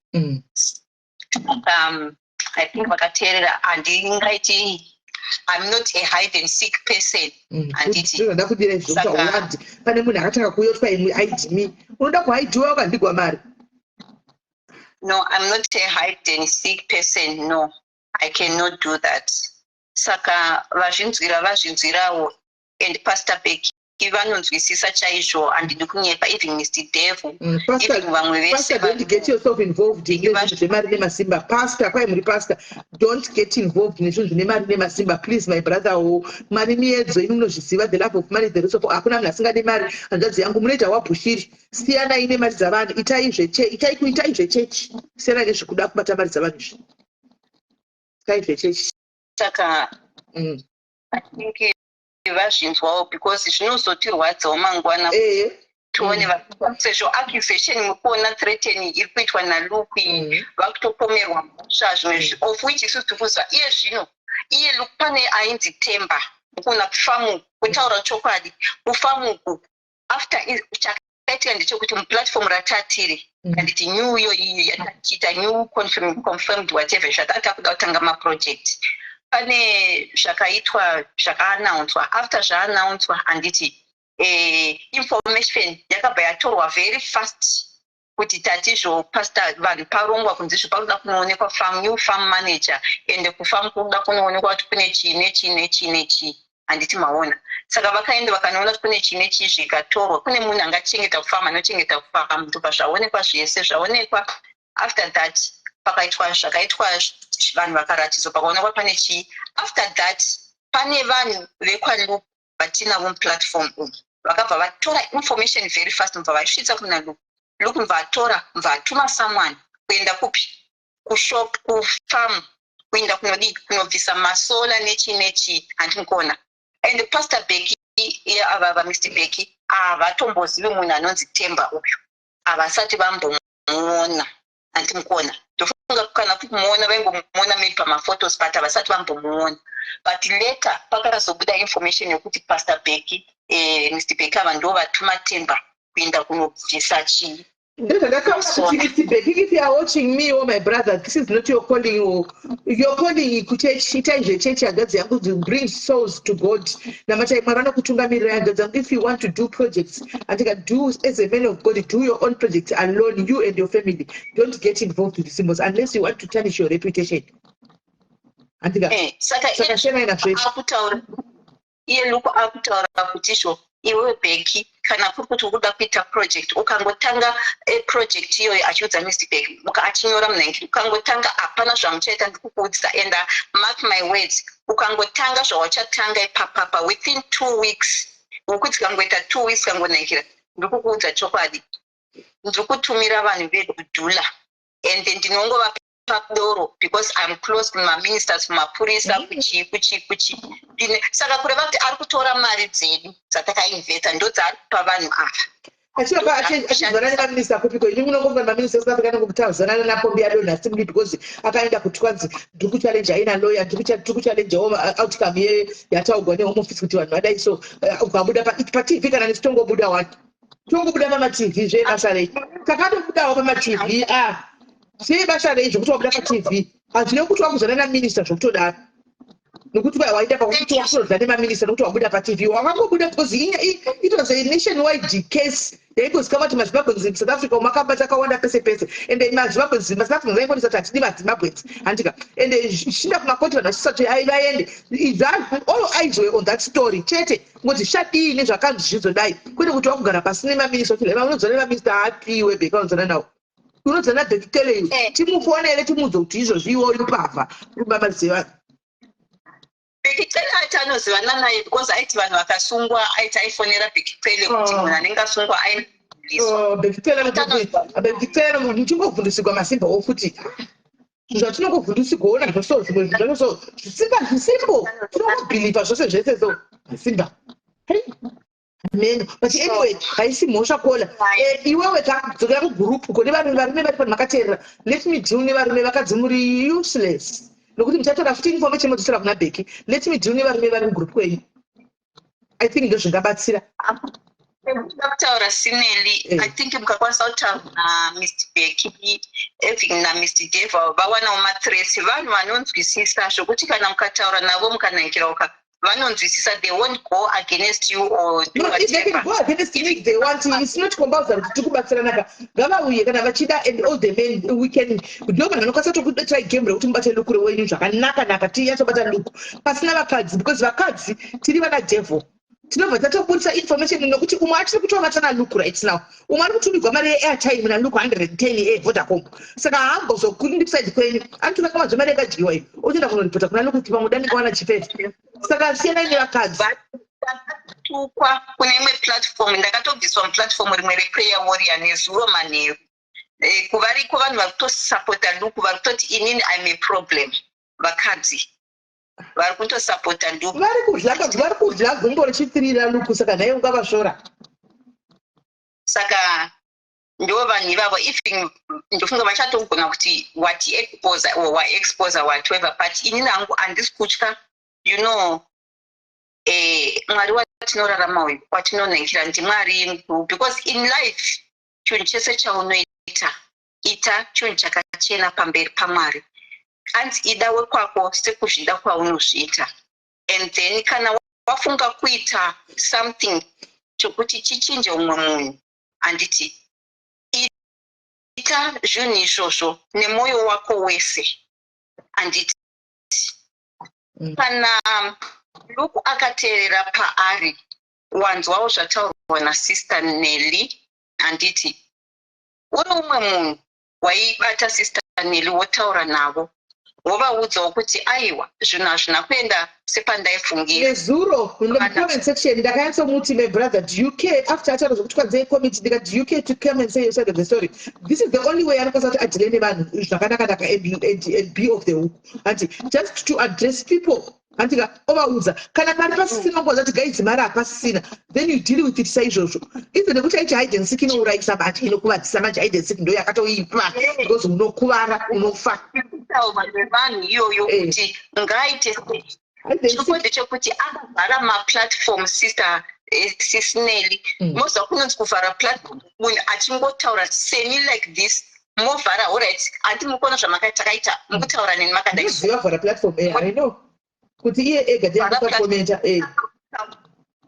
I think vakateerera. Handingaiti, I'm not a hide and seek person. Handiti? Ndinoda kudira izvo. Wandi pane munhu akatanga kuuyotwa, imwe hide me, unoda kuhaidiwa wakandigwa mari. No, I'm not a hide and seek person. No, I cannot do that. Saka vazvinzwira, vazvinzwirawo. And Pastor Becky vanonzwisisa chaizvo, handidi kunyepa. Even Mr Dev, Pastor, even vamwe vese. Pastor, don't get yourself involved in nezvinhu zvemari nemasimba. Pastor, kwai muri pastor, don't get involved nezvinhu zvine mari nemasimba, please, my brother. O mari miedzo, imi munozviziva. The love of money, the rest of, hakuna munhu asingadi mari, hanzvadzi yangu. Munoita wabhushiri. Siyanai nemari dzavanhu. Itai itai zvechechi. Siyanai nezvekuda kubata mari dzavanhu izvi. Itai zvechechi. Saka I think vazvinzwawo, because zvinozotirwadzawo mangwana. Tione sezvo accusation mukuona, threatening iri kuitwa naLuke, vakutopomerwa mhosva, zvimwe of which isusu tiri kuziva iye zvino. Iye Luke, pane ainzi Temba mukuona kufamu. Kutaura chokwadi, kufamuku after chakaitika ndechekuti muplatform ratatiri, handiti, new iyo iyi yatachiita new confirmed whatever, zvatata kuda kutanga maproject, pane zvakaitwa, zvakaanaunswa. After zvaanaunswa, handiti, information yakabva yatorwa very fast kuti tatizvo pastor, vanhu parongwa kunzi zvo pakuda kunoonekwa farm, new farm manager, ende kufarm kuda kunoonekwa kuti kune chii nechii nechii nechii, handiti maona? Saka vakaenda vakanoona kuti kune chii nechii, zvikatorwa. Kune munhu angachengeta kufarm, anochengeta kufarm, ndobva zvaonekwa zvese. Zvaonekwa, after that pakaitwa zvakaitwa, vanhu vakaratidzwa, pakaonekwa pane chii. After that pane vanhu vekwaLuke vatinavo muplatform umu vakabva vatora information very fast, mubva vaisvitsa kuna Luke. Luke mubva atora, mubva atuma someone kuenda kupi? Kushop, kufarm, kuenda kunodii? Kunobvisa masolar nechii nechii, handiti mukuona? And Pastor Becky, ava vaMr Becky, havatombozivi munhu anonzi Temba uyu, havasati vambomuona, handiti mukuona? Ndofunga kana kumuona, vaingomuona maybe pamaphotos, but havasati vambomuona. But later pakazobuda information yekuti Pastor Becky, Mr Becky ava ndo vatuma Temba kuenda kunobvisa chii. Ndozvandakaona kuti Mr Becky, if you are watching me, oh my brother, this is not your calling. Oh, your calling kuchechi. Itai zvechechi, hanzvadzi yangu. To bring souls to God, namatai Mwari vanokutungamirira, hanzvadzi yangu. If you want to do projects, andika, do as a man of God. Do your own projects alone, you and your family. Don't get involved with the symbols unless you want to tarnish your reputation, andika? Saka saka shenai nazvo izvi. Akutaura iye Luke, akutaura kuti izvo iwewe Becky, kana kuri kuti uri kuda kuita project, ukangotanga project iyoyo, achiudza Mr Becky, achinyora munhangi, ukangotanga hapana zvamuchaita, ndikukuudza. And mark my words, ukangotanga zvawachatanga ipapapa, within 2 weeks, ukuti kangoita 2 weeks kangonhangikira, ndikukuudza chokwadi. Ndiri kutumira vanhu veDudula and ndinongovapa doro because I'm close kumaministers, kumapurisa, kuchii, kuchii, kuchii. Saka kureva kuti ari kutora mari dzedu dzatakainvesta, ndo dzaari kupa vanhu ava. Achivapa achizwanana nemaminista kupiko? Ini munongofunga maminista eSouth Africa anongokutaudzanana napombi adonha simply because akaenda kuti kwanzi ndiri kuchallenge aina lawyer, ndiri kuchallengewo outcome yataugwa neHome Office kuti vanhu vadai. So ukabuda paTV, kana nesi tongobuda wani, tongobuda pamaTV zvebasa rei? Takatobudawo pamaTV. A sei basa rei zvokuti wabuda paTV? Hazvine kuti wakuzana naminista zvokutodaro, nokuti waida pakuti wakurodza nemaminista nokuti wabuda paTV. Wakangobuda because it was a nationwide case yaingozikanwa kuti maZimbabweans in South Africa umakamba akawanda pese pese, and maZimbabweans, maSouth Africans vaingonisa kuti hatidi maZimbabweans, handika? And zvichienda kumakoti, vanhu vachisati vaende. All eyes were on that story chete, ngoti zvadii nezvakanzi zvizodai, kwete kuti wakugara pasi nemaminista kuti unodzana nemaminista apiwe bheka. Unodzana nawo, unodzana Bheki Cele, timufonere, timuudze kuti izvozvi iwe uri pavha uri. Bheki Cele ati anozivana naye because aiti vanhu vakasungwa, aiti aifonera Bheki Cele kuti munhu anenge asungwa aiswa. Bheki Cele ndichingovhundusigwa masimbawo futi zvatinongovhundusigwawo nazvo. So zvimwe zvinhu zvacho so zvisimba zvisimbo tinongobhilivha zvose zvese, so masimba meno. But anyway, haisi mhosva kola. Iwewe ka, dzokera kugurupu kune varume. Varume vari pano makateerera, let me deal nevarume. Vakadzi muri useless nokuti muchatora futi information modzosera kuna Bheki. Let me deal nevarume vari mugurupu kwenyu. I think ndo zvingabatsira. Ndinoda kutaura sineli. I think mukakwanisa kutaura naMr Bheki, even naMr Deva, vawanawo mathreats. Vanhu vanonzwisisa zvokuti kana mukataura navo, mukanakirauka, vanonzwisisa. They won't go against you or do No, if they can whatever. go against me if they want to. It's not compulsory kuti tikubatsiranaka. Ngavauye kana vachida, and all the men we can, ndo vanhu vanokwanisa tokutry game rekuti mubate Luke wenyu zvakanaka naka, tinyatsobata Luke pasina vakadzi, because vakadzi tiri vana devil, tinobva tatobudisa information, nokuti umwe achiri kutovata naLuke right now, umwe ari kutumigwa mari yeairtime naLuke, 110 eVodacom, saka haambozokundiside kwenyu, anotora kamadzve mari yakadyiwa iyo, otoenda kunoripota kuna Luke kuti pamwe dandingawana chifefe. Saka siyanai nevakadzi. Ndakatukwa kune imwe platform, ndakatobviswa muplatform rimwe reprayer warrior nezuro manheru. Kuvariko vanhu vari kutosapota Luke, vari kutoti inini I'm a problem. Vakadzi vari kutosapota Luke. Vari kudya, vari kudya gumbo richipfirira Luke, saka nhai ungavasvora? Saka ndo vanhu ivavo. Even ndofunga vachatogona kuti wati expose or waexpose, whatever, but inini hangu handisi kutya. Mwari watinorarama uyu, watinonhengera, ndimwari mukuru, because in life chinhu chese chaunoita, ita chinhu chakachena pamberi paMwari. Anzi ida wekwako sekuzvida kwaunozviita. And then kana wafunga kuita something chokuti chichinje umwe munhu, handiti, ita zvinhu izvozvo nemwoyo wako wese, handiti? Kana Luke akateerera paari, wanzwawo zvataurwa nasister Nelly, handiti? Uri umwe munhu waibata Sister Nelly, wotaura navo, wovaudzawo kuti aiwa, zvinhu hazvina kuenda sepandaifungira. Nezuro mucomment section ndakanyatsomuti, "My brother, do you care?" After ataura zvokuti kwanzei committee, ndikati, "Do you care to come and say your side of the story?" This is the only way anokwanisa kuti adeale nevanhu zvakanaka-naka and be off the hook, hanti? Just to address people, handika? Ovaudza kana mari pasisina, ungoza kuti, "Guys, mari hapasisina." Then you deal with it saizvozvo. Even nekuti aiti hide and seek inourayisa manje, inokuvadzisa manje. Hide and seek ndo yakatoipa because unokuvara, unofa. Kutaurwa nevanhu iyoyo kuti ngaaite sei? Hide and seek. Chiripo ndechekuti akavhara maplatform, sister, Sis Nelly. Moziva kunonzi kuvhara platform, munhu achingotaura seni like this, movhara. Alright, handi mukuona zvamakatakaita, mukutaura neni makadai. Ndinoziva vhara platform, I know kuti iye ega ndiye anokomenta, iye ega.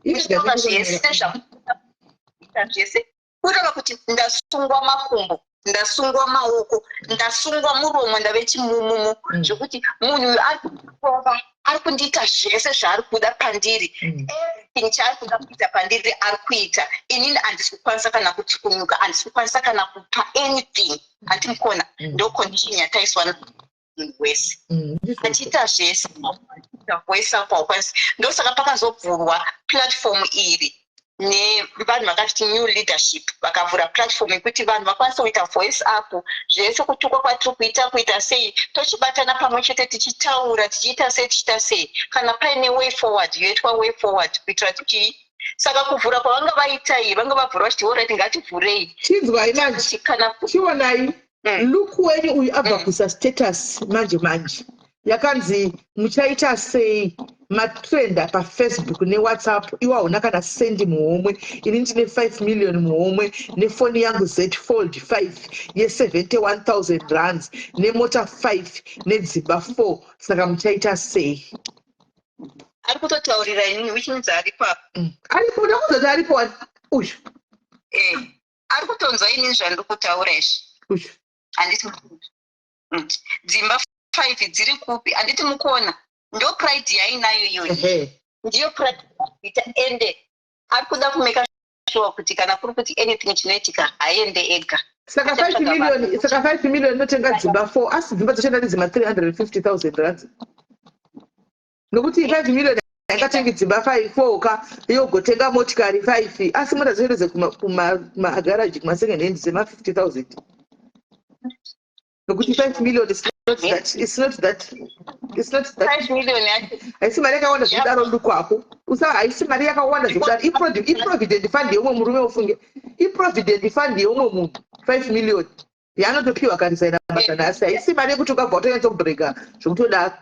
Kutaura zvese zvamuita zvese, kureva kuti ndasungwa makumbo, ndasungwa maoko, ndasungwa muromo, ndave chimumumu, zvekuti munhu uyu ari kundirova, ari kundiita zvese zvaari kuda pandiri. Everything chaari kuda kuita pandiri ari kuita. Inini handisi kukwanisa kana kutsukunyuka, handisi kukwanisa kana kupa anything, handimukona. Ndo condition yataiswa munhu wese achiita zvese voice up, haukwanisi. Ndosaka pakazobvurwa platform iri. Nevanhu vakati new leadership vakavhura platform yekuti vanhu vakwanise kuita voice up zvese, kutukwa kwatiri kuita, kuita sei, tochibatana pamwe chete, tichitaura, tichiita sei, tichiita sei. Kana paine way forward, yoitwa way forward kuitira kuti, saka kuvhura kwavanga vaita iyi, vanga vavhura vachiti, "Alright, ngativhurei." Chinzwai manje. Kuti kana Chionai. Luke wenyu uyu abva kuisa status manje manje yakanzi, "Muchaita sei? Matrenda paFacebook neWhatsApp. Iwo hauna kana sendi muhomwe. Ini ndine 5 million muhomwe nefoni yangu Z Fold 5 ye71 000 rands, nemota 5, nedzimba 4. Saka muchaita sei?" Ari kutotaurira inini, which means aripo apa. Aripo, ndakuzoti aripo wani uyu. Ari kutonzwa inini zvandiri kutaura izvi. Uyu. Handiti dzimba 5 dziri kupi? Handiti mukuona? Ndo pride yainayo iyoyi. Ndiyo pride ita, ende ari kuda kumake sure kuti kana kuri kuti anything chinoitika, haende ega. Saka 5 Achatsvaga million vanhu. Saka 5 million inotenga dzimba 4, asi dzimba dzacho ndadzima 350 000 rands, nokuti 5 million haingatengi dzimba 5 4 ka, yogotenga motikari 5, asi mota dzacho ndedzekumagaraji, kumasecond hand, dzema 50 000, nokuti 5 million is not that, it's not that, it's not that. 5 million yacho. Haisi mari yakawanda zvekudaro lukwako usa, haisi mari yakawanda zvekudaro. Iprovident fund yeumwe murume, ufunge, iprovident fund yeumwe munhu, 5 million yaanotopiwa akaresigna basa nhasi. Haisi mari yekuti ukabva watonyatsobrega zvekutodaro.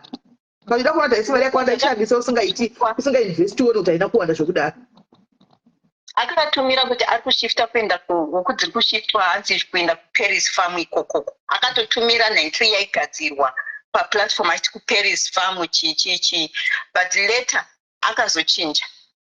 Kana uchida kuona kuti haisi mari yakawanda, ishandisa usingaiti, usingainvesti, uone kuti haina kuwanda zvekudaro. Akatumira kuti ari kushifta kuenda kuhuku dziri kushiftwa, hanzi kuenda kuParis Farm ikokoko. Akatotumira 93 yaigadzirwa paplatform achiti kuParis Farm, chii chii chii, but later akazochinja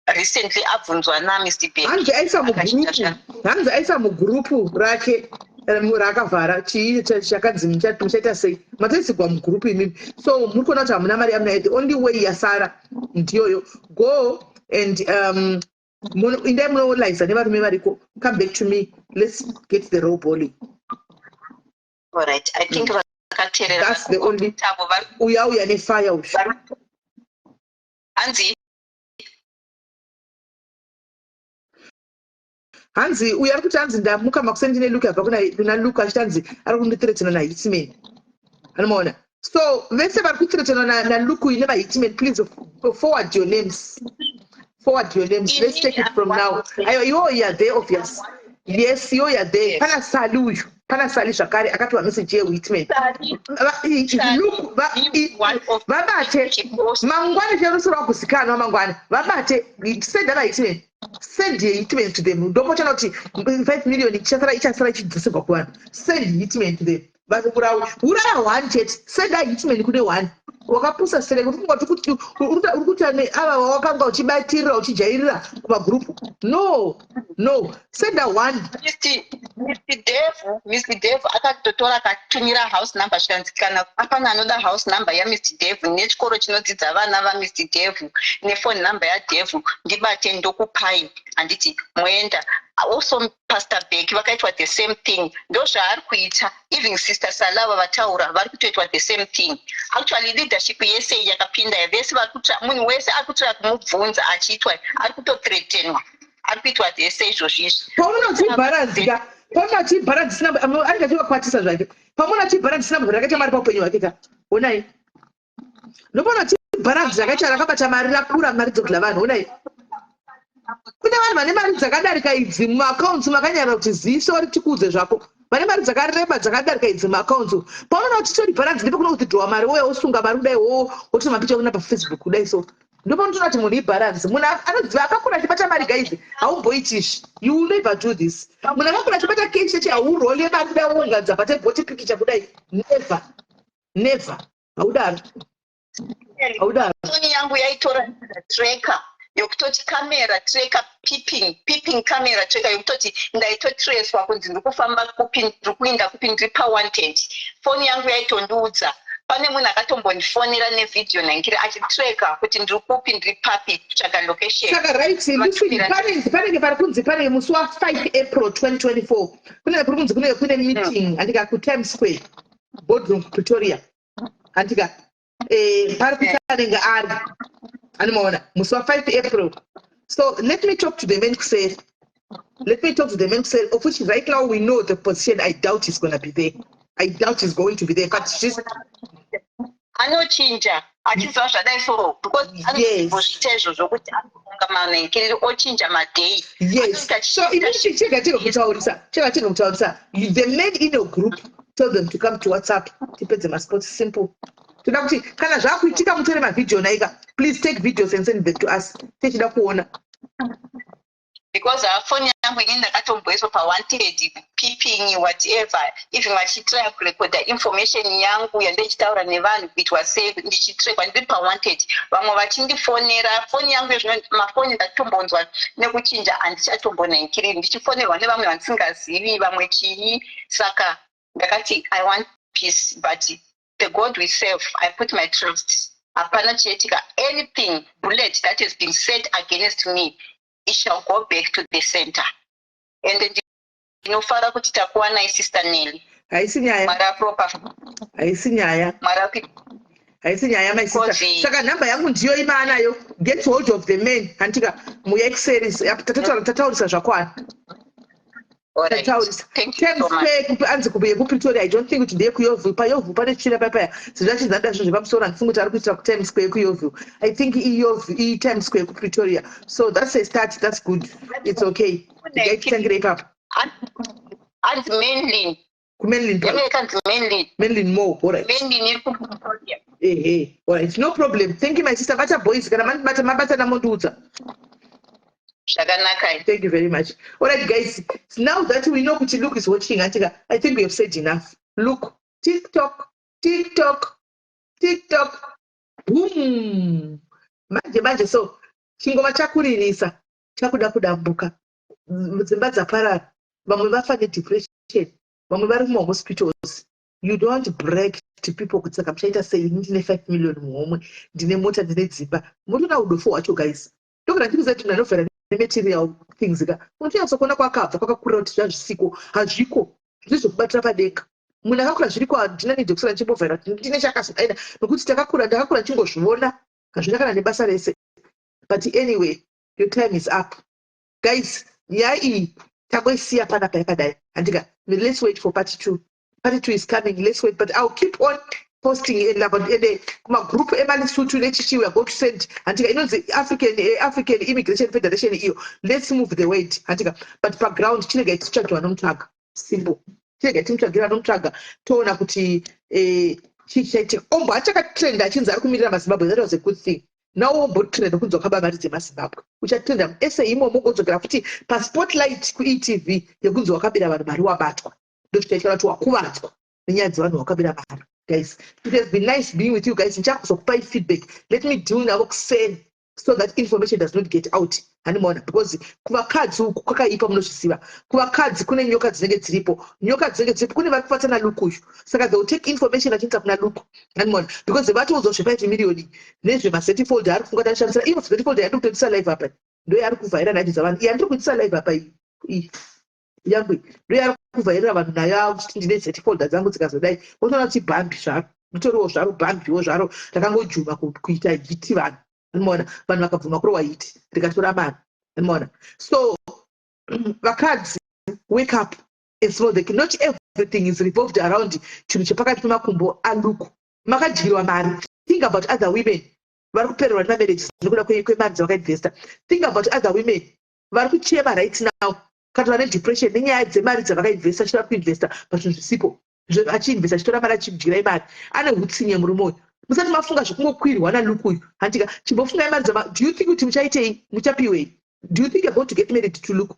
recently abvunzwa naMr Bek. Hanzi aisa Akachinja. mugurupu, hanzi aisa mugurupu rake raakavhara chii chakanzi muchaita sei? Matoisigwa mugurupu imimi, so muri kuona kuti hamuna mari yamunayo. The only way yasara ndiyoyo, go and indai munoliaisa nevarume variko. Come back to me, let's get the roll balling. Alright, I think vakateerera. That's the only Tavo vari uya uya nefire uyu. Hanzi Hanzi uyu ari kuti, hanzi ndamuka makuseni ndine Luke, abva kuna Luke achiti hanzi ari kundithreatena nahitman. Anomaona? So vese vari kuthreatena naLuke uyu nemahitman, please forward your names, forward your names. Let's take it from now. Aiwa, iwo you are there, obvious. Yes, iwo you are there. Yes. Pana Sali uyu, pana Sali zvakare akapiwa message yehitman. Luke vabate mangwana, cherusi rwakuzikanwa mangwana. Vabate, send ana hitman, send hitman to them. Ndopochana kuti 5 million ichasara, ichasara ichidzoserwa kuvanhu. Send hitman to them. Urawe, uraya one chete, senda hitman kune one. Wakapusa sere kuti kungoti kuti uri kuti ane ava wawakanga uchibatirira, uchijairira kumagurupu. No, no, senda one. Mr Dev, Mr Dev akatotora akatumira house number, zvikanzi kana apana anoda house number yaMr Dev nechikoro chinodzidza vana vaMr Dev nefone number yaDev, ndibate, ndokupai. Handiti moenda? Also Pastor Bek vakaitwa the same thing. Ndo zvaari kuita. Even Sister Salava vataura, vari kutoitwa the same thing. Actually, leadership yese yakapinda, vese vari kutra, munhu wese ari kutora kumubvunza achiitwa, ari kutothreatenwa, ari kuitwa zvese izvozvo izvi. Paunotibharanzika, paunotibharanzisina, anenge achivakwatisa zvake. Pamunotibharanzisina, munhu rakaita mari paupenyu hwake ka, onai ndopanotibharanzi rakaita, rakabata mari, rakura, mari dzokudla vanhu. Onai kune vanhu vane mari dzakadarika idzi mumaaccounts, makanyarara kuti ziso ritikuudze zvako, vane mari dzakareba dzakadarika idzi mumaaccounts. Paunoona kuti tori bharanzi, ndipo kuno withdrawa mari, wouya wosunga mari kudai, wotora mapicha kuna paFacebook kudai. So ndopaunotoona kuti munhu ibharanzi. Munhu anoziva, akakura achibata mari, guys, haumboiti izvi. You will never do this. Munhu akakura achibata cash cheche, haurole mari kudai, wounganidza patebhoti pikicha kudai. Never, never, haudaro, haudaro. Foni yangu yaitora tracker yokutoti camera tracker, peeping, peeping camera tracker, yokutoti ndaitotracewa kunzi ndiri kufamba kupi, ndiri kuinda kupi, ndiri pawanted. Foni yangu yaitondiudza. Pane munhu akatombondifonera nevhidhiyo nhangiri achitracka kuti ndiri kupi, ndiri papi, kutsvaga location. Saka right, listen, panenge pari kunzi pane musi wa5 April 2024, kunenge kuri kunzi kunenge kune meeting, handika, kuTimes Square boardroom, Pretoria, handika? Pari kuti anenge ari, anomaona, musi wa5 April. So let me talk to the man kuseri. Let me talk to the man kuseri, of which right now we know the position. I doubt he's going to be there. I doubt he's going to be there, but just Anochinja achiziva zvadai so because anombozviita izvozvo kuti anofunga manhengiriri, ochinja madhei. Yes, so inini chega tega kutaurisa, the men in your group, tell them to come to WhatsApp, tipedze masports. Simple. Toda kuti kana zvakuitika mutore mavhidhiyo naika. Please take videos and send them to us, tichida kuona. Because foni yangu inini ndakatomboiswa pawanted, peeping, whatever, even vachitraya kurekodha information yangu yandichitaura nevanhu kuitwa sei, ndichitrekwa, ndiri pawanted, vamwe vachindifonera foni yangu. Zvino mafoni ndatombonzwa nekuchinja, handichatombonhaikiriri ndichifonerwa nevamwe vandisingazivi, vamwe chii. Saka ndakati I want peace, but the God we serve, I put my trust. Hapana chiitika. Anything bullet that has been said against me, it shall go back to the center. And ndinofara kuti takuwanai, Sister Nelly. Haisi nyaya. Mwari apropa. Haisi nyaya. Mwari. Haisi nyaya, my sister. Saka nhamba yangu ndiyo imaanayo. Get hold of the man, handika muyakuseri. Tataurisa zvakwana, tataurisa. Times Square anzi yekuPretoria. I don't think kuti ndeyekuYeoville. PaYeoville pane chira papaya sezvo achinzada zvinhu zvepamusoro. Handifungi kuti ari kuitira kuTimes Square kuYeoville. I think iYeoville, iTimes Square kuPretoria. So that's a start, that's good, it's okay. Ngaititangire ipapo. Anzi Menlyn. KuMenlyn. Kanzi Menlyn. Menlyn Mall, alright. Menlyn iri kuPretoria. Ehe, alright, no problem. Thank you, my sister. Bata boys, kana mandibata, mabatana, mondiudza. Zvakanaka. Thank you very much. All right, guys, now that we know kuti Luke is watching atika, I think we have said enough. Look, TikTok, TikTok, TikTok, boom. Manje manje, so chingoma chakuririsa, chakuda kudambuka. Dzimba dzaparara, vamwe vafa nedepression, vamwe vari mumahospitals. You don't break to people kuti saka muchaita sei? Ndine 5 million muhomwe, ndine mota, ndine dzimba. Mutoona udofo hwacho, guys. Ndokana ndikuziva kuti munhu anovhara nematerial things ka, unotonyatsokuona kwakabva, kwakakurira, kuti zvazvisiko, hazviko zvizvokubatira padenga. Munhu akakura zviriko, handina need yekusara ndichimbovhaira kuti ndine chakazodaina, nokuti takakura, ndakakura ndichingozviona, hazvina kana nebasa rese. But anyway, your time is up, guys. Nyaya iyi tangoisiya panapa yakadai, handika? Let's wait for part two. Part two is coming, let's wait. But I'll keep on posting ende kumagroup emaLesotho nechichi. We are going to send, handika, inonzi African Immigration Federation iyo. Let's move the word, handika? But paground chinenge tichitsvagiwa nomutsvaga. Simple, chinenge timutsvagira nomutsvaga, toona kuti chii chichaitika. Ombo achakatrenda achinzi ari kumirira maZimbabwe. That was a good thing. Now wombotrenda kunzi wakaba mari dzemaZimbabwe, uchatrenda muese imomo, ugodzokera futi paspotlight kuETV yekunzi wakabira vanhu mari, wabatwa. Ndozvichaitika kuti wakuvadzwa nenyaya dzevanhu vakabira mari. Guys, it has been nice being with you guys. Ndichakuzokupai feedback. Let me deal navo kuseni so that information does not get out, handimaona? Because kuvakadzi uku kwakaipa, munozviziva. Kuvakadzi kune nyoka dzinenge dziripo, nyoka dzinenge dziripo. Kune vari kubatana Luke uyu, saka they will take information achiinza kuna Luke, handimaona? Because vatoudzwa zve5 million nezvemazefold ari kufunga tashandisira iyo zefold yandiri kutoitisa live apa, ndo yaari kuvhaira nacho dzavanhu. Yandiri kuitisa live apa iyi yangu ndo yaari kuvhairira vanhu nayo, kuti ndine zetifolder dzangu dzikazodai, votoona kuti bhambi zvaro, ritoriwo zvaro bhambiwo zvaro, rakangojuma kuita hit vanhu, anomaona? Vanhu vakabvuma kurohwa hit, rikatora mari, anomaona? So vakadzi, wake up and smell the, not everything is revolved around chinhu chepakati pemakumbo aLuke. Makadyirwa mari. Think about other women vari kupererwa nemamarriages nekuda kwemari dzavakainvesta. Think about other women vari kuchema right now, kana vane depression nenyaya dzemari dzavakainvesta, chida kuinvesta pazvinhu zvisipo, achiinvesta, achitora mari, achidyirai mari. Ane utsinye murume uyu. Musati mafunga zvekungokwirwa naLuke uyu, handika? Chimbofungai mari dzama. Do you think kuti muchaitei? Muchapiwei? Do you think you're going to get married to Luke?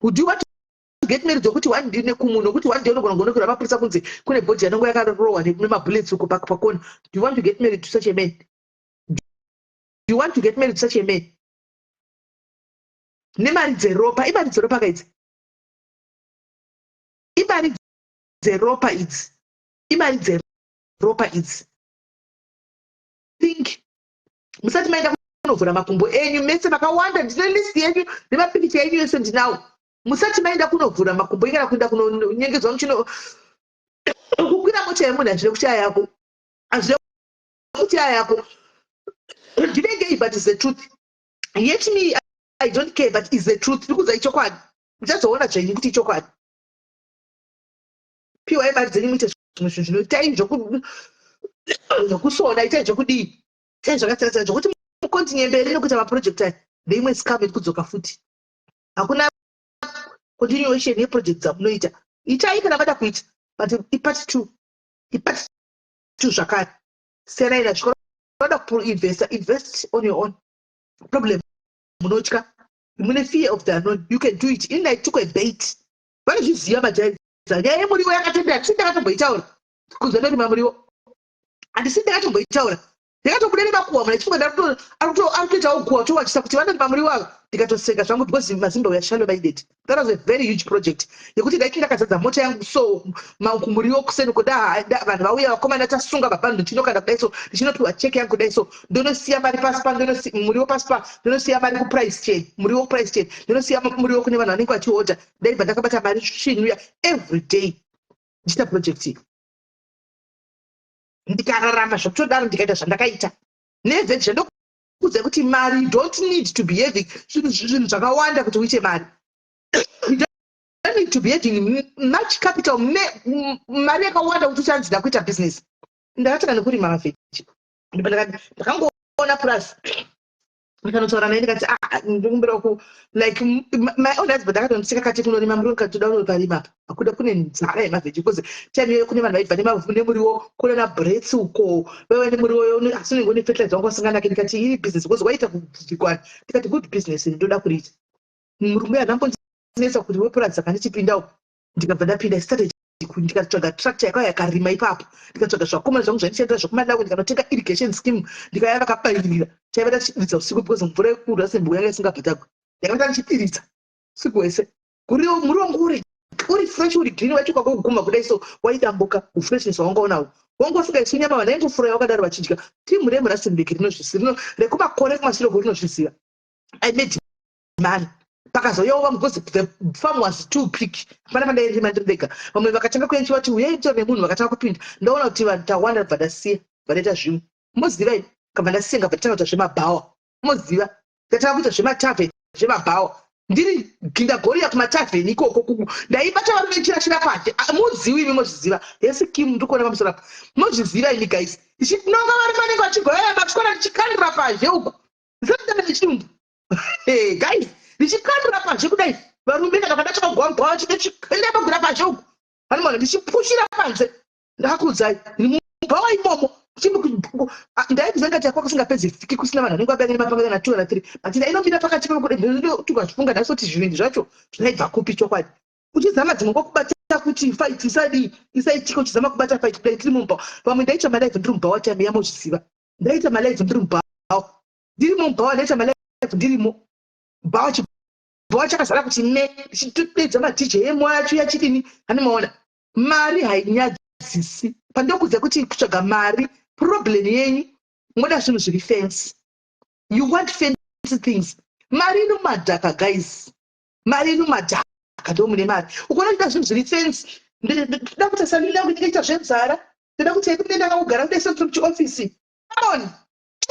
Would you want to get married zokuti one day nekumunhu, nokuti one day unogona kuonekera mapurisa kunzi kune body yanongo yakarohwa nemabullets uko pakona? Do you want to get married to such a man? Do you want to get married to such a man nemari dzeropa? Imari dzeropa kaidzi, imari dzeropa idzi, imari dzeropa idzi. Think musati maenda kunovhura makumbo enyu mese makawanda. Ndine list yenyu nemapikicha enyu yese ndinawo. Musati maenda kunovhura makumbo enyu kana kuenda kunonyengedzwa muchino kukwira mota yemunhu, hazvine kuchaya yako, hazvine kuchaya yako. Ndinengei, but is the truth. Yet me, I don't care, but is the truth. Tiri kuudza ichokwadi. Muchazoona zvenyu kuti ichokwadi. Piwai mari dzenyu muite zvimwe zvinhu zvinoitai zvokusona, itai zvokudii, itai zvakasiyana siyana zvokuti mukontinue mberi nekuita maproject aya. Ndeimwe scam iri kudzoka futi. Hakuna continuation yeproject dzamunoita. Itai kana vada kuita, but ipart two, ipart two zvakare. Siyanai nazvo. Vada kuinvesta, invest on your own. Problem munotya, mune fear of the unknown. You can do it. Ini I took a bait. Vanozviziva majaidza. Nyaya yemuriwo yakatendera, handisi ndakatomboitaura kunze ndorima muriwo, handisi ndakatomboitaura. Ndakatobuda nemakuhwa, muna chifunga ari kutoitawo guhwa towachisa kuti vanorima muriwo ava. Ndikatoseka zvangu because maZimbabwe shallow minded. That was a very huge project yekuti ndaiti ndakazadza mota yangu so kumuriwo kuseni kuda vanhu vauya, vakomana, tasunga mabhando, ndichinokanda kudai so, ndichinopiwa cheke yangu kudai so, ndonosiya mari pasi pa muriwo pasi pa, ndonosiya mari kuprice chain, muriwo price chain, ndonosiya muriwo kune vanhu vanenge vachiodha. Ndaibva ndakabata mari svinuya every day ndichiita project iyi, ndikararama zvekutodaro, ndikaita zvandakaita neveg. Zvandokuudza kuti mari, you don't need to be having zvinhu zvakawanda kuti uite mari. You don't need to be having much capital, mari yakawanda kuti uchanzi ndakuita business. Ndakatanga nekurima mavheji. Ndakangoona plus ndikanotaura naye, ndikati, "Ah, ndikumbira ku like my own husband." Akatondisika kati kunorima muriwo, ndikati, "Toda unoparima apa, akuda kune nzara yemavheji," because time iyoyo kune vanhu vaibva nemuriwo kune nabrets uko vaiva nemuriwo, asi unenge une fertilizer wanga usinganaki. Ndikati iri business because waita kubvikwana. Ndikati good business, ndoda kuriita. Murume anambondinetsa kuti wepuradzi akandichipinda uko, ndikabva ndapinda. I started, ndikatsvaga tractor yakauya yakarima ipapo, ndikatsvaga zvakomana zvangu zvandishandira zvokuMalawi, ndikanotenga irrigation scheme, ndikauya vakabairira. Taiva tachidiridza usiku because mvura yekuRustenburg yanga isingabhadhagwi. Ndakava tandichidiridza usiku hwese. Muriwo wangu uri fresh, uri green, wacho kwakuguma kudai so waidambuka. Ufreshness wanga unawo, wanga usingaiswi nyama, vanhu vaingofuraya wakadaro vachidya. Timu remuRustenburg rinozviziva, rekumakore kumashure rinozviziva. I made money. Pakazouyawo vamwe because the farm was too big. Hapana pandairima ndiri ndega. Vamwe vakatanga kuya chivati uyai tore nemunhu, vakatanga kupinda. Ndaona kuti vanhu tawanda, bva ndasiya, bva ndaita zvimwe. Moziva ini kabva ndasiya, ngabva ndatanga kuita zvemabhawa. Moziva ndatanga kuita zvematavheni, zvemabhawa, ndiri gindagoriya kumatavheni ikoko kuku ndaibata varume ndichirashira panze. Muzivi imi, mozviziva hesi Kim, ndiri kuona pamusoro apa, mozviziva imi guys, ndichinonga varume vanenge vachigoyaya machikora, ndichikandira panze uko, ndisati ndechidumbu. Hey, guys, ndichikandira panze kudai varume kana vakada chakagwagwa chidepagwira panze uko, vanomana ndichipushira panze. Ndakakuudzai, mubhawa imomo ndaikuziva ngati yakwa kusingapedzi vhiki kusina vanhu vanenge vabaya nemapanga kana two kana three, but ndainomira pakati tukazvifunga nhasi kuti zvivindi zvacho zvinaibva kupi chokwadi. Uchizama dzimwe nguva kubata kuti fight isadii isaitika, uchizama kubata fight kudai tiri mumba. Vamwe ndaita malive ndiri mubhawa, time yamozviziva, ndaita malive ndiri mubhawa, ndiri mubhawa, ndaita malive ndirimo bhawa, chibhawa chakazara kuti ne, ndichitopedza maDJ emo acho yachidini. Handimaona mari hainyadzisi. Pandokudza kuti kutsvaga mari, problem yenyu moda zvinhu zviri fancy. You want fancy things. Mari iri mumadhaka, guys, mari iri mumadhaka, ndo mune mari. Ukuona kuita zvinhu zviri fancy, ndoda kuti salon yangu inenge ita zvenzara, ndoda kuti kune ndakakugara kudai sendiri muchiofisi. Come on,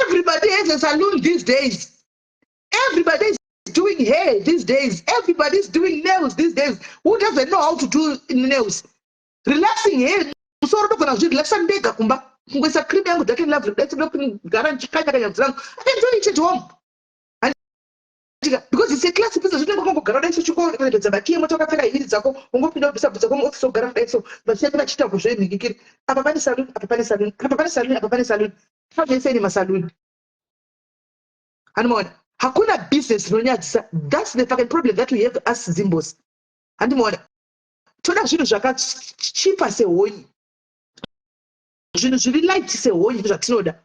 everybody has a saloon these days. Everybody is doing hair these days. Everybody is doing nails these days. Who doesn't know how to do nails? Relaxing hair, musoro ndogona kuzvirelaxa ndega kumba, kungoisa cream yangu Dark and Lovely kudai, kugara ndichikanya-kanya bvudzi rangu. I can do it at home because it's a class business. Unenge wakangogara kudai so, chikorebedza makiyi emota, wakapfeka hiri dzako, ungopinda kubvisa bvudzi dzako muofisi, wogara kudai so, vachiyati vachiita kuzvenhingikiri. Apa pane salon, apa pane salon, apa pane salon, apa pane salon, town ine masaluni. Handimaona hakuna business rinonyadzisa. That's the fucking problem that we have as Zimbos. Handimaona toda zvinhu zvakachipa sehonyi, zvinhu zviri light sehonyi, zvatinoda.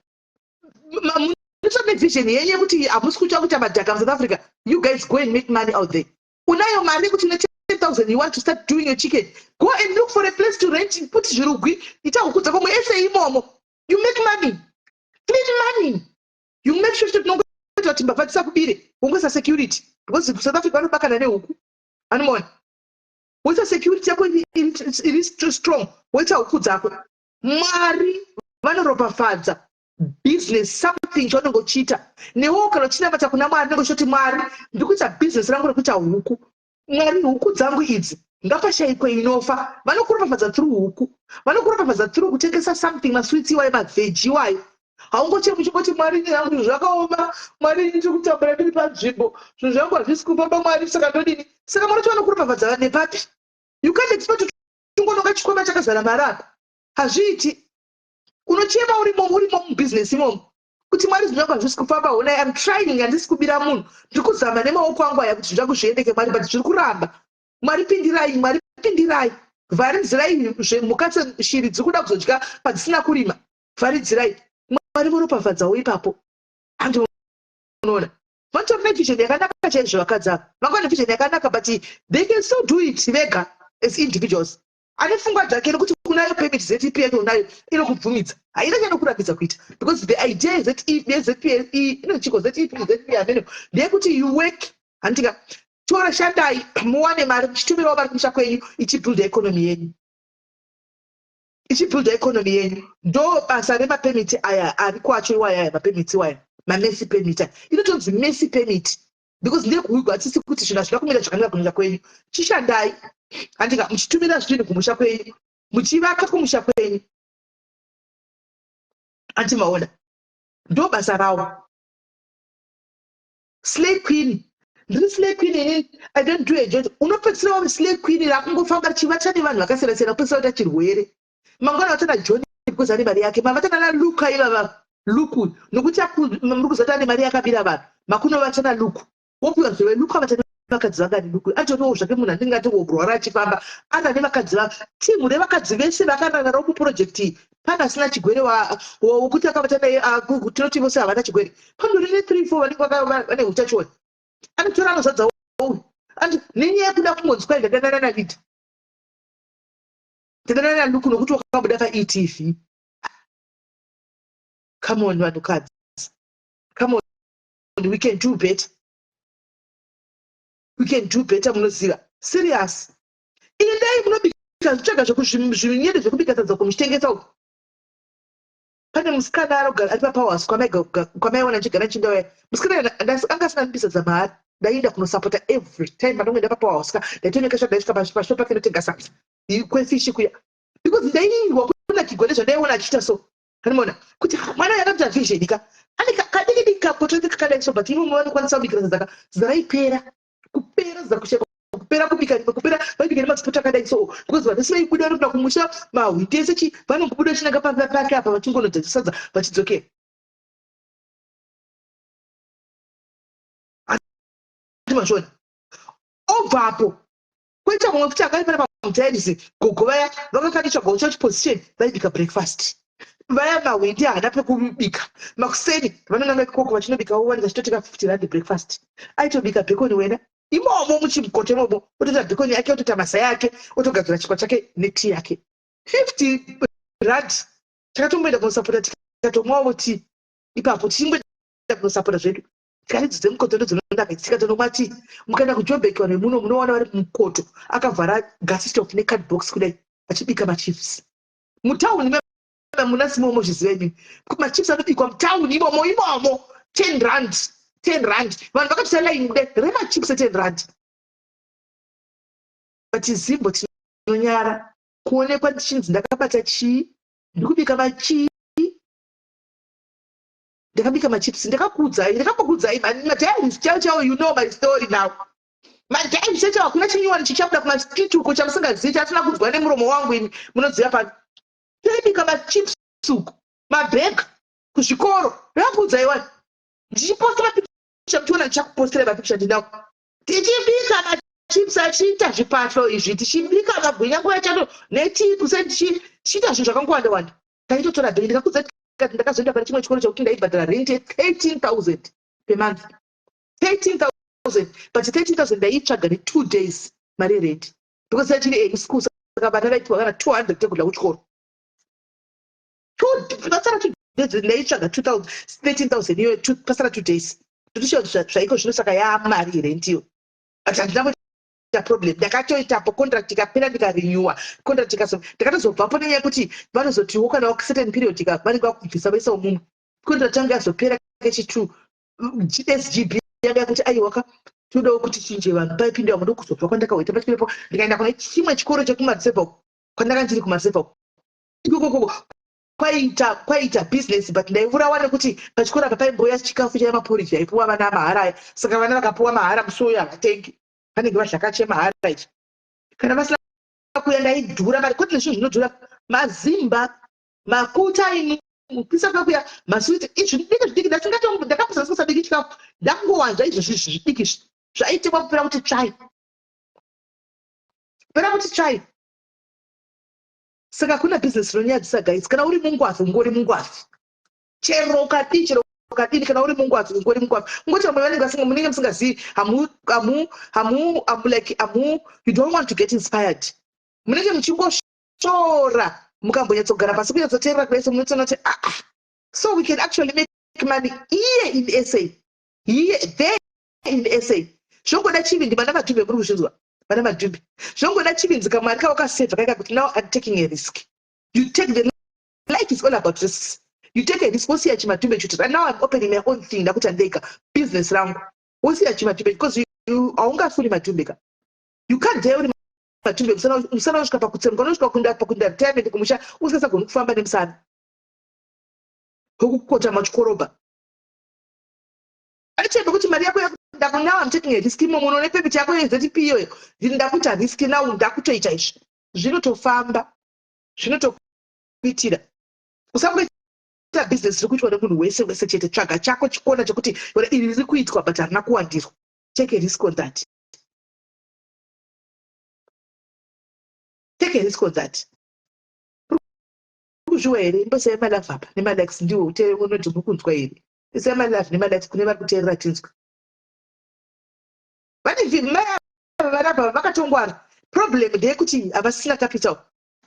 Munoita nevision yenyu yekuti hamusi kutya kuita madhaka muSouth Africa. You guys go and make money out there. Unayo mari yekuti une 10,000, you want to start doing your chicken, go and look for a place to rent, put zvirugwi, ita huku dzako muese imomo. You make money, clean money. You make sure kuti tinongoita kuti mbavha dzisakubire, wongoisa security because South Africa vanobakana nehuku. Anomaona woisa security yako iri strong, woita huku dzako. Mwari vanoropafadza business, something. Something chaunenge uchiita newewo, kana uchinamata kuna Mwari, unenge uchitoti, "Mwari, ndiri kuita bhizinesi rangu rekuita huku. Mwari, huku dzangu idzi ngapashayikwe inofa." Vanokuropafadza through huku, vanokuropafadza through kutengesa something, masweets iwayo, maveggie iwayo. Haungochemi uchingoti, "Mwari, hangu zvinhu zvakaoma. Mwari, ndiri kutambura, ndiri panzvimbo, zvinhu zvangu hazvisi kufamba. Mwari, saka ndodini?" Saka Mwari kuti vanokuropafadza nepapi? You can't expect kuti ungononga chikwama chakazara mari apa. Hazviiti. Unochema urimo, urimo mubhizinesi imomo, kuti, "Mwari, zvinhu zvangu hazvisi kufamba. Honai, am trying, handisi kubira munhu, ndiri kuzama nemaoko angu aya kuti zvinhu zvangu zviendeke, Mwari, but zviri kuramba. Mwari, pindirai. Mwari, pindirai. Vharidzirai zvemhuka, shiri dziri kuda kuzodya padzisina kurima. Vharidzirai." Mwari voropafadzawo ipapo. Andinoona vatori nevision yakanaka chaizvo. Vakadzi ava vanga nevision yakanaka, but they can still do it vega as individuals. Ane pfungwa dzake, nekuti unayo permit, ZEP yacho unayo, inokubvumidza, haina chainokurambidza kuita, because the idea yeZEP, inochiko ZEP, ZP amene, ndeyekuti you work, handika? Tora, shandai, muwane mari, muchitumirawo mari kumusha kwenyu, ichibuilda economy yenyu, ichibuilda economy yenyu. Ndo basa remapemiti aya ari kwacho iwaya aya, mapemiti iwaya, mamessi permit aya. Inotonzi messy permit because ndeyekuhwigwa hatisi kuti zvinhu hazvina kumira zvakanaka kumusha kwenyu. Chishandai, handika? Muchitumira zvinhu kumusha kwenyu, muchivaka kumusha kwenyu, andimaona? Ndo basa rawo. Slay queen, ndiri slay queen inini, I don't do a job. Unopedzisira wave slay queen rakungofamba richivata nevanhu vakasiyana siyana, kupedzisira kuita chirwere. Mangwana vatana John because ane mari yake, mavatana naLuka ivava, Luku, nokuti muri kuzati ane mari yakabira vanhu, makunovatana Luku, wopiwa zvewe. Luku avatana vakadzi vangani? Luku atoriwo zvake munhu anenge atingorwara achifamba, ana nevakadzi va timu revakadzi vese vakarararawo muproject iyi. Pane asina chigwere wokuti akavata naye, tinoti vose havana chigwere? Pandori ne3 4 vanenge vane utachiona. Anotora, anozadza uyu nenyaya yekuda kungonzwa, "Ndadanana naLida, ndadanana naLuku," nokuti wakabuda paETV. Come on, vanhukadzi, come on, we can do better, we can do better. Munoziva, serious, indai munobika, zvitsvaga zvinyende zvekubika sadza kumuchitengesa uku. Pane musikana arogara ari paPowerhouse kwamaiona nchigara nchinda. Musikana anga asina ndibisadza mahari. Ndaienda kunosapota every time pandongoenda paPowerhouse ka, ndaitoneka ndaisvika pashopu pake, ndotenga sadza kwefishi kuya, because ndaiirwa kunakigwa nezvandaiona achiita. So anoona kuti mwana uyu akaita vision ka, ane kadiki diki kapoto kakadai so, but imomo vanokwanisa kubikira sadza ka, sadza raipera kupera, sadza kusheka kupera, kubika rimwe kupera. Vaibika nemazipoto akadai so, because vanhu vese vaibuda vanobuda kumusha, mahwindi ese chi, vanongobuda chinanga pake apa, vachingonodza sadza, vachidzokera. Andimazvona? Obvapo kwoita mumwe futi akari pana pamutairisi, gogo vaya vakakanditsvagawo church position, vaibika breakfast. Vaya mahwindi haana pekubika makuseni, vanonanga ikoko vachinobika, vanenge vachitotenga R50 breakfast. Aitobika bacon wena imomo muchimukoto imomo, otoita bacon yake, otoita mazai ake, otogadzira chikwa chake netii yake, R50. Takatomboenda kunosapota, tikatomwawo tii ipapo, tichingoenda kunosapota zvedu, tikati dzemukoto ndo dzinonaka, tikatonomwa tii. Mukaenda kuJobek, vanhu vemuno munoona vari mukoto, akavhara gas stove necardbox kudai, achibika machips mutauni muna Simomo. Zviziva imini, machips anobikwa mutauni imomo imomo, R10, R10. Vanhu vakatoita line kudai remachips e10 rand. But zimbo tinonyara kuonekwa ndichinzi ndakabata chii, ndikubika machii, ndakabika machips. Ndakakuudzai, ndakambokuudzai madiaries chaiwo chaiwo. You know my story now. Madiaries chaiwo, hakuna chinyuwani chichabuda kumastreet uko chamusingazivi, chaasina kunzwa nemuromo wangu. Imi munoziva pano taibika machips uku, mabhega kuzvikoro. Ndakakuudzai wani, ndichiposta mapicture, muchiona ndichakupostirai mapicture ndinawo, tichibika machips, achiita zvipatlo izvi, tichibika magwinya nguva yachato netii kuseni, tichiita zvinhu zvakangowanda wanda. Taitotora bhegi. Ndakakudza kati ndakazoenda pane chimwe chikoro chekuti ndaibhadhara rent ye13 000 per month, 13 000, but 13 000 ndaiitsvaga ne2 days mari yerent, because yachiri a school. Saka vana vaipiwa kana 200 tekudya kuchikoro. Pasara 2 days ndaitsvaga 13 000 iyoyo, pasara 2 days. Ndotishiva kuti zvaiko zvino, saka yaamari yerent iyo. But handina kuita problem, ndakatoitapo contract ikapera, ndikarenewa contract ikaso. Ndakatozobvapo nenyaya yekuti vanozotiwo kana certain period vanenge vakubvisa, vaisawo mumwe. Contract yangu yazopera kechi2, SGB yanga yakuti aiwaka, todawo kuti chinje vanhu. Paipinda vamwe, ndokuzobva kwandakaita pachikorepo, ndikaenda kune chimwe chikoro chekumarisevha kwandanga ndiri. Kumarisevha ikokoko kwaita business, but ndaivurawa nekuti pachikoro apa paimbouya chikafu chaimaporiji aipuwa vana mahara aya. Saka vana vakapuwa mahara musi uyo havatengi, vanenge vazhakache mahara ichi. Kana vasina kuya, ndaidhura mari kwete nezvinhu zvinodhura, mazimba makuta ini kupisa kwakuya, maswiti, izvi zvidiki zvidiki. Ndakapusa ndisingasabiki chikafu, ndakungowanza izvozvi zvidiki izvi zvaitekwa kupera kuti tsvai, kupera kuti tsvai. Saka kuna bhizinesi rinonyadzisa, guys. Kana uri mungwafi, ungori mungwafi, chero ukadii, chero ukadini. Kana uri mungwafi, ungori mungwafi. Ungoti vamwe vanenge vasinga, munenge musingazivi, hamu hamu hamu hamu like hamu, you don't want to get inspired. Munenge muchingosvora. Mukambonyatsogara pasi kunyatsoteerera kudai so, munotoona kuti ah, ah, so we can actually make money here in SA, here, there in SA. Zvongoda chivindi. Vana Madhumbe, muri kuzvinzwa? Vana Madhumbe, zvongoda chivindi. Kamari kawakasevha kaika kuti now I'm taking a risk. You take the life is all about risks. You take a risk, wosiya chimadhumbe chuti right now I'm opening my own thing, ndakuti andega business rangu. Wosiya chimadhumbe because haungafuri madhumbe ka. You can't dare uri madhumbe musana unosvika pakutsemuka, unosvika pakuenda retirement kumusha usisagoni kufamba nemusana wekukota machikorobha. Achembe kuti mari yako, now I'm taking a risk imomo une permit yako yeZP iyoyo, ndini ndakuita risk now, ndakutoita izvi. Zvinotofamba, zvinotokuitira. Usangoita business riri kuitwa nemunhu wese wese chete. Tsvaga chako chikona chekuti iri riri kuitwa but harina kuwandirwa. Take a risk on that, take a risk on that. Kuzviwa here? Imbosai malove apa nemalikes. Ndiwo unoti muri kunzwa here? Isai malove nemalikes kune vari kuteerera, tinzwe. Vane mai ava varapa vakatongwara. Problem ndeyekuti havasina capital.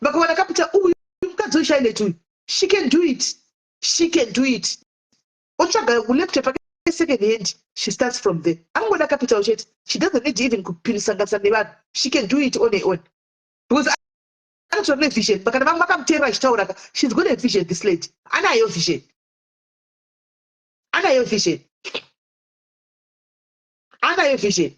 Vakawana capital, uyu mukadzi weShinet uyu, she can do it, she can do it. Otsvaga laptop ake second hand, she starts from there. Anongoda capital chete. She doesn't need even kupinisanganisa nevanhu. She can do it on her own because anotora nevision. Kana vamwe vakamuteerera achitaura ka, she's got a vision, this lady. Anayo vision, anayo vision, anayo vision.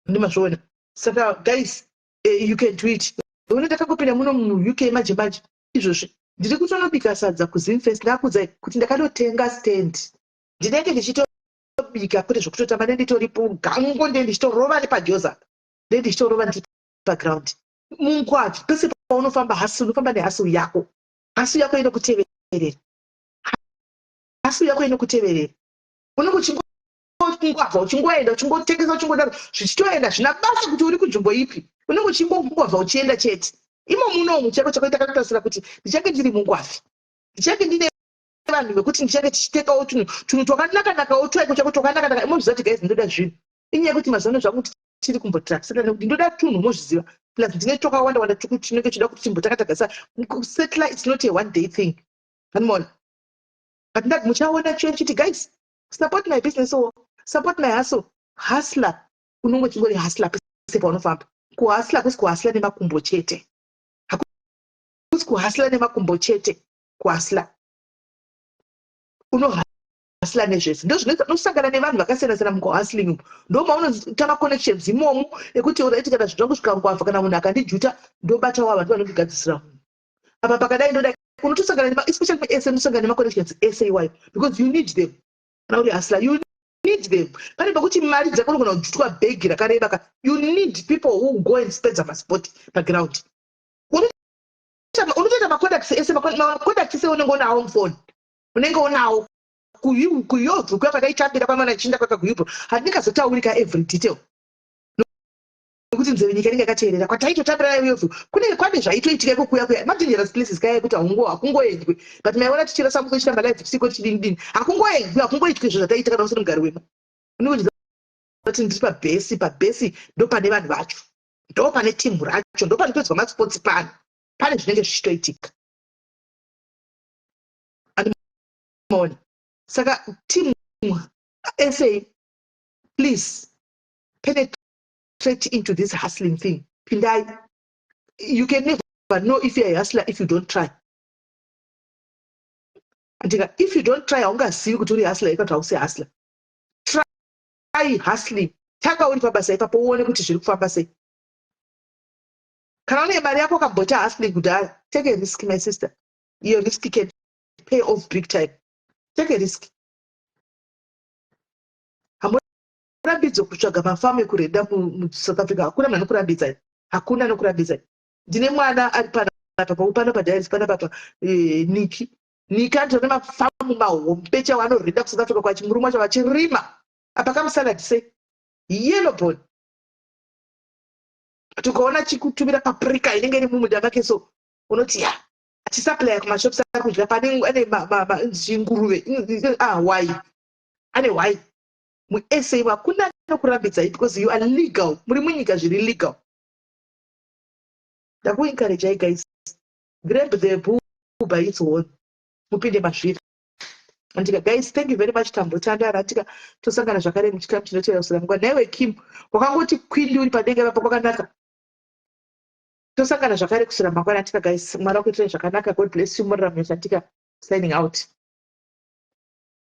Ndimazviona. Saka guys, you can do it. Une ndakangopinda muno muUK manje manje izvozvi, ndiri kutonobika sadza kuZimfest. Ndakuudzai kuti ndakanotenga stand, ndinenge ndichitobika kwete zvekutotamba. Nenditoripo gango, nde ndichitorova nepajoza, nde ndichitorova ndiri paground. Mungwavi pese paunofamba, hustle, unofamba nehustle yako. Hustle yako inokuteverera, hustle yako inokuteverera. Unenge uchingongwavha, uchingoenda, uchingotengesa, uchingodaro, zvichitoenda. Zvina basa kuti uri kunzvimbo ipi, unenge uchingongwavha uchienda chete. Imo munomu chako chako takatarisira kuti ndichange ndiri mungwavi, ndichange ndine vanhu vekuti ndichange tichitengawo tunhu tunhu twakanaka-nakawo twaiko chako twakanaka-naka. Mozviziva kuti guys, ndoda zvinhu. Inyaya yekuti mazuva ano zvangu tiri kumbotirakisana nekuti ndoda tunhu, mozviziva. Plus ndine twakawanda wanda tinenge chida kuti timbotakatagasa kusettle. It's not a one day thing, hanimona? But ndati muchaona chiyo chiti guys, support my business or support my hustle. Hustler, unonge uchingori hustler pese paunofamba. Kuhustler kusi kuhustler nemakumbo chete, hakusi kuhustler nemakumbo chete. Kuhustler, unohustler nezvese. Ndo zvinoita unosangana nevanhu vakasiyana siyana mukuhustling umu. Ndo maunoita maconnections imomo ekuti uraiti kana zvinhu zvangu zvikangwavha, kana munhu akandijuta, ndobata wava ndo vanondigadzisira munhu apa pakadai. Ndoda unotosangana, especially muSA, unosangana nemaconnections ese iwayo because you need them. Kana uri hustler, you need them. Pane pekuti mari dzako unogona kujutwa bhegi rakareba ka. You need people who go and spedza masport paground. Unotoita macontacts ese, macontacts ese unenge unawo mufoni, unenge unawo kuyobvu kuya kwataitambira kwamana chinda kwakaguyubvo. Handingazotaurika every detail nekuti nzeve nyika inenge yakateerera. Kwataitotambira yobvu kunenge kwane zvaitoitika iko kuya kuya, madangerous places kaya ekuti hakungoendwi. But maiona tichira samuko ichitamba live tisiko chidini dini. Hakungoendwi, hakungoitwi izvo zvataita. Kana usiri mugari wemo, unenge kuti ndiri pabhesi, pabhesi ndo pane vanhu vacho, ndo pane timu racho, ndo panopedzwa masports pano, pane zvinenge zvichitoitika. Maona? Saka team SA, please penetrate into this hustling thing. Pindai. You can never know if you're a hustler if you don't try. Andika, if you don't try, haungazivi kuti uri hustler ikati hausi hustler. Try hustling. Tanga uri pabasa ipapo, uone kuti zviri kufamba sei. Kana une mari yako, ukambota hustling kudhara, take a risk, my sister. Your risk can pay off big time. Take a risk. Hamurambidzwe kutsvaga mafamu ekurenda muSouth Africa. Hakuna munhu anokurambidzai, hakuna anokurambidzai. Ndine mwana ari panapa, pano padiaris panapapa, Niki. Niki anotora nemafamu mahombe chaiwo, anorenda kuSouth Africa kwachi murume wacho vachirima apa kamusalad sei, yellow bone. Tukaona chikutumira paprika inenge iri mumunda make, so unoti ya achisupplya kumashops, ari kudya pane ane zvinguruve, hwai, ane hwai musa. Hakuna nokurambidzai because you are legal, muri munyika zviri legal. Ndakuencouragei guys, grab the bull by its horn, mupinde mazviri. Andika guys, thank you very much. Tambotandara, andika, tosangana zvakare muchikamu chinotevera kusura nguva. Naiwe Kim, wakangoti kwindi uri padenga ipapo, kwakanaka. Tosangana zvakare kusura mangwana, andika guys. Mwari wakuitirai zvakanaka. God bless you. Murarame. Andika, signing out.